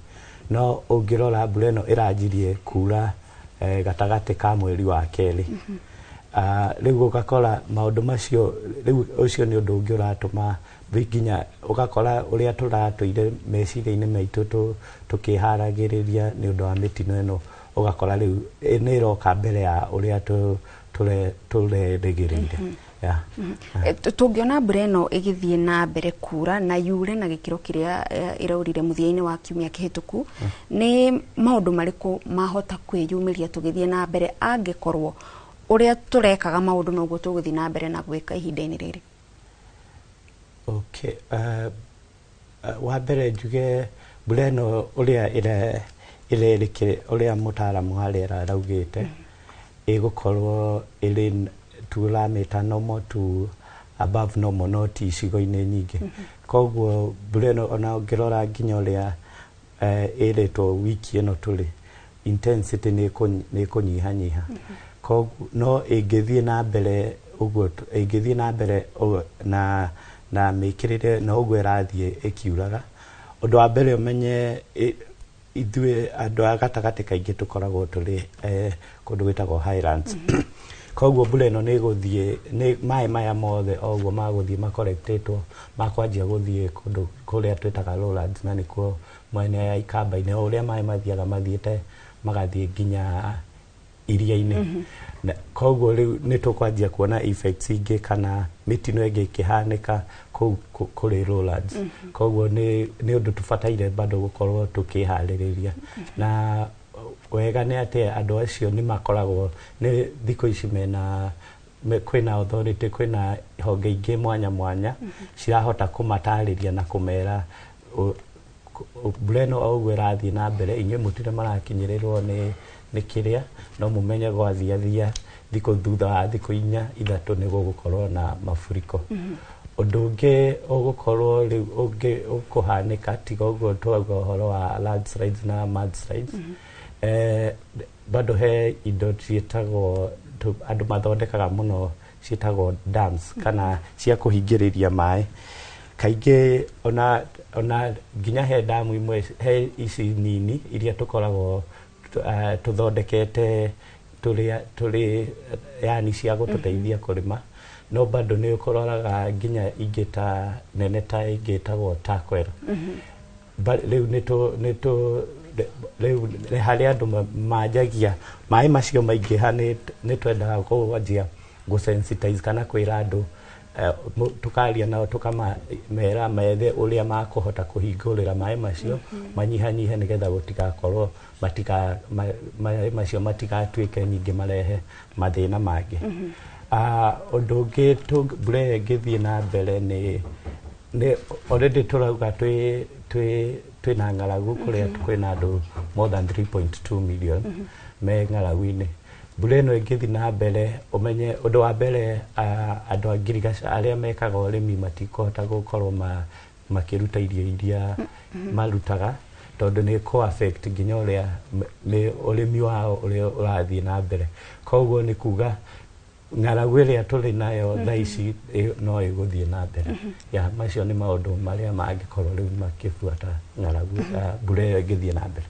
S20: no ũngĩrora mbura ĩno ĩranjirie kura gatagatĩ ka mweri wa kerĩ. Rĩu ũgakora maũndũ macio rĩu, ũcio nĩ ũndũ ũngĩ ũratũma nginya ũgakora ũrĩa tũratũire meciria-inĩ maitũ tũkĩharagĩrĩria nĩ ũndũ wa mĩtino ĩno, ũgakora rĩu nĩ ĩroka mbere ya ũrĩa tũrerĩgĩrĩire. Yeah.
S1: Tũngĩona mbura ĩno ĩgĩthiĩ na mbere kura na yure na gĩkĩro kĩrĩa ĩraurire mũthia-inĩ wa kiumia kĩhĩtũku, nĩ maũndũ marĩkũ mahota kwĩyumĩria tũgĩthiĩ na mbere, angĩkorwo ũrĩa tũrekaga maũndũ noguo tũgũthiĩ na mbere na gwĩka ihinda-inĩ rĩrĩ?
S20: Okay. Wa mbere njuge mbura ĩno ũrĩa ĩrerĩkĩre, ũrĩa mũtaaramu wa rĩera araugĩte, ĩgũkorwo ĩrĩ tũramĩta normal to above normal no ti icigo-inĩ nyingĩ. Koguo mbura ĩno ona ũngĩrora nginya ũrĩa ĩrĩtwo wiki ĩno tũrĩ, intensity nĩ ĩkũnyihanyiha. Koguo no ĩngĩthiĩ na mbere ũguo, ĩngĩthiĩ na mbere na mĩkĩrĩre na ũguo ĩrathiĩ ĩkiuraga, ũndũ wa mbere ũmenye ithuĩ andũ a gatagatĩ kaingĩ tũkoragwo tũrĩ kũndũ gwĩtagwo highlands. Koguo mbura ĩno nĩ ĩgũthiĩ nĩ maĩ maya mothe o ũguo magũthiĩ makorektĩtwo makwanjia gũthiĩ kũndũ kũrĩa twĩtaga lowlands, na nĩkuo mwena ya Ikamba-inĩ, o ũrĩa maĩ mathiaga mathiĩte magathiĩ nginya iria-inĩ. Koguo rĩu nĩ tũkwanjia kuona effects ingĩ kana mĩtino ĩngĩ ĩkĩhanĩka kũu kũrĩ lowlands. Koguo nĩ ũndũ tũbataire bado gũkorwo tũkĩharĩrĩria. Na wega nĩ atĩ andũ acio nĩ makoragwo nĩ thikũ ici mena kwĩna authority, kwĩna honge ingĩ mwanya mwanya cirahota kũmatarĩria na kũmera mbura ĩno o ũguo ĩrathiĩ na mbere, inyuĩ mũtirĩ marakinyĩrĩrwo nĩ kĩrĩa, no mũmenye gwathiathia thikũ thutha wa thikũ 4 3 nĩ gũgũkorwo na mafuriko. Ũndũ ũngĩ ũgũkorwo rĩu ũngĩ ũkũhanĩka tiga ũguo twauga ũhoro wa landslides na mudslides, bado he indo ciĩtagwo andũ mathondekaga mũno ciĩtagwo dams kana cia kũhingĩrĩria maĩ. Kaingĩ ona nginya he damu imwe he ici nini iria tũkoragwo tũthondekete tũrĩ yani cia gũtũteithia kũrĩma, no bado nĩ ũkoraga nginya ingĩ ta nene ta ingĩ ĩtagwo Turkwel. Rĩu rĩu harĩa andũ manjagia maĩ macio maingĩha nĩ twendaga kwanjia gũ-sensitize kana kwĩra andũ, tukaria nao tukamera methe ũrĩa makũhota kũhingũrĩra maĩ macio manyihanyihe nĩgetha gũtigakorwo maĩ macio matigatuĩke nyingĩ marehe mathĩna mangĩ. Ũndũ ũngĩ mbura ĩyo ĩngĩthiĩ na mbere nĩ already tũrauga twĩna ng'aragu kũrĩa kwĩna andũ more than 3.2 million me ng'aragu-inĩ. Mbura ĩno ĩngĩthiĩ na mbere ũmenye ũndũ wa mbere andũ a ngirigaca arĩa mekaga ũrĩmi matikũhota gũkorwo makĩruta irio iria marutaga tondũ nĩ kũ affect nginya ũrĩa ũrĩmi wao ũrĩa ũrathiĩ na mbere. Koguo nĩ kuga ng'aragu ĩrĩa tũrĩ nayo thaa ici no ĩgũthiĩ na mbere. Ya macio nĩ maũndũ marĩa mangĩkorwo rĩu makĩbuata ng'aragu mbura ĩyo ĩngĩthiĩ na mbere.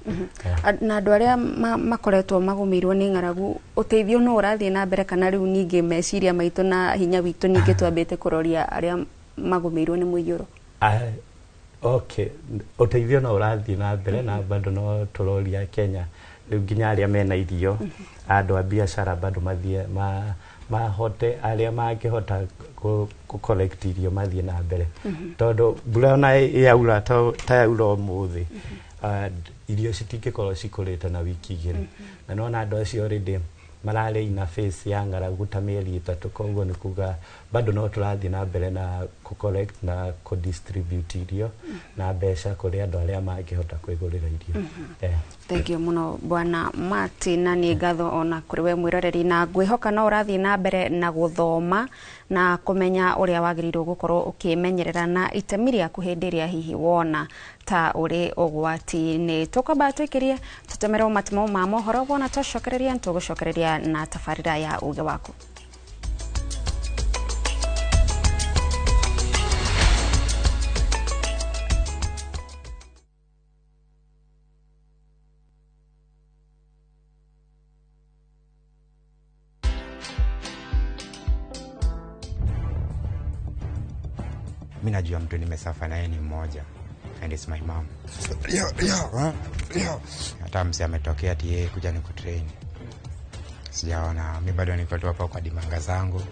S1: Na andũ arĩa makoretwo magũmĩirwo nĩ ng'aragu, ũteithio no ũrathiĩ na mbere kana rĩu ningĩ meciria maitũ na hinya witũ ningĩ twambĩte kũroria arĩa magũmĩirwo nĩ mũiyũro?
S20: Okay, ũteithio no ũrathiĩ na mbere na bado no tũroria Kenya rĩu nginya arĩa mena irio, andũ a biacara bado mathiĩ mahote arĩa mangĩhota kũ collect irio mathiĩ na mbere. Tondũ mbura ona yaura ta yaura ũmũthĩ, irio citingĩkorwo cikũrĩte na wiki 2. Na nĩwona andũ acio already mararĩ ina phase ya ng'aragu ta mĩeri 3, koguo nĩ kuga bado no tũrathiĩ na mbere na kũ collect na kũ distribute irio na mbeca kũrĩ andũ arĩa mangĩhota kwĩgũrĩra irio.
S1: Thank you mũno Bwana Martin, na nĩ ngatho ona kũrĩ we mwĩroreri, na ngwĩhoka no ũrathiĩ na mbere na gũthoma na kũmenya ũrĩa wagĩrĩirwo gũkorwo ũkĩmenyerera na itemi rĩaku hĩndĩ ĩrĩa hihi wona ta ũrĩ ũgwati-inĩ. Tũkwamba twĩkĩrie tũtemerwo matemo ma mohoro, wona twacokereria nĩtũgũcokereria na tabarĩra ya uge waku.
S7: Mimi najua mtu nimesafa naye ni mmoja, and it's my mom. Hata mzee ametokea ati yeye kuja nikutrain. Sijaona, mimi bado niko tu hapa kwa dimanga zangu.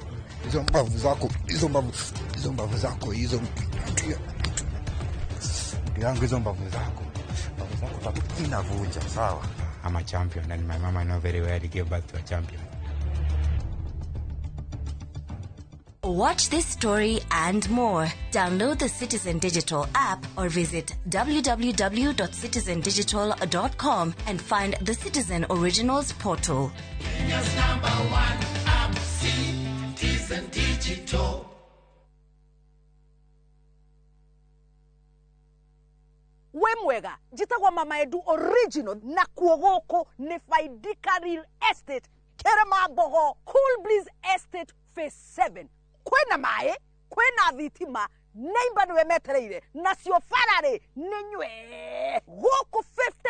S9: Hizo mbavu zako, hizo mbavu zako, hizo yangu, hizo mbavu zako. Mbavu zako inavunja, sawa.
S7: I'm a champion and my mama know very well he gave birth to a champion.
S10: Watch this story and more. Download the Citizen Digital app or visit www.citizendigital.com and find the Citizen Originals portal.
S23: Kenya's #1 app, Citizen Digital.
S11: Wĩ mwega, njĩtagwo Mama Edu Original, na kuo gũkũ nĩ Faidika Real Estate, Kĩrĩma Cool Breeze Estate Phase 7. Kwĩna maĩ, kwĩna thitima, neighbor nĩwe metereire, nacio bararĩ nĩ nywe. Gũkũ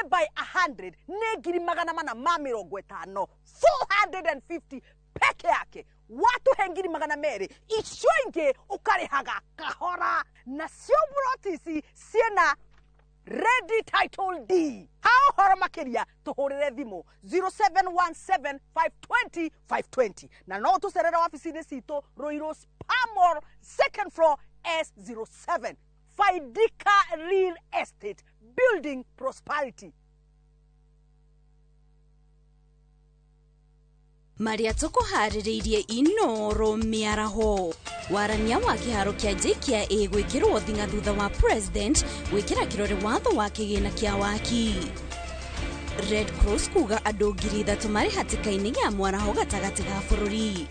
S11: 50 by 100 nĩ 450,000, 450 peke yake. Watuhe 200,000, icio ingĩ ũkarĩhaga kahora. Nacio buroti ici ciĩna ready title deed. Ha ũhoro makĩria tũhũrĩre thimũ 0717 520 520, na no tũcerere wabici-inĩ citũ Ruiru Spamor, second floor, S07. Faidika Real Estate, building prosperity.
S10: Marĩa tũkũharĩrĩirie Inoro mĩaraho. Warania wa kĩharo kĩa JKIA gwĩkĩrwo thing'a thutha wa president gwĩkĩra kĩrore watho wa kĩgĩna kĩa waki. Red Cross kuga andũ 3,000 marĩ hatĩka-inĩ ya mwaraho gatagatĩ ga bũrũri.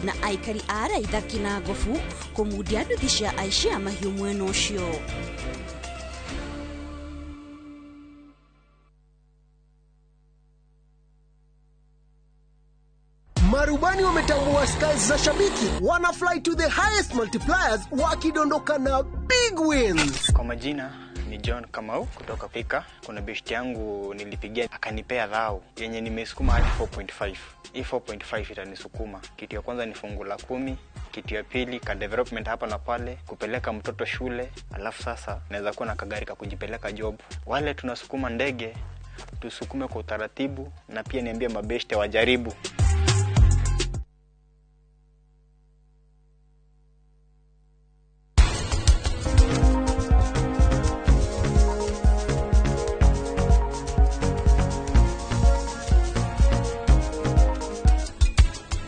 S10: Na aikari a Raitha Kĩnangobu kũmundia nduthi cia aici a mahiũ mwena ũcio.
S12: Marubani wametambua skies za shabiki, wana fly to the highest multipliers wakidondoka na big wins.
S13: Kwa majina ni John Kamau kutoka Pika. Kuna beshti yangu nilipigia akanipea dhao yenye nimesukuma hadi 4.5. Hii 4.5 itanisukuma. Kitu ya kwanza ni fungu la 10, kitu ya pili ka development hapa na pale, kupeleka mtoto shule, alafu sasa naweza kuwa na kagari ka kujipeleka job. Wale tunasukuma ndege, tusukume kwa utaratibu, na pia niambie mabeshte wajaribu.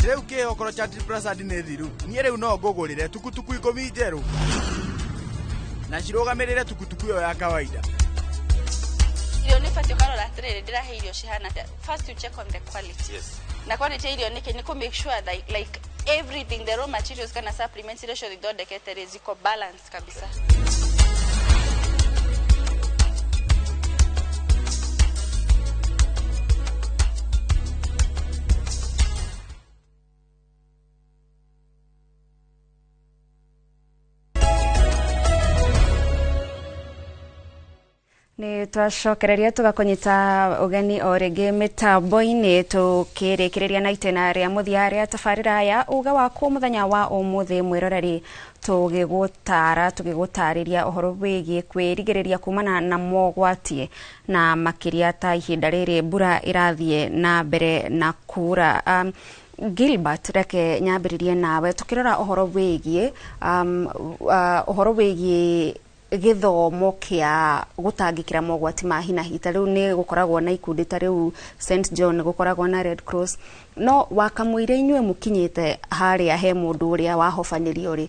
S14: Rĩu kĩhokoro cha Triprasad nĩ thiru. Niĩ rĩu no ngũgũrĩre tukutuku 10 njerũ na cirũgamĩrĩre tukutuku ĩyo ya kawaida.
S26: Irio nĩ batiĩ ũkarora atĩrĩrĩ, ndĩrahe irio cihana atĩa. First you check on the quality.
S14: Yes.
S26: Na quality ya irio nĩkĩ? Nĩ kũ make sure that like everything, the raw materials kana supplements iria ciothe ithondekete rĩ, ziko balance kabisa.
S1: Nĩ twacokereria tũgakũnyita ũgeni o rĩngĩ mĩtambo-inĩ, tũkĩrĩkĩrĩria na itĩna rĩa mũthia rĩa tabarĩra ya uga waku mũthenya wa ũmũthĩ. Mwĩroreri, tũgĩgũtara tũgĩgũtarĩria ũhoro wĩgiĩ kwĩrigĩrĩria kumana na mogwati, na makĩria ta ihinda rĩrĩ mbura ĩrathiĩ na mbere na kura. Gilbert, reke nyambĩrĩrie nawe tũkĩrora ũhoro wĩgiĩ ũhoro wĩgiĩ gĩthomo kĩa gũtangĩkĩra mogwati ma hi na hi. Ta rĩu nĩ gũkoragwo na ikundi ta rĩu St John, gũkoragwo na Red Cross, no wakamũira inyuĩ mũkinyĩte harĩa he mũndũ ũrĩa wahobanĩrio rĩ,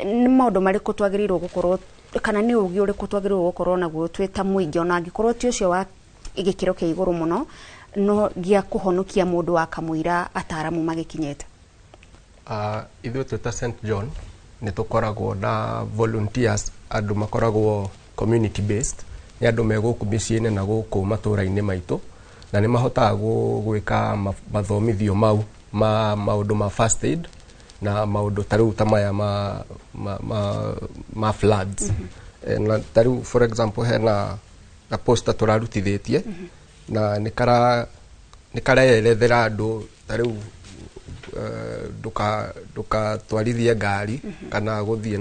S1: nĩ maũndũ marĩkũ twagĩrĩirwo gũkorwo, kana nĩ ũgĩ ũrĩkũ twagĩrĩirwo gũkorwo naguo twĩ ta mũingĩ, ona angĩkorwo ti ũcio wa gĩkĩro kĩa igũrũ mũno, no gĩa kũhonokia mũndũ wakamũira ataaramu magĩkinyĩte?
S21: Ithuĩ twĩ ta St John nĩ tũkoragwo na volunteers, andũ makoragwo community based, nĩ andũ me gũkũ mĩciĩ-inĩ na gũkũ matũra-inĩ maitũ, na nĩ mahotaga gwĩka mathomithio mau ma maũndũ ma first aid na maũndũ ta rĩu ta maya ma floods. Na ta rĩu for example hena na poster tũrarutithĩtie, na nĩ karerethera andũ ta rĩu ndũkatwarithie ngari kana gũthiĩ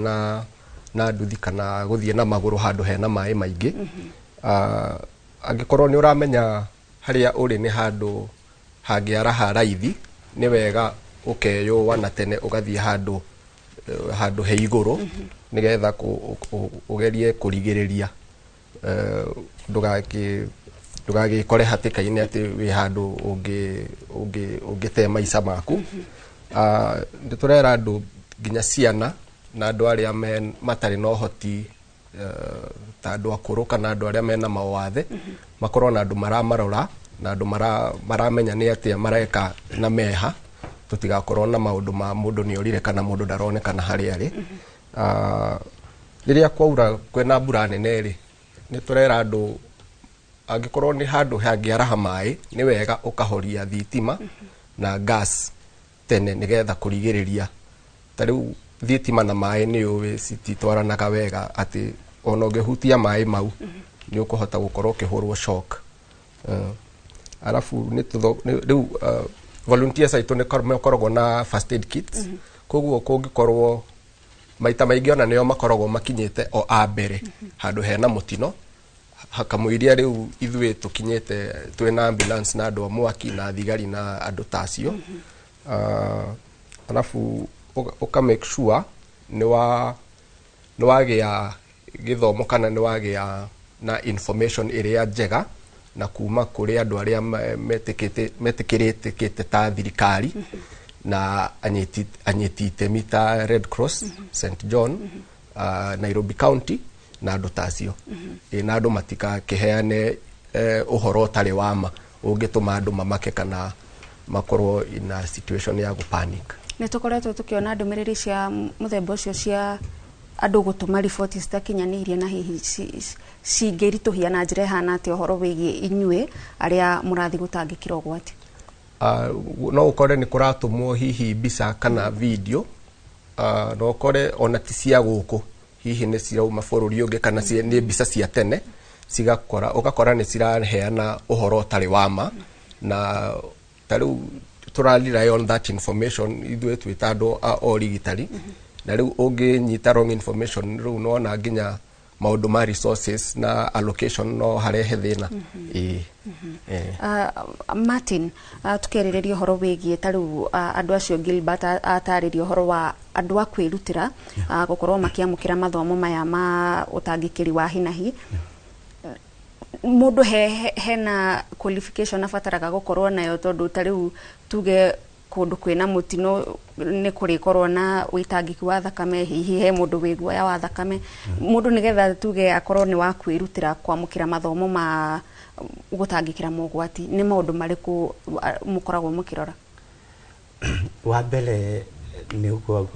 S21: na nduthi kana gũthiĩ na magũrũ handũ hena maĩ maingĩ. Angĩkorwo nĩ ũramenya harĩa ũrĩ nĩ handũ hangĩaraha raithi, nĩ wega ũkeyũa na tene ũgathiĩ handũ he igũrũ, nĩgetha ũgerie kũrigĩrĩria ndũgagĩkore hatĩka-inĩ atĩ wĩ handũ ũngĩte maica maku. Nĩ tũrera andũ nginya ciana na andũ arĩa matarĩ na ũhoti, ta andũ akũrũ kana andũ arĩa mena mawathe, makorwo na andũ maramarora na andũ maramenya nĩ atĩa mareka na meha, tũtigakorwo na maũndũ ma mũndũ nĩ orire kana mũndũ ndaronekana harĩa arĩ. Rĩrĩa kwaura kwĩna mbura nene rĩ, nĩ tũrera andũ angĩkorwo nĩ handũ hangĩaraha maĩ, nĩ wega ũkahoria thitima na gas tene nĩgetha kũrigĩrĩria. Ta rĩu thitima na maĩ nĩ ũĩ cititwaranaga wega, atĩ ona ũngĩhutia maĩ mau nĩ ũkũhota gũkorwo ũkĩhũrwo shock. Arabu nĩ rĩu volunteers aitũ nĩ makoragwo na first aid kits. Koguo kũngĩkorwo maita maingĩ ona nĩo makoragwo makinyĩte o a mbere handũ hena mũtino, hakamũiria rĩu ithuĩ tũkinyĩte twĩna ambulance na andũ a mwaki na thigari na andũ ta acio. Arabu ũka make sure nĩ wagĩa gĩthomo kana nĩ wagĩa na information ĩrĩa njega na kuma kũrĩ andũ arĩa metĩkĩrĩtĩkĩte ta thirikari na anyiti itemi ta Red Cross, St John, Nairobi County na andũ ta acio. Na andũ matikakĩheane ũhoro ũtarĩ wa ma ũngĩtũma andũ mamake kana makorwo in a situation ya gũpanic.
S1: Nĩ tũkoretwo tũkĩona ndũmĩrĩri cia mũthemba ũcio cia andũ gũtũma riboti citakinyanĩirie na hihi cingĩritũhia na njĩra ĩhana atĩa ũhoro wĩgiĩ inyuĩ arĩa mũrathiĩ gũtangĩkĩra ũgwati?
S21: No ũkore nĩ kũratũmwo hihi mbica kana video, no ũkore ona ti cia gũkũ, hihi nĩ cirauma bũrũri ũngĩ kana nĩ mbica cia tene, cigakora ũgakora nĩ ciraheana ũhoro ũtarĩ wa ma, na ta rĩu tũra rely on that information ithuĩ twĩ ta andũ a ũrigitani. Na rĩu ũngĩnyita wrong information rĩu nĩwona nginya maũndũ ma resources na allocation no harehe thĩna.
S1: Martin, tukĩarĩrĩria ũhoro wĩgiĩ ta rĩu andũ acio Gilbert atarĩria ũhoro wa andũ a kwĩrutĩra gũkorwo makĩamũkĩra mathomo maya ma ũtangĩkĩri wa hinahi, mũndũ hena qualification abataraga gũkorwo nayo, tondũ ta rĩu tuge kũndũ kwĩna mũtino nĩ kũrĩkorwo na ũitangĩki wa thakame, hihi he mũndũ wĩ guoya wa thakame, mũndũ nĩgetha tuge akorwo nĩ wa kwĩrutĩra kwamũkĩra mathomo ma gũtangĩkĩra mogwati, nĩ maũndũ marĩkũ mũkoragwo mũkĩrora?
S20: Wa mbere nĩ ũguo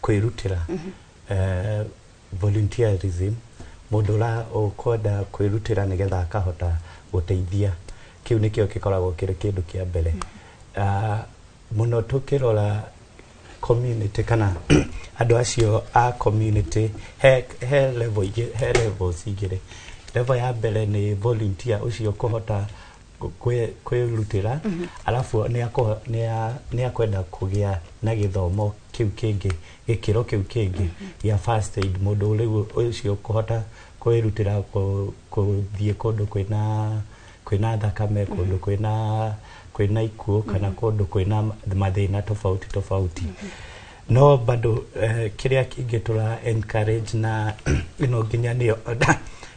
S20: kwĩrutĩra, volunteerism, mũndũ ũrĩa ũkwenda kwĩrutĩra nĩgetha akahota gũteithia, kĩu nĩkĩo gĩkoragwo kĩrĩ kĩndũ kĩa mbere. Mũno tũkĩrora community kana andũ acio a community, he level igĩ, he levels igĩrĩ. Level ya mbere nĩ volunteer ũcio kũhota kwĩrutĩra, alafu nĩ akwenda kũgĩa na gĩthomo kĩu kĩngĩ, gĩkĩro kĩu kĩngĩ gĩa first aid, mũndũ rĩu ũcio kũhota kwĩrutĩra kũthiĩ kũndũ kwĩna thakame, kũndũ kwĩna ikuũ kana kũndũ kwĩna mathĩna tofauti tofauti. No bado kĩrĩa kĩngĩ tũra encourage na ĩno nginya nĩyo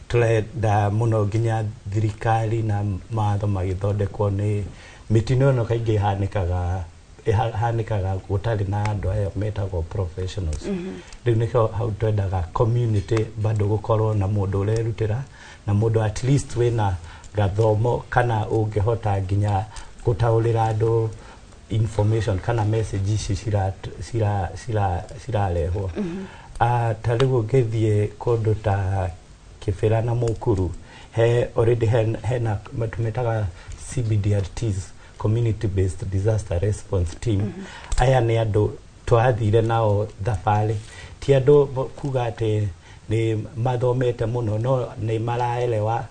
S20: tũrenda mũno nginya thirikari na mawatho magĩthondekwo, nĩ mĩtino ĩno kaingĩ ĩhanĩkaga gũtarĩ na andũ aya metagwo professionals. Rĩu nĩkĩo hau twendaga community bado gũkorwo na mũndũ ũrerutĩra na mũndũ at least wĩna gathomo kana ũngĩhota nginya gũtaũrĩra andũ information kana message ici cirarehwo. Ta rĩu ũngĩthiĩ kũndũ ta Kĩbĩra na Mũkuru, he already hena tũmetaga CBDRTs, community based disaster response team. Aya nĩ andũ twathire nao thabarĩ, ti andũ kuga atĩ nĩ mathomete mũno, no nĩ maraelewa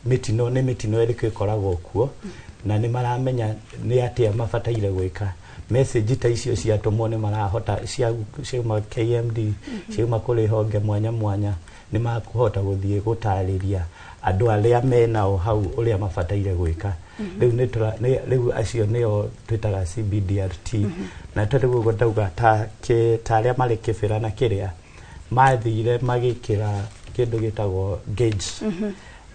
S20: mĩtino nĩ mĩtino ĩrĩkũ ĩkoragwo kuo, na nĩ maramenya nĩ atĩa mabataire gwĩka. Message ta icio ciatũmwo nĩ marahota, ciauma KMD, ciauma kũrĩ honge mwanya mwanya, nĩ makũhota gũthiĩ gũtarĩria andũ arĩa menao hau ũrĩa mabataire gwĩka. Rĩu rĩu acio nĩo twĩtaga CBDRT. Na rĩu ũguo ndauga ta arĩa marĩ Kĩbĩra na kĩrĩa mathire magĩkĩra kĩndũ gĩtagwo gauge,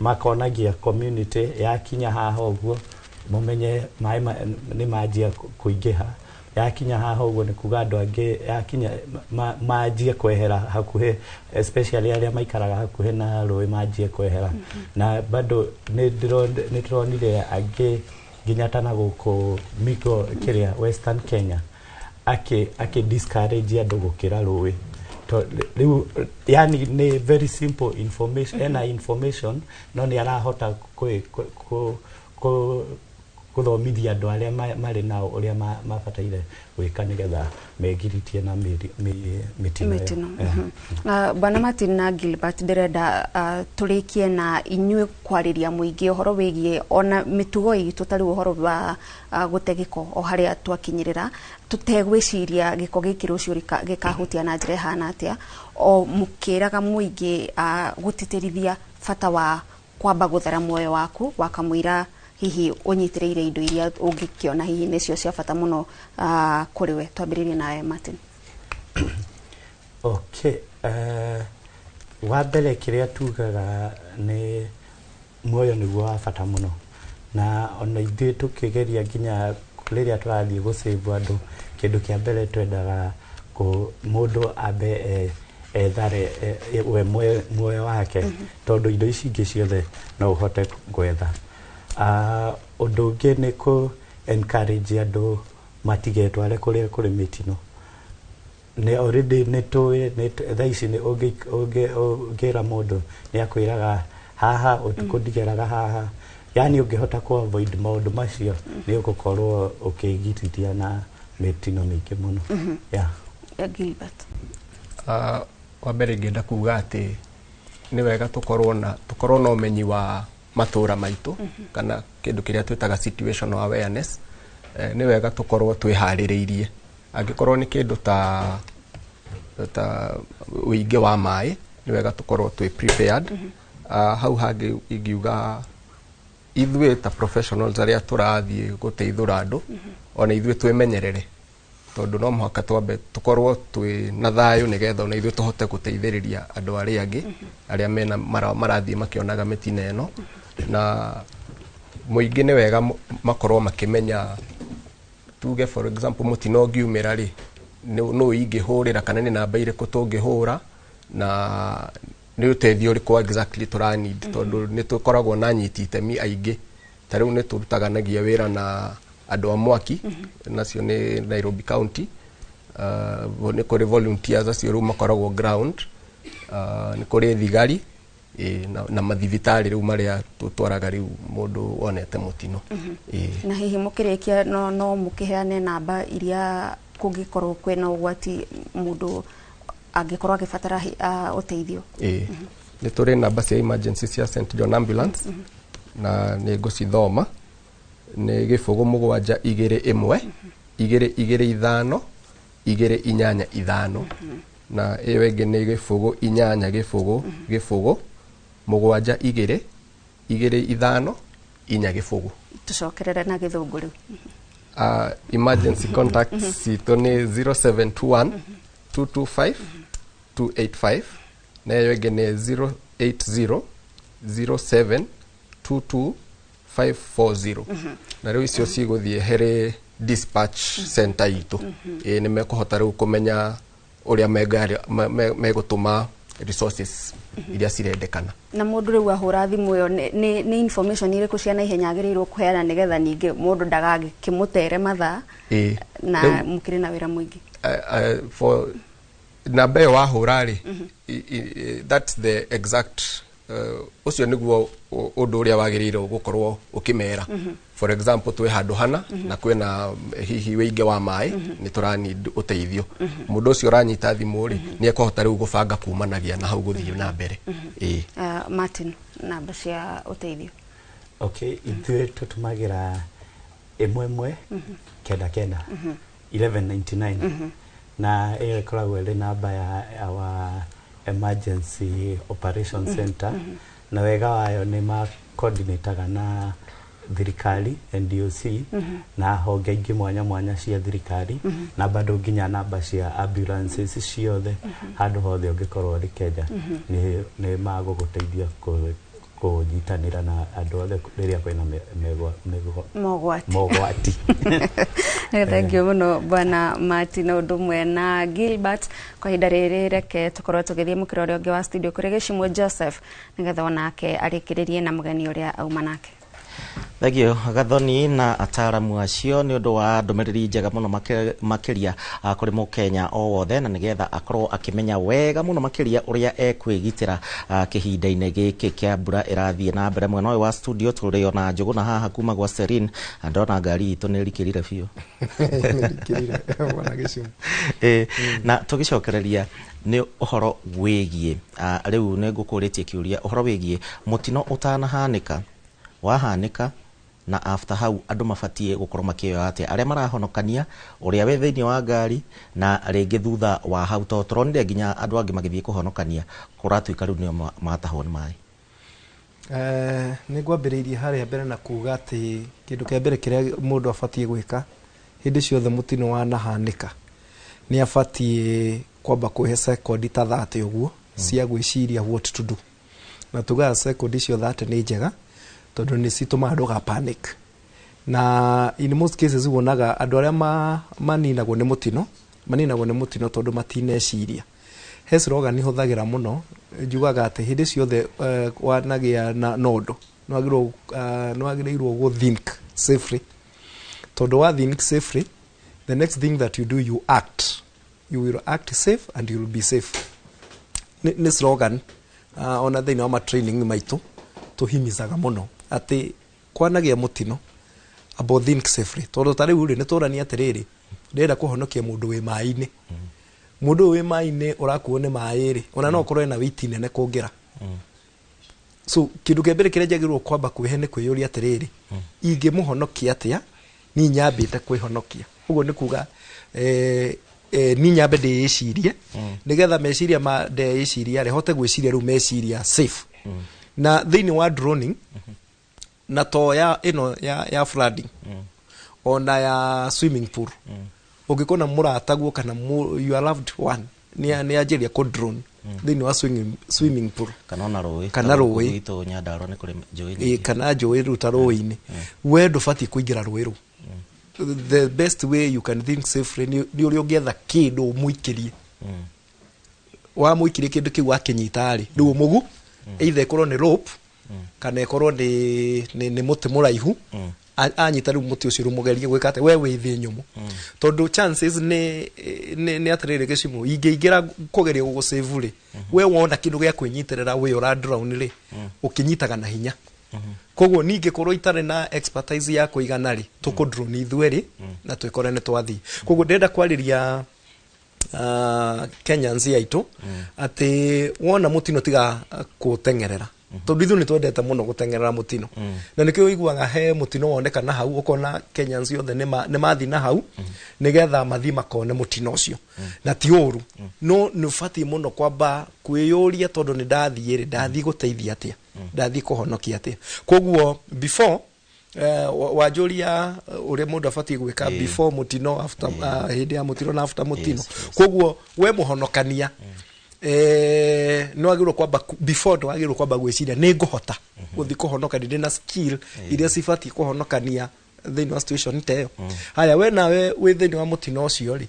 S20: makonagia community yakinya haha ũguo mũmenye maĩ nĩ manjia kũingĩha, yakinya haha ũguo nĩ kuga andũ angĩ yakinya manjie kwehera hakuhĩ, especially arĩa maikaraga hakuhĩ na rũĩ manjie kwehera. Na bado nĩ ndĩronire angĩ nginya ta na gũkũ Migo kĩrĩa Western Kenya akĩ discourage andũ gũkĩra rũĩ, tondũ Rĩu yani nĩ very simple information, ena information no nĩ arahota gũthomithia andũ arĩa marĩ nao ũrĩa mabataire gwĩka nĩgetha megiritie na mĩtino ĩyo.
S1: Mĩtino. Bwana Martin na Gilbert, ndĩrenda tũrĩkie na inyuĩ kwarĩria mũingĩ ũhoro wĩgiĩ ona mĩtugo itũ, ta rĩu ũhoro wa gũte gĩko o harĩa twakinyĩrĩra tũtegwĩciria gĩko gĩkĩ rũciũ gĩkahutia na njĩra ĩhana atĩa, o mũkĩraga mũingĩ gũtĩtĩrithia bata wa kwamba gũthara muoyo waku wakamũira hihi ũnyitĩrĩire indo iria ũngĩkĩona hihi nĩcio cia bata mũno kũrĩ we. Twambĩrĩrie nawe, Martin.
S20: Okay, wa mbere kĩrĩa tugaga nĩ muoyo nĩguo wa bata mũno, na ona ithuĩ tũkĩgeria nginya rĩrĩa tũrathiĩ gũsave andũ, kĩndũ kĩa mbere twendaga mũndũ ambe ethare we muoyo wake, tondũ indo ici ingĩ ciothe no ũhote gwetha. Ũndũ ũngĩ nĩ kũ encourage andũ matigetware kũrĩa kũrĩ mĩtino. Nĩ already nĩ tũĩ thaa ici nĩ ũngĩra mũndũ nĩ akwĩraga haha ũtukũ ndigeraga haha, yani ũngĩhota kũ avoid maũndũ macio nĩ ũgũkorwo ũkĩgitithia na mĩtino mĩingĩ mũno. Yeah.
S1: Gilbert.
S21: Wa mbere ingĩenda kuga atĩ nĩ wega tũkorwo na ũmenyi wa matũra maitũ kana kĩndũ kĩrĩa twĩtaga situational awareness. Nĩ wega tũkorwo twĩharĩrĩirie angĩkorwo nĩ kĩndũ ta ũingĩ wa maĩ, nĩ wega tũkorwo twĩ prepared. Hau hangĩ ingiuga ithuĩ ta professionals arĩa tũrathiĩ gũteithũra andũ, ona ithuĩ twĩmenyerere, tondũ no mũhaka twambe tũkorwo twĩ na thayũ nĩgetha ona ithuĩ tũhote gũteithĩrĩria andũ arĩa angĩ arĩa mena marathiĩ makĩonaga mĩtino ĩno. Na mũingĩ nĩ wega makorwo makĩmenya, tuge for example mũtino ũngiumĩra rĩ, nũ ingĩhũrĩra kana nĩ namba irĩkũ tũngĩhũra na nĩ ũteithio ũrĩkũ exactly tũra need, tondũ nĩ tũkoragwo na anyiti itemi aingĩ. Ta rĩu nĩ tũrutaganagia wĩra na andũ a mwaki, nacio nĩ Nairobi County, nĩ kũrĩ volunteers acio rĩu makoragwo ground, nĩ kũrĩ thigari na mathibitarĩ rĩu marĩa tũtwaraga rĩu mũndũ wonete mũtino.
S1: Na hihi mũkĩrĩkia no mũkĩheane namba iria kũngĩkorwo kwĩna ũgwati, mũndũ angĩkorwo agĩbatara ũteithio?
S21: Ĩ, nĩ tũrĩ namba cia emergency cia St John Ambulance na nĩ ngũcithoma. Nĩ 0721 225 285, na ĩyo ĩngĩ nĩ 0800 72 25 40.
S1: Tũcokerere na gĩthũngũ rĩu.
S21: Emergency contacts citũ nĩ 0721 225 285, na ĩyo ĩngĩ nĩ 080 07 22 540. Na rĩu icio cigũthiĩ harĩ dispatch center itũ. Ĩ, nĩ mekũhota rĩu kũmenya ũrĩa megũtũma resources iria cirendekana.
S1: Na mũndũ rĩu ahũra thimũ ĩyo, nĩ information irĩkũ cia naihenya agĩrĩirwo kũheana nĩgetha ningĩ mũndũ ndagakĩmũtere mathaa na mũkĩrĩ na wĩra mũingĩ?
S21: For namba ĩyo wahũra rĩ, that's the exact, ũcio nĩguo ũndũ ũrĩa wagĩrĩirwo gũkorwo ũkĩmera. For example, twĩ handũ hana na kwĩna hihi wĩingĩ wa maĩ, nĩ tũra need ũteithio. Mũndũ ũcio ũranyita thimũ rĩ, nĩ ekũhota rĩu gũbanga kumanagia na hau gũthiĩ na mbere, ĩĩ.
S1: Martin, namba cia ũteithio.
S20: Okay, ithuĩ tũtũmagĩra 119 9, 1199, na ĩyo ĩkoragwo ĩrĩ namba ya our emergency operation center. Na wega wayo nĩ ma coordinataga na thirikari, NDOC, na honge ingĩ mwanya mwanya cia thirikari, na bado nginya namba cia ambulances ciothe handũ hothe ũngĩkorwo ũrĩ Kenya, nĩ magũgũteithia kũnyitanĩra na andũ othe rĩrĩa kwĩna
S1: Mogwati.
S20: Mogwati.
S1: Thank you mũno, bwana Martin ũndũ ũmwe na Gilbert. Kwa ihinda rĩrĩ reke tũkorwo tũgĩthiĩ mũkĩra ũrĩa ũngĩ wa studio kũrĩ Gĩcimũ Joseph nĩgetha onake arĩkĩrĩrie na mũgeni ũrĩa auma nake.
S2: Thengio Gathoni na ataramu acio nĩ ũndũ wa ndũmĩrĩri njega mũno makĩria kũrĩ mũkenya o wothe, na nĩgetha akorwo akĩmenya wega mũno makĩria ũrĩa ekwĩgitĩra kĩhinda-inĩ gĩkĩ kĩa mbura ĩrathiĩ na mbere. Mwena ũyũ wa studio tũrĩ ona Njũgũna haha kuma gwa Serene, na ndona ngari itũ nĩ ĩrikĩrire biũ.
S16: Nĩrikĩrire bwana Gĩcumu.
S2: Na tũgĩcokereria nĩ ũhoro wĩgiĩ rĩu nĩ ngũkũrĩtie kĩũria ũhoro wĩgiĩ mũtino ũtanahanĩka, wahanĩka, na after hau andũ mabatiĩ gũkorwo makĩoya atĩa arĩa marahonokania ũrĩa wĩ thĩinĩ wa ngari, na rĩngĩ thutha wa hau to tũronire nginya andũ angĩ magĩthiĩ kũhonokania kũratuĩka rĩu nĩo matahwo nĩ maĩ.
S16: Nĩ ngwambĩrĩirie harĩa mbere na kuga atĩ kĩndũ kĩa mbere kĩrĩa mũndũ abatiĩ gwĩka hĩndĩ ciothe mũtino wanahanĩka nĩ abatiĩ kwamba kwĩhe sekondi ta 30 ũguo cia gwĩciria what to do, na tugaga sekondi icio 30 nĩ njega tondũ nĩ citũmaga ndũga panic, na in most cases wonaga andũ arĩa maninagwo nĩ mũtino maninagwo nĩ mũtino tondũ matineciria. He slogan hũthagĩra mũno njugaga atĩ hĩndĩ ciothe wanagĩa na ũndũ nĩwagĩrĩirwo gũ think safely, tondũ wa think safely the next thing that you do, you act, you will act safe and you will be safe. Nĩ slogan ona thĩinĩ wa ma training maitũ tũhimizaga mũno atĩ kwanagĩa mũtino about think safely, tondũ ta rĩu rĩ nĩ tũrania atĩrĩrĩ, ndĩrenda kũhonokia mũndũ wĩ maĩ-inĩ, mũndũ ũyũ wĩ maĩ-inĩ ũrakuo nĩ maĩ rĩ, ona no ũkorwo ena wĩiti nene kũngĩra. So kĩndũ kĩa mbere kĩrĩa njagĩrĩirwo kwamba kwĩhe nĩ kwĩyũria atĩrĩrĩ, ingĩmũhonokia atĩa niĩ nyambĩte kwĩhonokia? Ũguo nĩ kuga niĩ nyambe ndĩĩcirie nĩgetha meciria ma ndeĩciria rĩ hote gwĩciria rĩu meciria safe. Na thĩinĩ wa droning na to ya ĩno ya flooding ona ya swimming pool, ũngĩkona mũrataguo kana your loved one nĩ anjĩria kũ drone thĩinĩ wa swimming pool
S2: kana ona rũĩ,
S16: kana rũĩ
S2: gwitũ Nyandarua nĩ kũrĩ njũĩ nyingĩ.
S16: Kana njũĩ rĩu ta rũĩ-inĩ, we ndũbatiĩ kũingĩra rũĩ rũu. The best way you can think safely nĩ ũrĩa ũngĩetha kĩndũ ũmũikĩrie, wamũikĩrie kĩndũ kĩu wakĩnyita rĩ rĩu ũmũgu, either ĩkorwo nĩ rope kana ĩkorwo nĩ mũtĩ mũraihu, anyita rĩu mũtĩ ũcio rĩu mũgerie gwĩka atĩ we wĩ thĩ nyũmũ, tondũ chances nĩ atĩrĩrĩ Gĩcimũ, ingĩingĩra kũgeria gũgũsave rĩ, we wona kĩndũ gĩa kwĩnyitĩrĩra we ũra drown rĩ ũkĩnyitaga na hinya. Koguo ningĩkorwo itarĩ na expertise ya kũigana rĩ tũkũ drone ithuerĩ na twĩkore nĩ twathiĩ. Koguo ndĩrenda kwarĩria Kenyans aitũ atĩ wona mũtino tiga kũteng'erera, tondũ ithuĩ nĩ twendete mũno gũteng'erera mũtino, na nĩkĩo ũiguaga he mũtino woneka na hau ũkona Kenyans othe nĩ mathiĩ na hau nĩgetha mathiĩ makone mũtino ũcio, na ti ũru, no nĩ ũbatiĩ mũno kwamba kwĩyũria tondũ nĩ ndathiĩ rĩ, ndathiĩ gũteithia atĩa, ndathiĩ kũhonokia atĩa. Koguo before wanjũria ũrĩa mũndũ abatiĩ gwĩka before mũtino, after, hĩndĩ ya mũtino na after mũtino. Koguo we mũhonokania nĩ wagĩrĩirwo kwamba before nĩ wagĩrĩirwo kwamba gwĩciria nĩ ngũhota gũthiĩ kũhonokania, ndĩna skill iria cibatiĩ kũhonokania thĩinĩ wa situation ta ĩyo. Haya, we nawe wĩ thĩinĩ wa mũtino ũcio rĩ,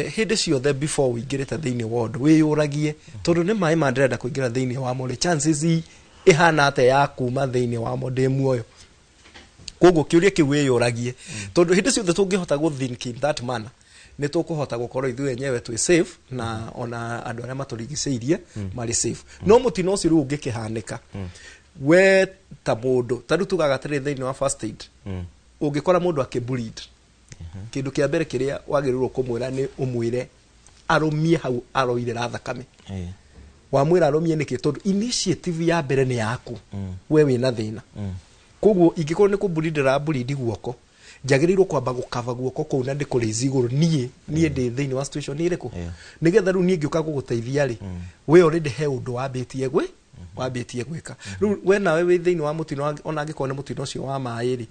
S16: hĩndĩ ciothe before ũingĩrĩte thĩinĩ wa ũndũ wĩyũragie, tondũ nĩ maĩ ma ndĩrenda kũingĩra thĩinĩ wamo rĩ, chances ĩhana atĩa ya kuma thĩinĩ wamo ndĩ muoyo? Koguo kĩũria kĩu wĩyũragie, tondũ hĩndĩ ciothe tũngĩhota gũ think in that manner nĩ tũkũhota gũkorwo ithuĩ enyewe twĩ safe na ona andũ arĩa matũrigicĩirie marĩ safe. No mũtino ũcio rĩu ũngĩkĩhanĩka, we ta mũndũ ta rĩu tugaga atĩrĩ thĩinĩ wa first aid, ũngĩkora mũndũ akĩbleed, kĩndũ kĩa mbere kĩrĩa wagĩrĩirwo kũmwĩra nĩ ũmwĩre arũmie hau aroirĩra thakame. Wamwĩra arũmie nĩkĩ? Tondũ initiative ya mbere nĩ yaku, we wĩna thĩna. Koguo ingĩkorwo nĩ kũbleed ndĩrableed guoko, njagĩrĩirwo kwamba gũkava guoko kũu na ndĩkũraise igũrũ niĩ ndĩ thĩinĩ wa situation ĩrĩkũ, nĩgetha rĩu niĩ ngĩũka gũgũteithia rĩ, we already he ũndũ wambĩtie gwĩka. Rĩu we nawe wĩ thĩinĩ wa mũtino, ona angĩkorwo nĩ mũtino ũcio wa maĩ rĩ,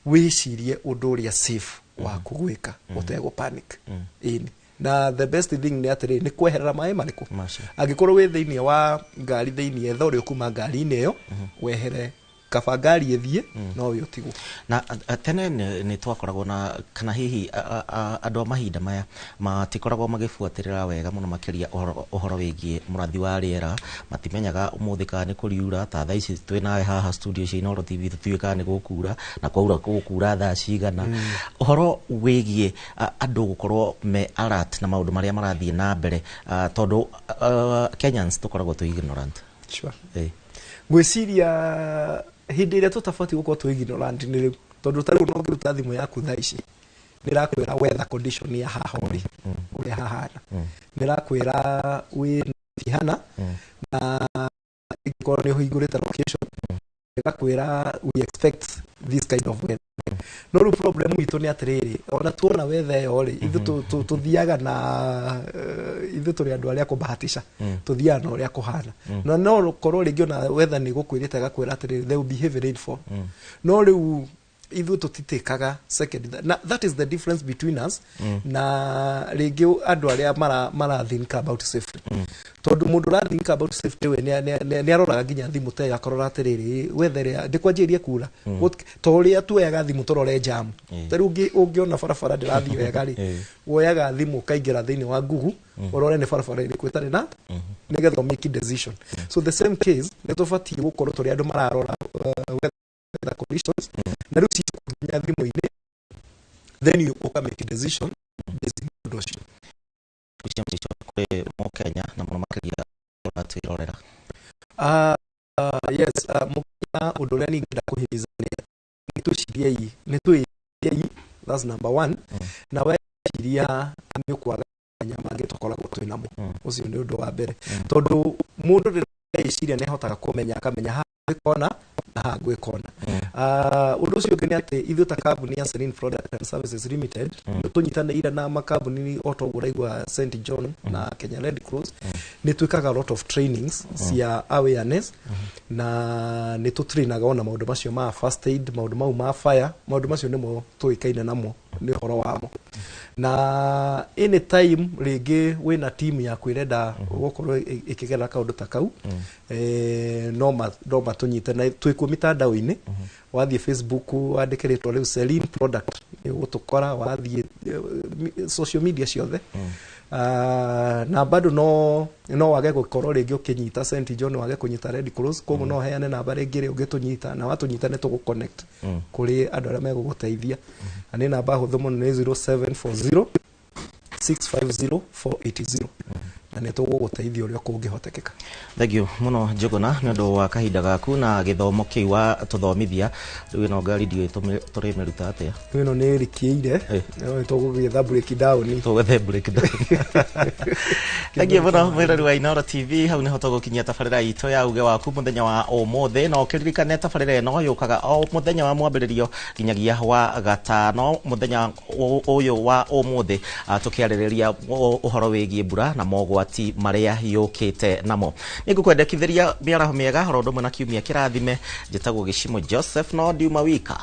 S16: wĩcirie ũndũ ũrĩa safe waku gwĩka ũtegũ panic. Ĩni na the best thing nĩ atĩrĩrĩ, nĩ kweherera maĩ marĩkũ? Angĩkorwo wĩ thĩinĩ wa ngari thĩinĩ, etha ũrĩa ũkuma ngari-inĩ ĩyo wehere. Kaba ngari ĩthiĩ no we ũtigwo.
S2: Na tene nĩ twakoragwo na kana hihi andũ a mahinda maya matikoragwo magĩbuatĩrĩra wega mũno makĩria ũhoro wĩgiĩ mũrathi wa rĩera. Matimenyaga ũmũthĩ kana nĩ kũriura. Ta thaa ici twĩ nawe haha studio cia Inooro TV, tũtiũĩ kana nĩ gũkura, na kwaura gũkura thaa cigana. Ũhoro wĩgiĩ andũ gũkorwo me alert na maũndũ marĩa marathiĩ na mbere, tondũ Kenyans tũkoragwo twĩ ignorant.
S16: Sure. Ngwĩciria hĩndĩ ĩrĩa tũtabatiĩ gũkorwo twĩ ignorant nĩ rĩu, tondũ ta rĩu no ũngĩruta thimũ yaku thaa ici, nĩ ĩrakwĩra weather condition ya haha ũrĩ, ũrĩa hahana, nĩ ĩrakwĩra wĩ hana, na ĩngĩkorwo nĩ ũhingũrĩte location, ĩgakwĩra we expect this kind of weather. No rĩu problem itũ nĩ atĩrĩrĩ, ona tuona weather ĩyo rĩ, ithuĩ tũthiaga na ithuĩ tũrĩ andũ arĩa kũbahatisha, tũthiaga na ũrĩa kũhana. Na no korwo rĩngĩ ona weather nĩ gũkwĩrĩte ĩgakwĩra atĩrĩrĩ, there will be heavy rainfall, no rĩu ithuĩ tũtitĩkaga second. Na that is the difference between us na rĩngĩ andũ arĩa mara think about safety, tondũ mũndũ ũra think about safety we nĩ aroraga nginya thimũ ta ĩyo, akarora atĩrĩrĩ, weather ĩrĩa ndĩkwanjĩrĩrie kura. To ũrĩa tuoyaga thimũ tũrore jam, ta rĩu ũngĩona barabara ndĩrathiĩ wega rĩ, woyaga thimũ ũkaingĩra thĩinĩ wa Google, ũrore nĩ barabara ĩrĩkũ ĩtarĩ na, nĩgetha make decision. So the same case, nĩ tũbatiĩ gũkorwo tũrĩ andũ mararora weather conditions, na rĩu ciĩ nginya thimũ-inĩ, then you ũka make decision based on ũndũ ũcio.
S2: Cia mũico kũrĩ mũkenya na mũno makĩria ũratwĩrorera?
S16: Yes, mũkenya, ũndũ ũrĩa ningĩenda kũhimiza nĩ twĩciriei, nĩ twĩciriei, that's number one. Na weciria nĩ ũkwaga manya mangĩ tũkoragwo twĩ namo. Ũcio nĩ ũndũ wa mbere, tondũ mũndũ rĩrĩa eciria nĩ ahotaga kũmenya, akamenya haha gwĩkona na haha gwĩkona. Ũndũ ũcio ũngĩ nĩ atĩ ithuĩ ta kambuni ya Serene Product and Services Limited, tũnyitanĩire na makambuni o ta ũguo ũraigua St John na Kenya Red Cross, nĩ twĩkaga a lot of trainings cia awareness, na nĩ tũtrainaga ona maũndũ macio ma first aid, maũndũ mau ma fire, maũndũ macio nĩmo tũĩkaine namo nĩ ũhoro wamo. Na anytime rĩngĩ wĩna team yaku ĩrenda gũkorwo ĩkĩgerera kaũndũ ta kau, no matũnyite, na twĩkuo mitandao-inĩ. Wathiĩ Facebook wandĩke rĩtwa rĩu Celine Product, nĩ ũgũtũkora. Wathiĩ social media ciothe. Na bado no wage gũkorwo rĩngĩ ũkĩnyita St John, wage kũnyita Red Cross, koguo no heane namba rĩngĩ ĩrĩa ũngĩtũnyita, na watũnyita nĩ tũgũ connect kũrĩ andũ arĩa megũgũteithia. Na nĩ namba hũthũ mũno, nĩ 0740 650 480, na nĩ tũgũgũteithia ũrĩa kũngĩhotekeka.
S2: Thank you mũno Njũgũna nĩ ũndũ wa kahinda gaku na gĩthomo kĩu wa tũthomithia. Rĩu ĩno ngari ndiũĩ tũrĩmĩruta atĩa.
S16: Rĩu ĩno nĩ ĩrikĩire, no nĩ tũgũgĩetha break down.
S2: Tũgwethe break down. Thank you mũno mwĩrori wa Inooro TV. Hau nĩho tũgũkinyia tabarĩra itũ ya uge waku mũthenya wa ũmũthĩ, na ũkĩririkane tabarĩra ĩno yũkaga o mũthenya wa mwambĩrĩrio nginyagia wa gatano. Mũthenya ũyũ wa ũmũthĩ, tũkĩarĩrĩria ũhoro wĩgiĩ mbura na mogwati marĩa yũkĩte namo. Nĩngũkwendekithĩria mĩaraho mĩega oro ũndũ ũmwe na kiumia kĩrathime. Njĩtagwo Gĩcimo Joseph, no ndiuma wika.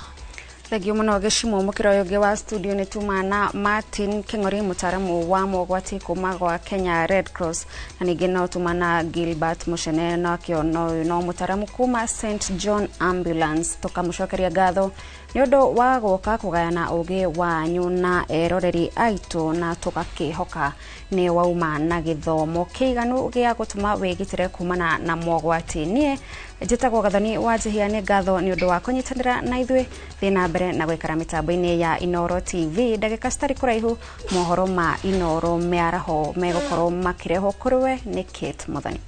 S1: Thengiũ mũno Gĩcimo. Mũkĩra ũyũ ũngĩ wa studio nĩ tuma na Martin Keng'ori, mũtaaramu wa mogwati kuma gwa Kenya Red Cross, na ningĩ no tuma na Gilbert Mũcene, nakĩo no mũtaaramu kuma St John Ambulance. Tũkamũcokeria ngatho nĩ ũndũ wa gũka kũgayana ũgĩ wanyu na eroreri aitũ, na tũgakĩhoka nĩ wauma na gĩthomo kĩiganu gĩa gũtũma wĩgitĩre kumana na mogwati. Niĩ njĩtagwo Gathoni wa Njihia. Nĩ ngatho nĩ ũndũ wa kũnyitanĩra na ithuĩ. Thiĩ na mbere na gũikara mĩtambo-inĩ ya Inooro TV. Ndagĩka citarĩ kũraihu, mohoro ma Inooro mĩaraho megũkorwo makĩrehwo kũrĩ we nĩ Kate Muthoni.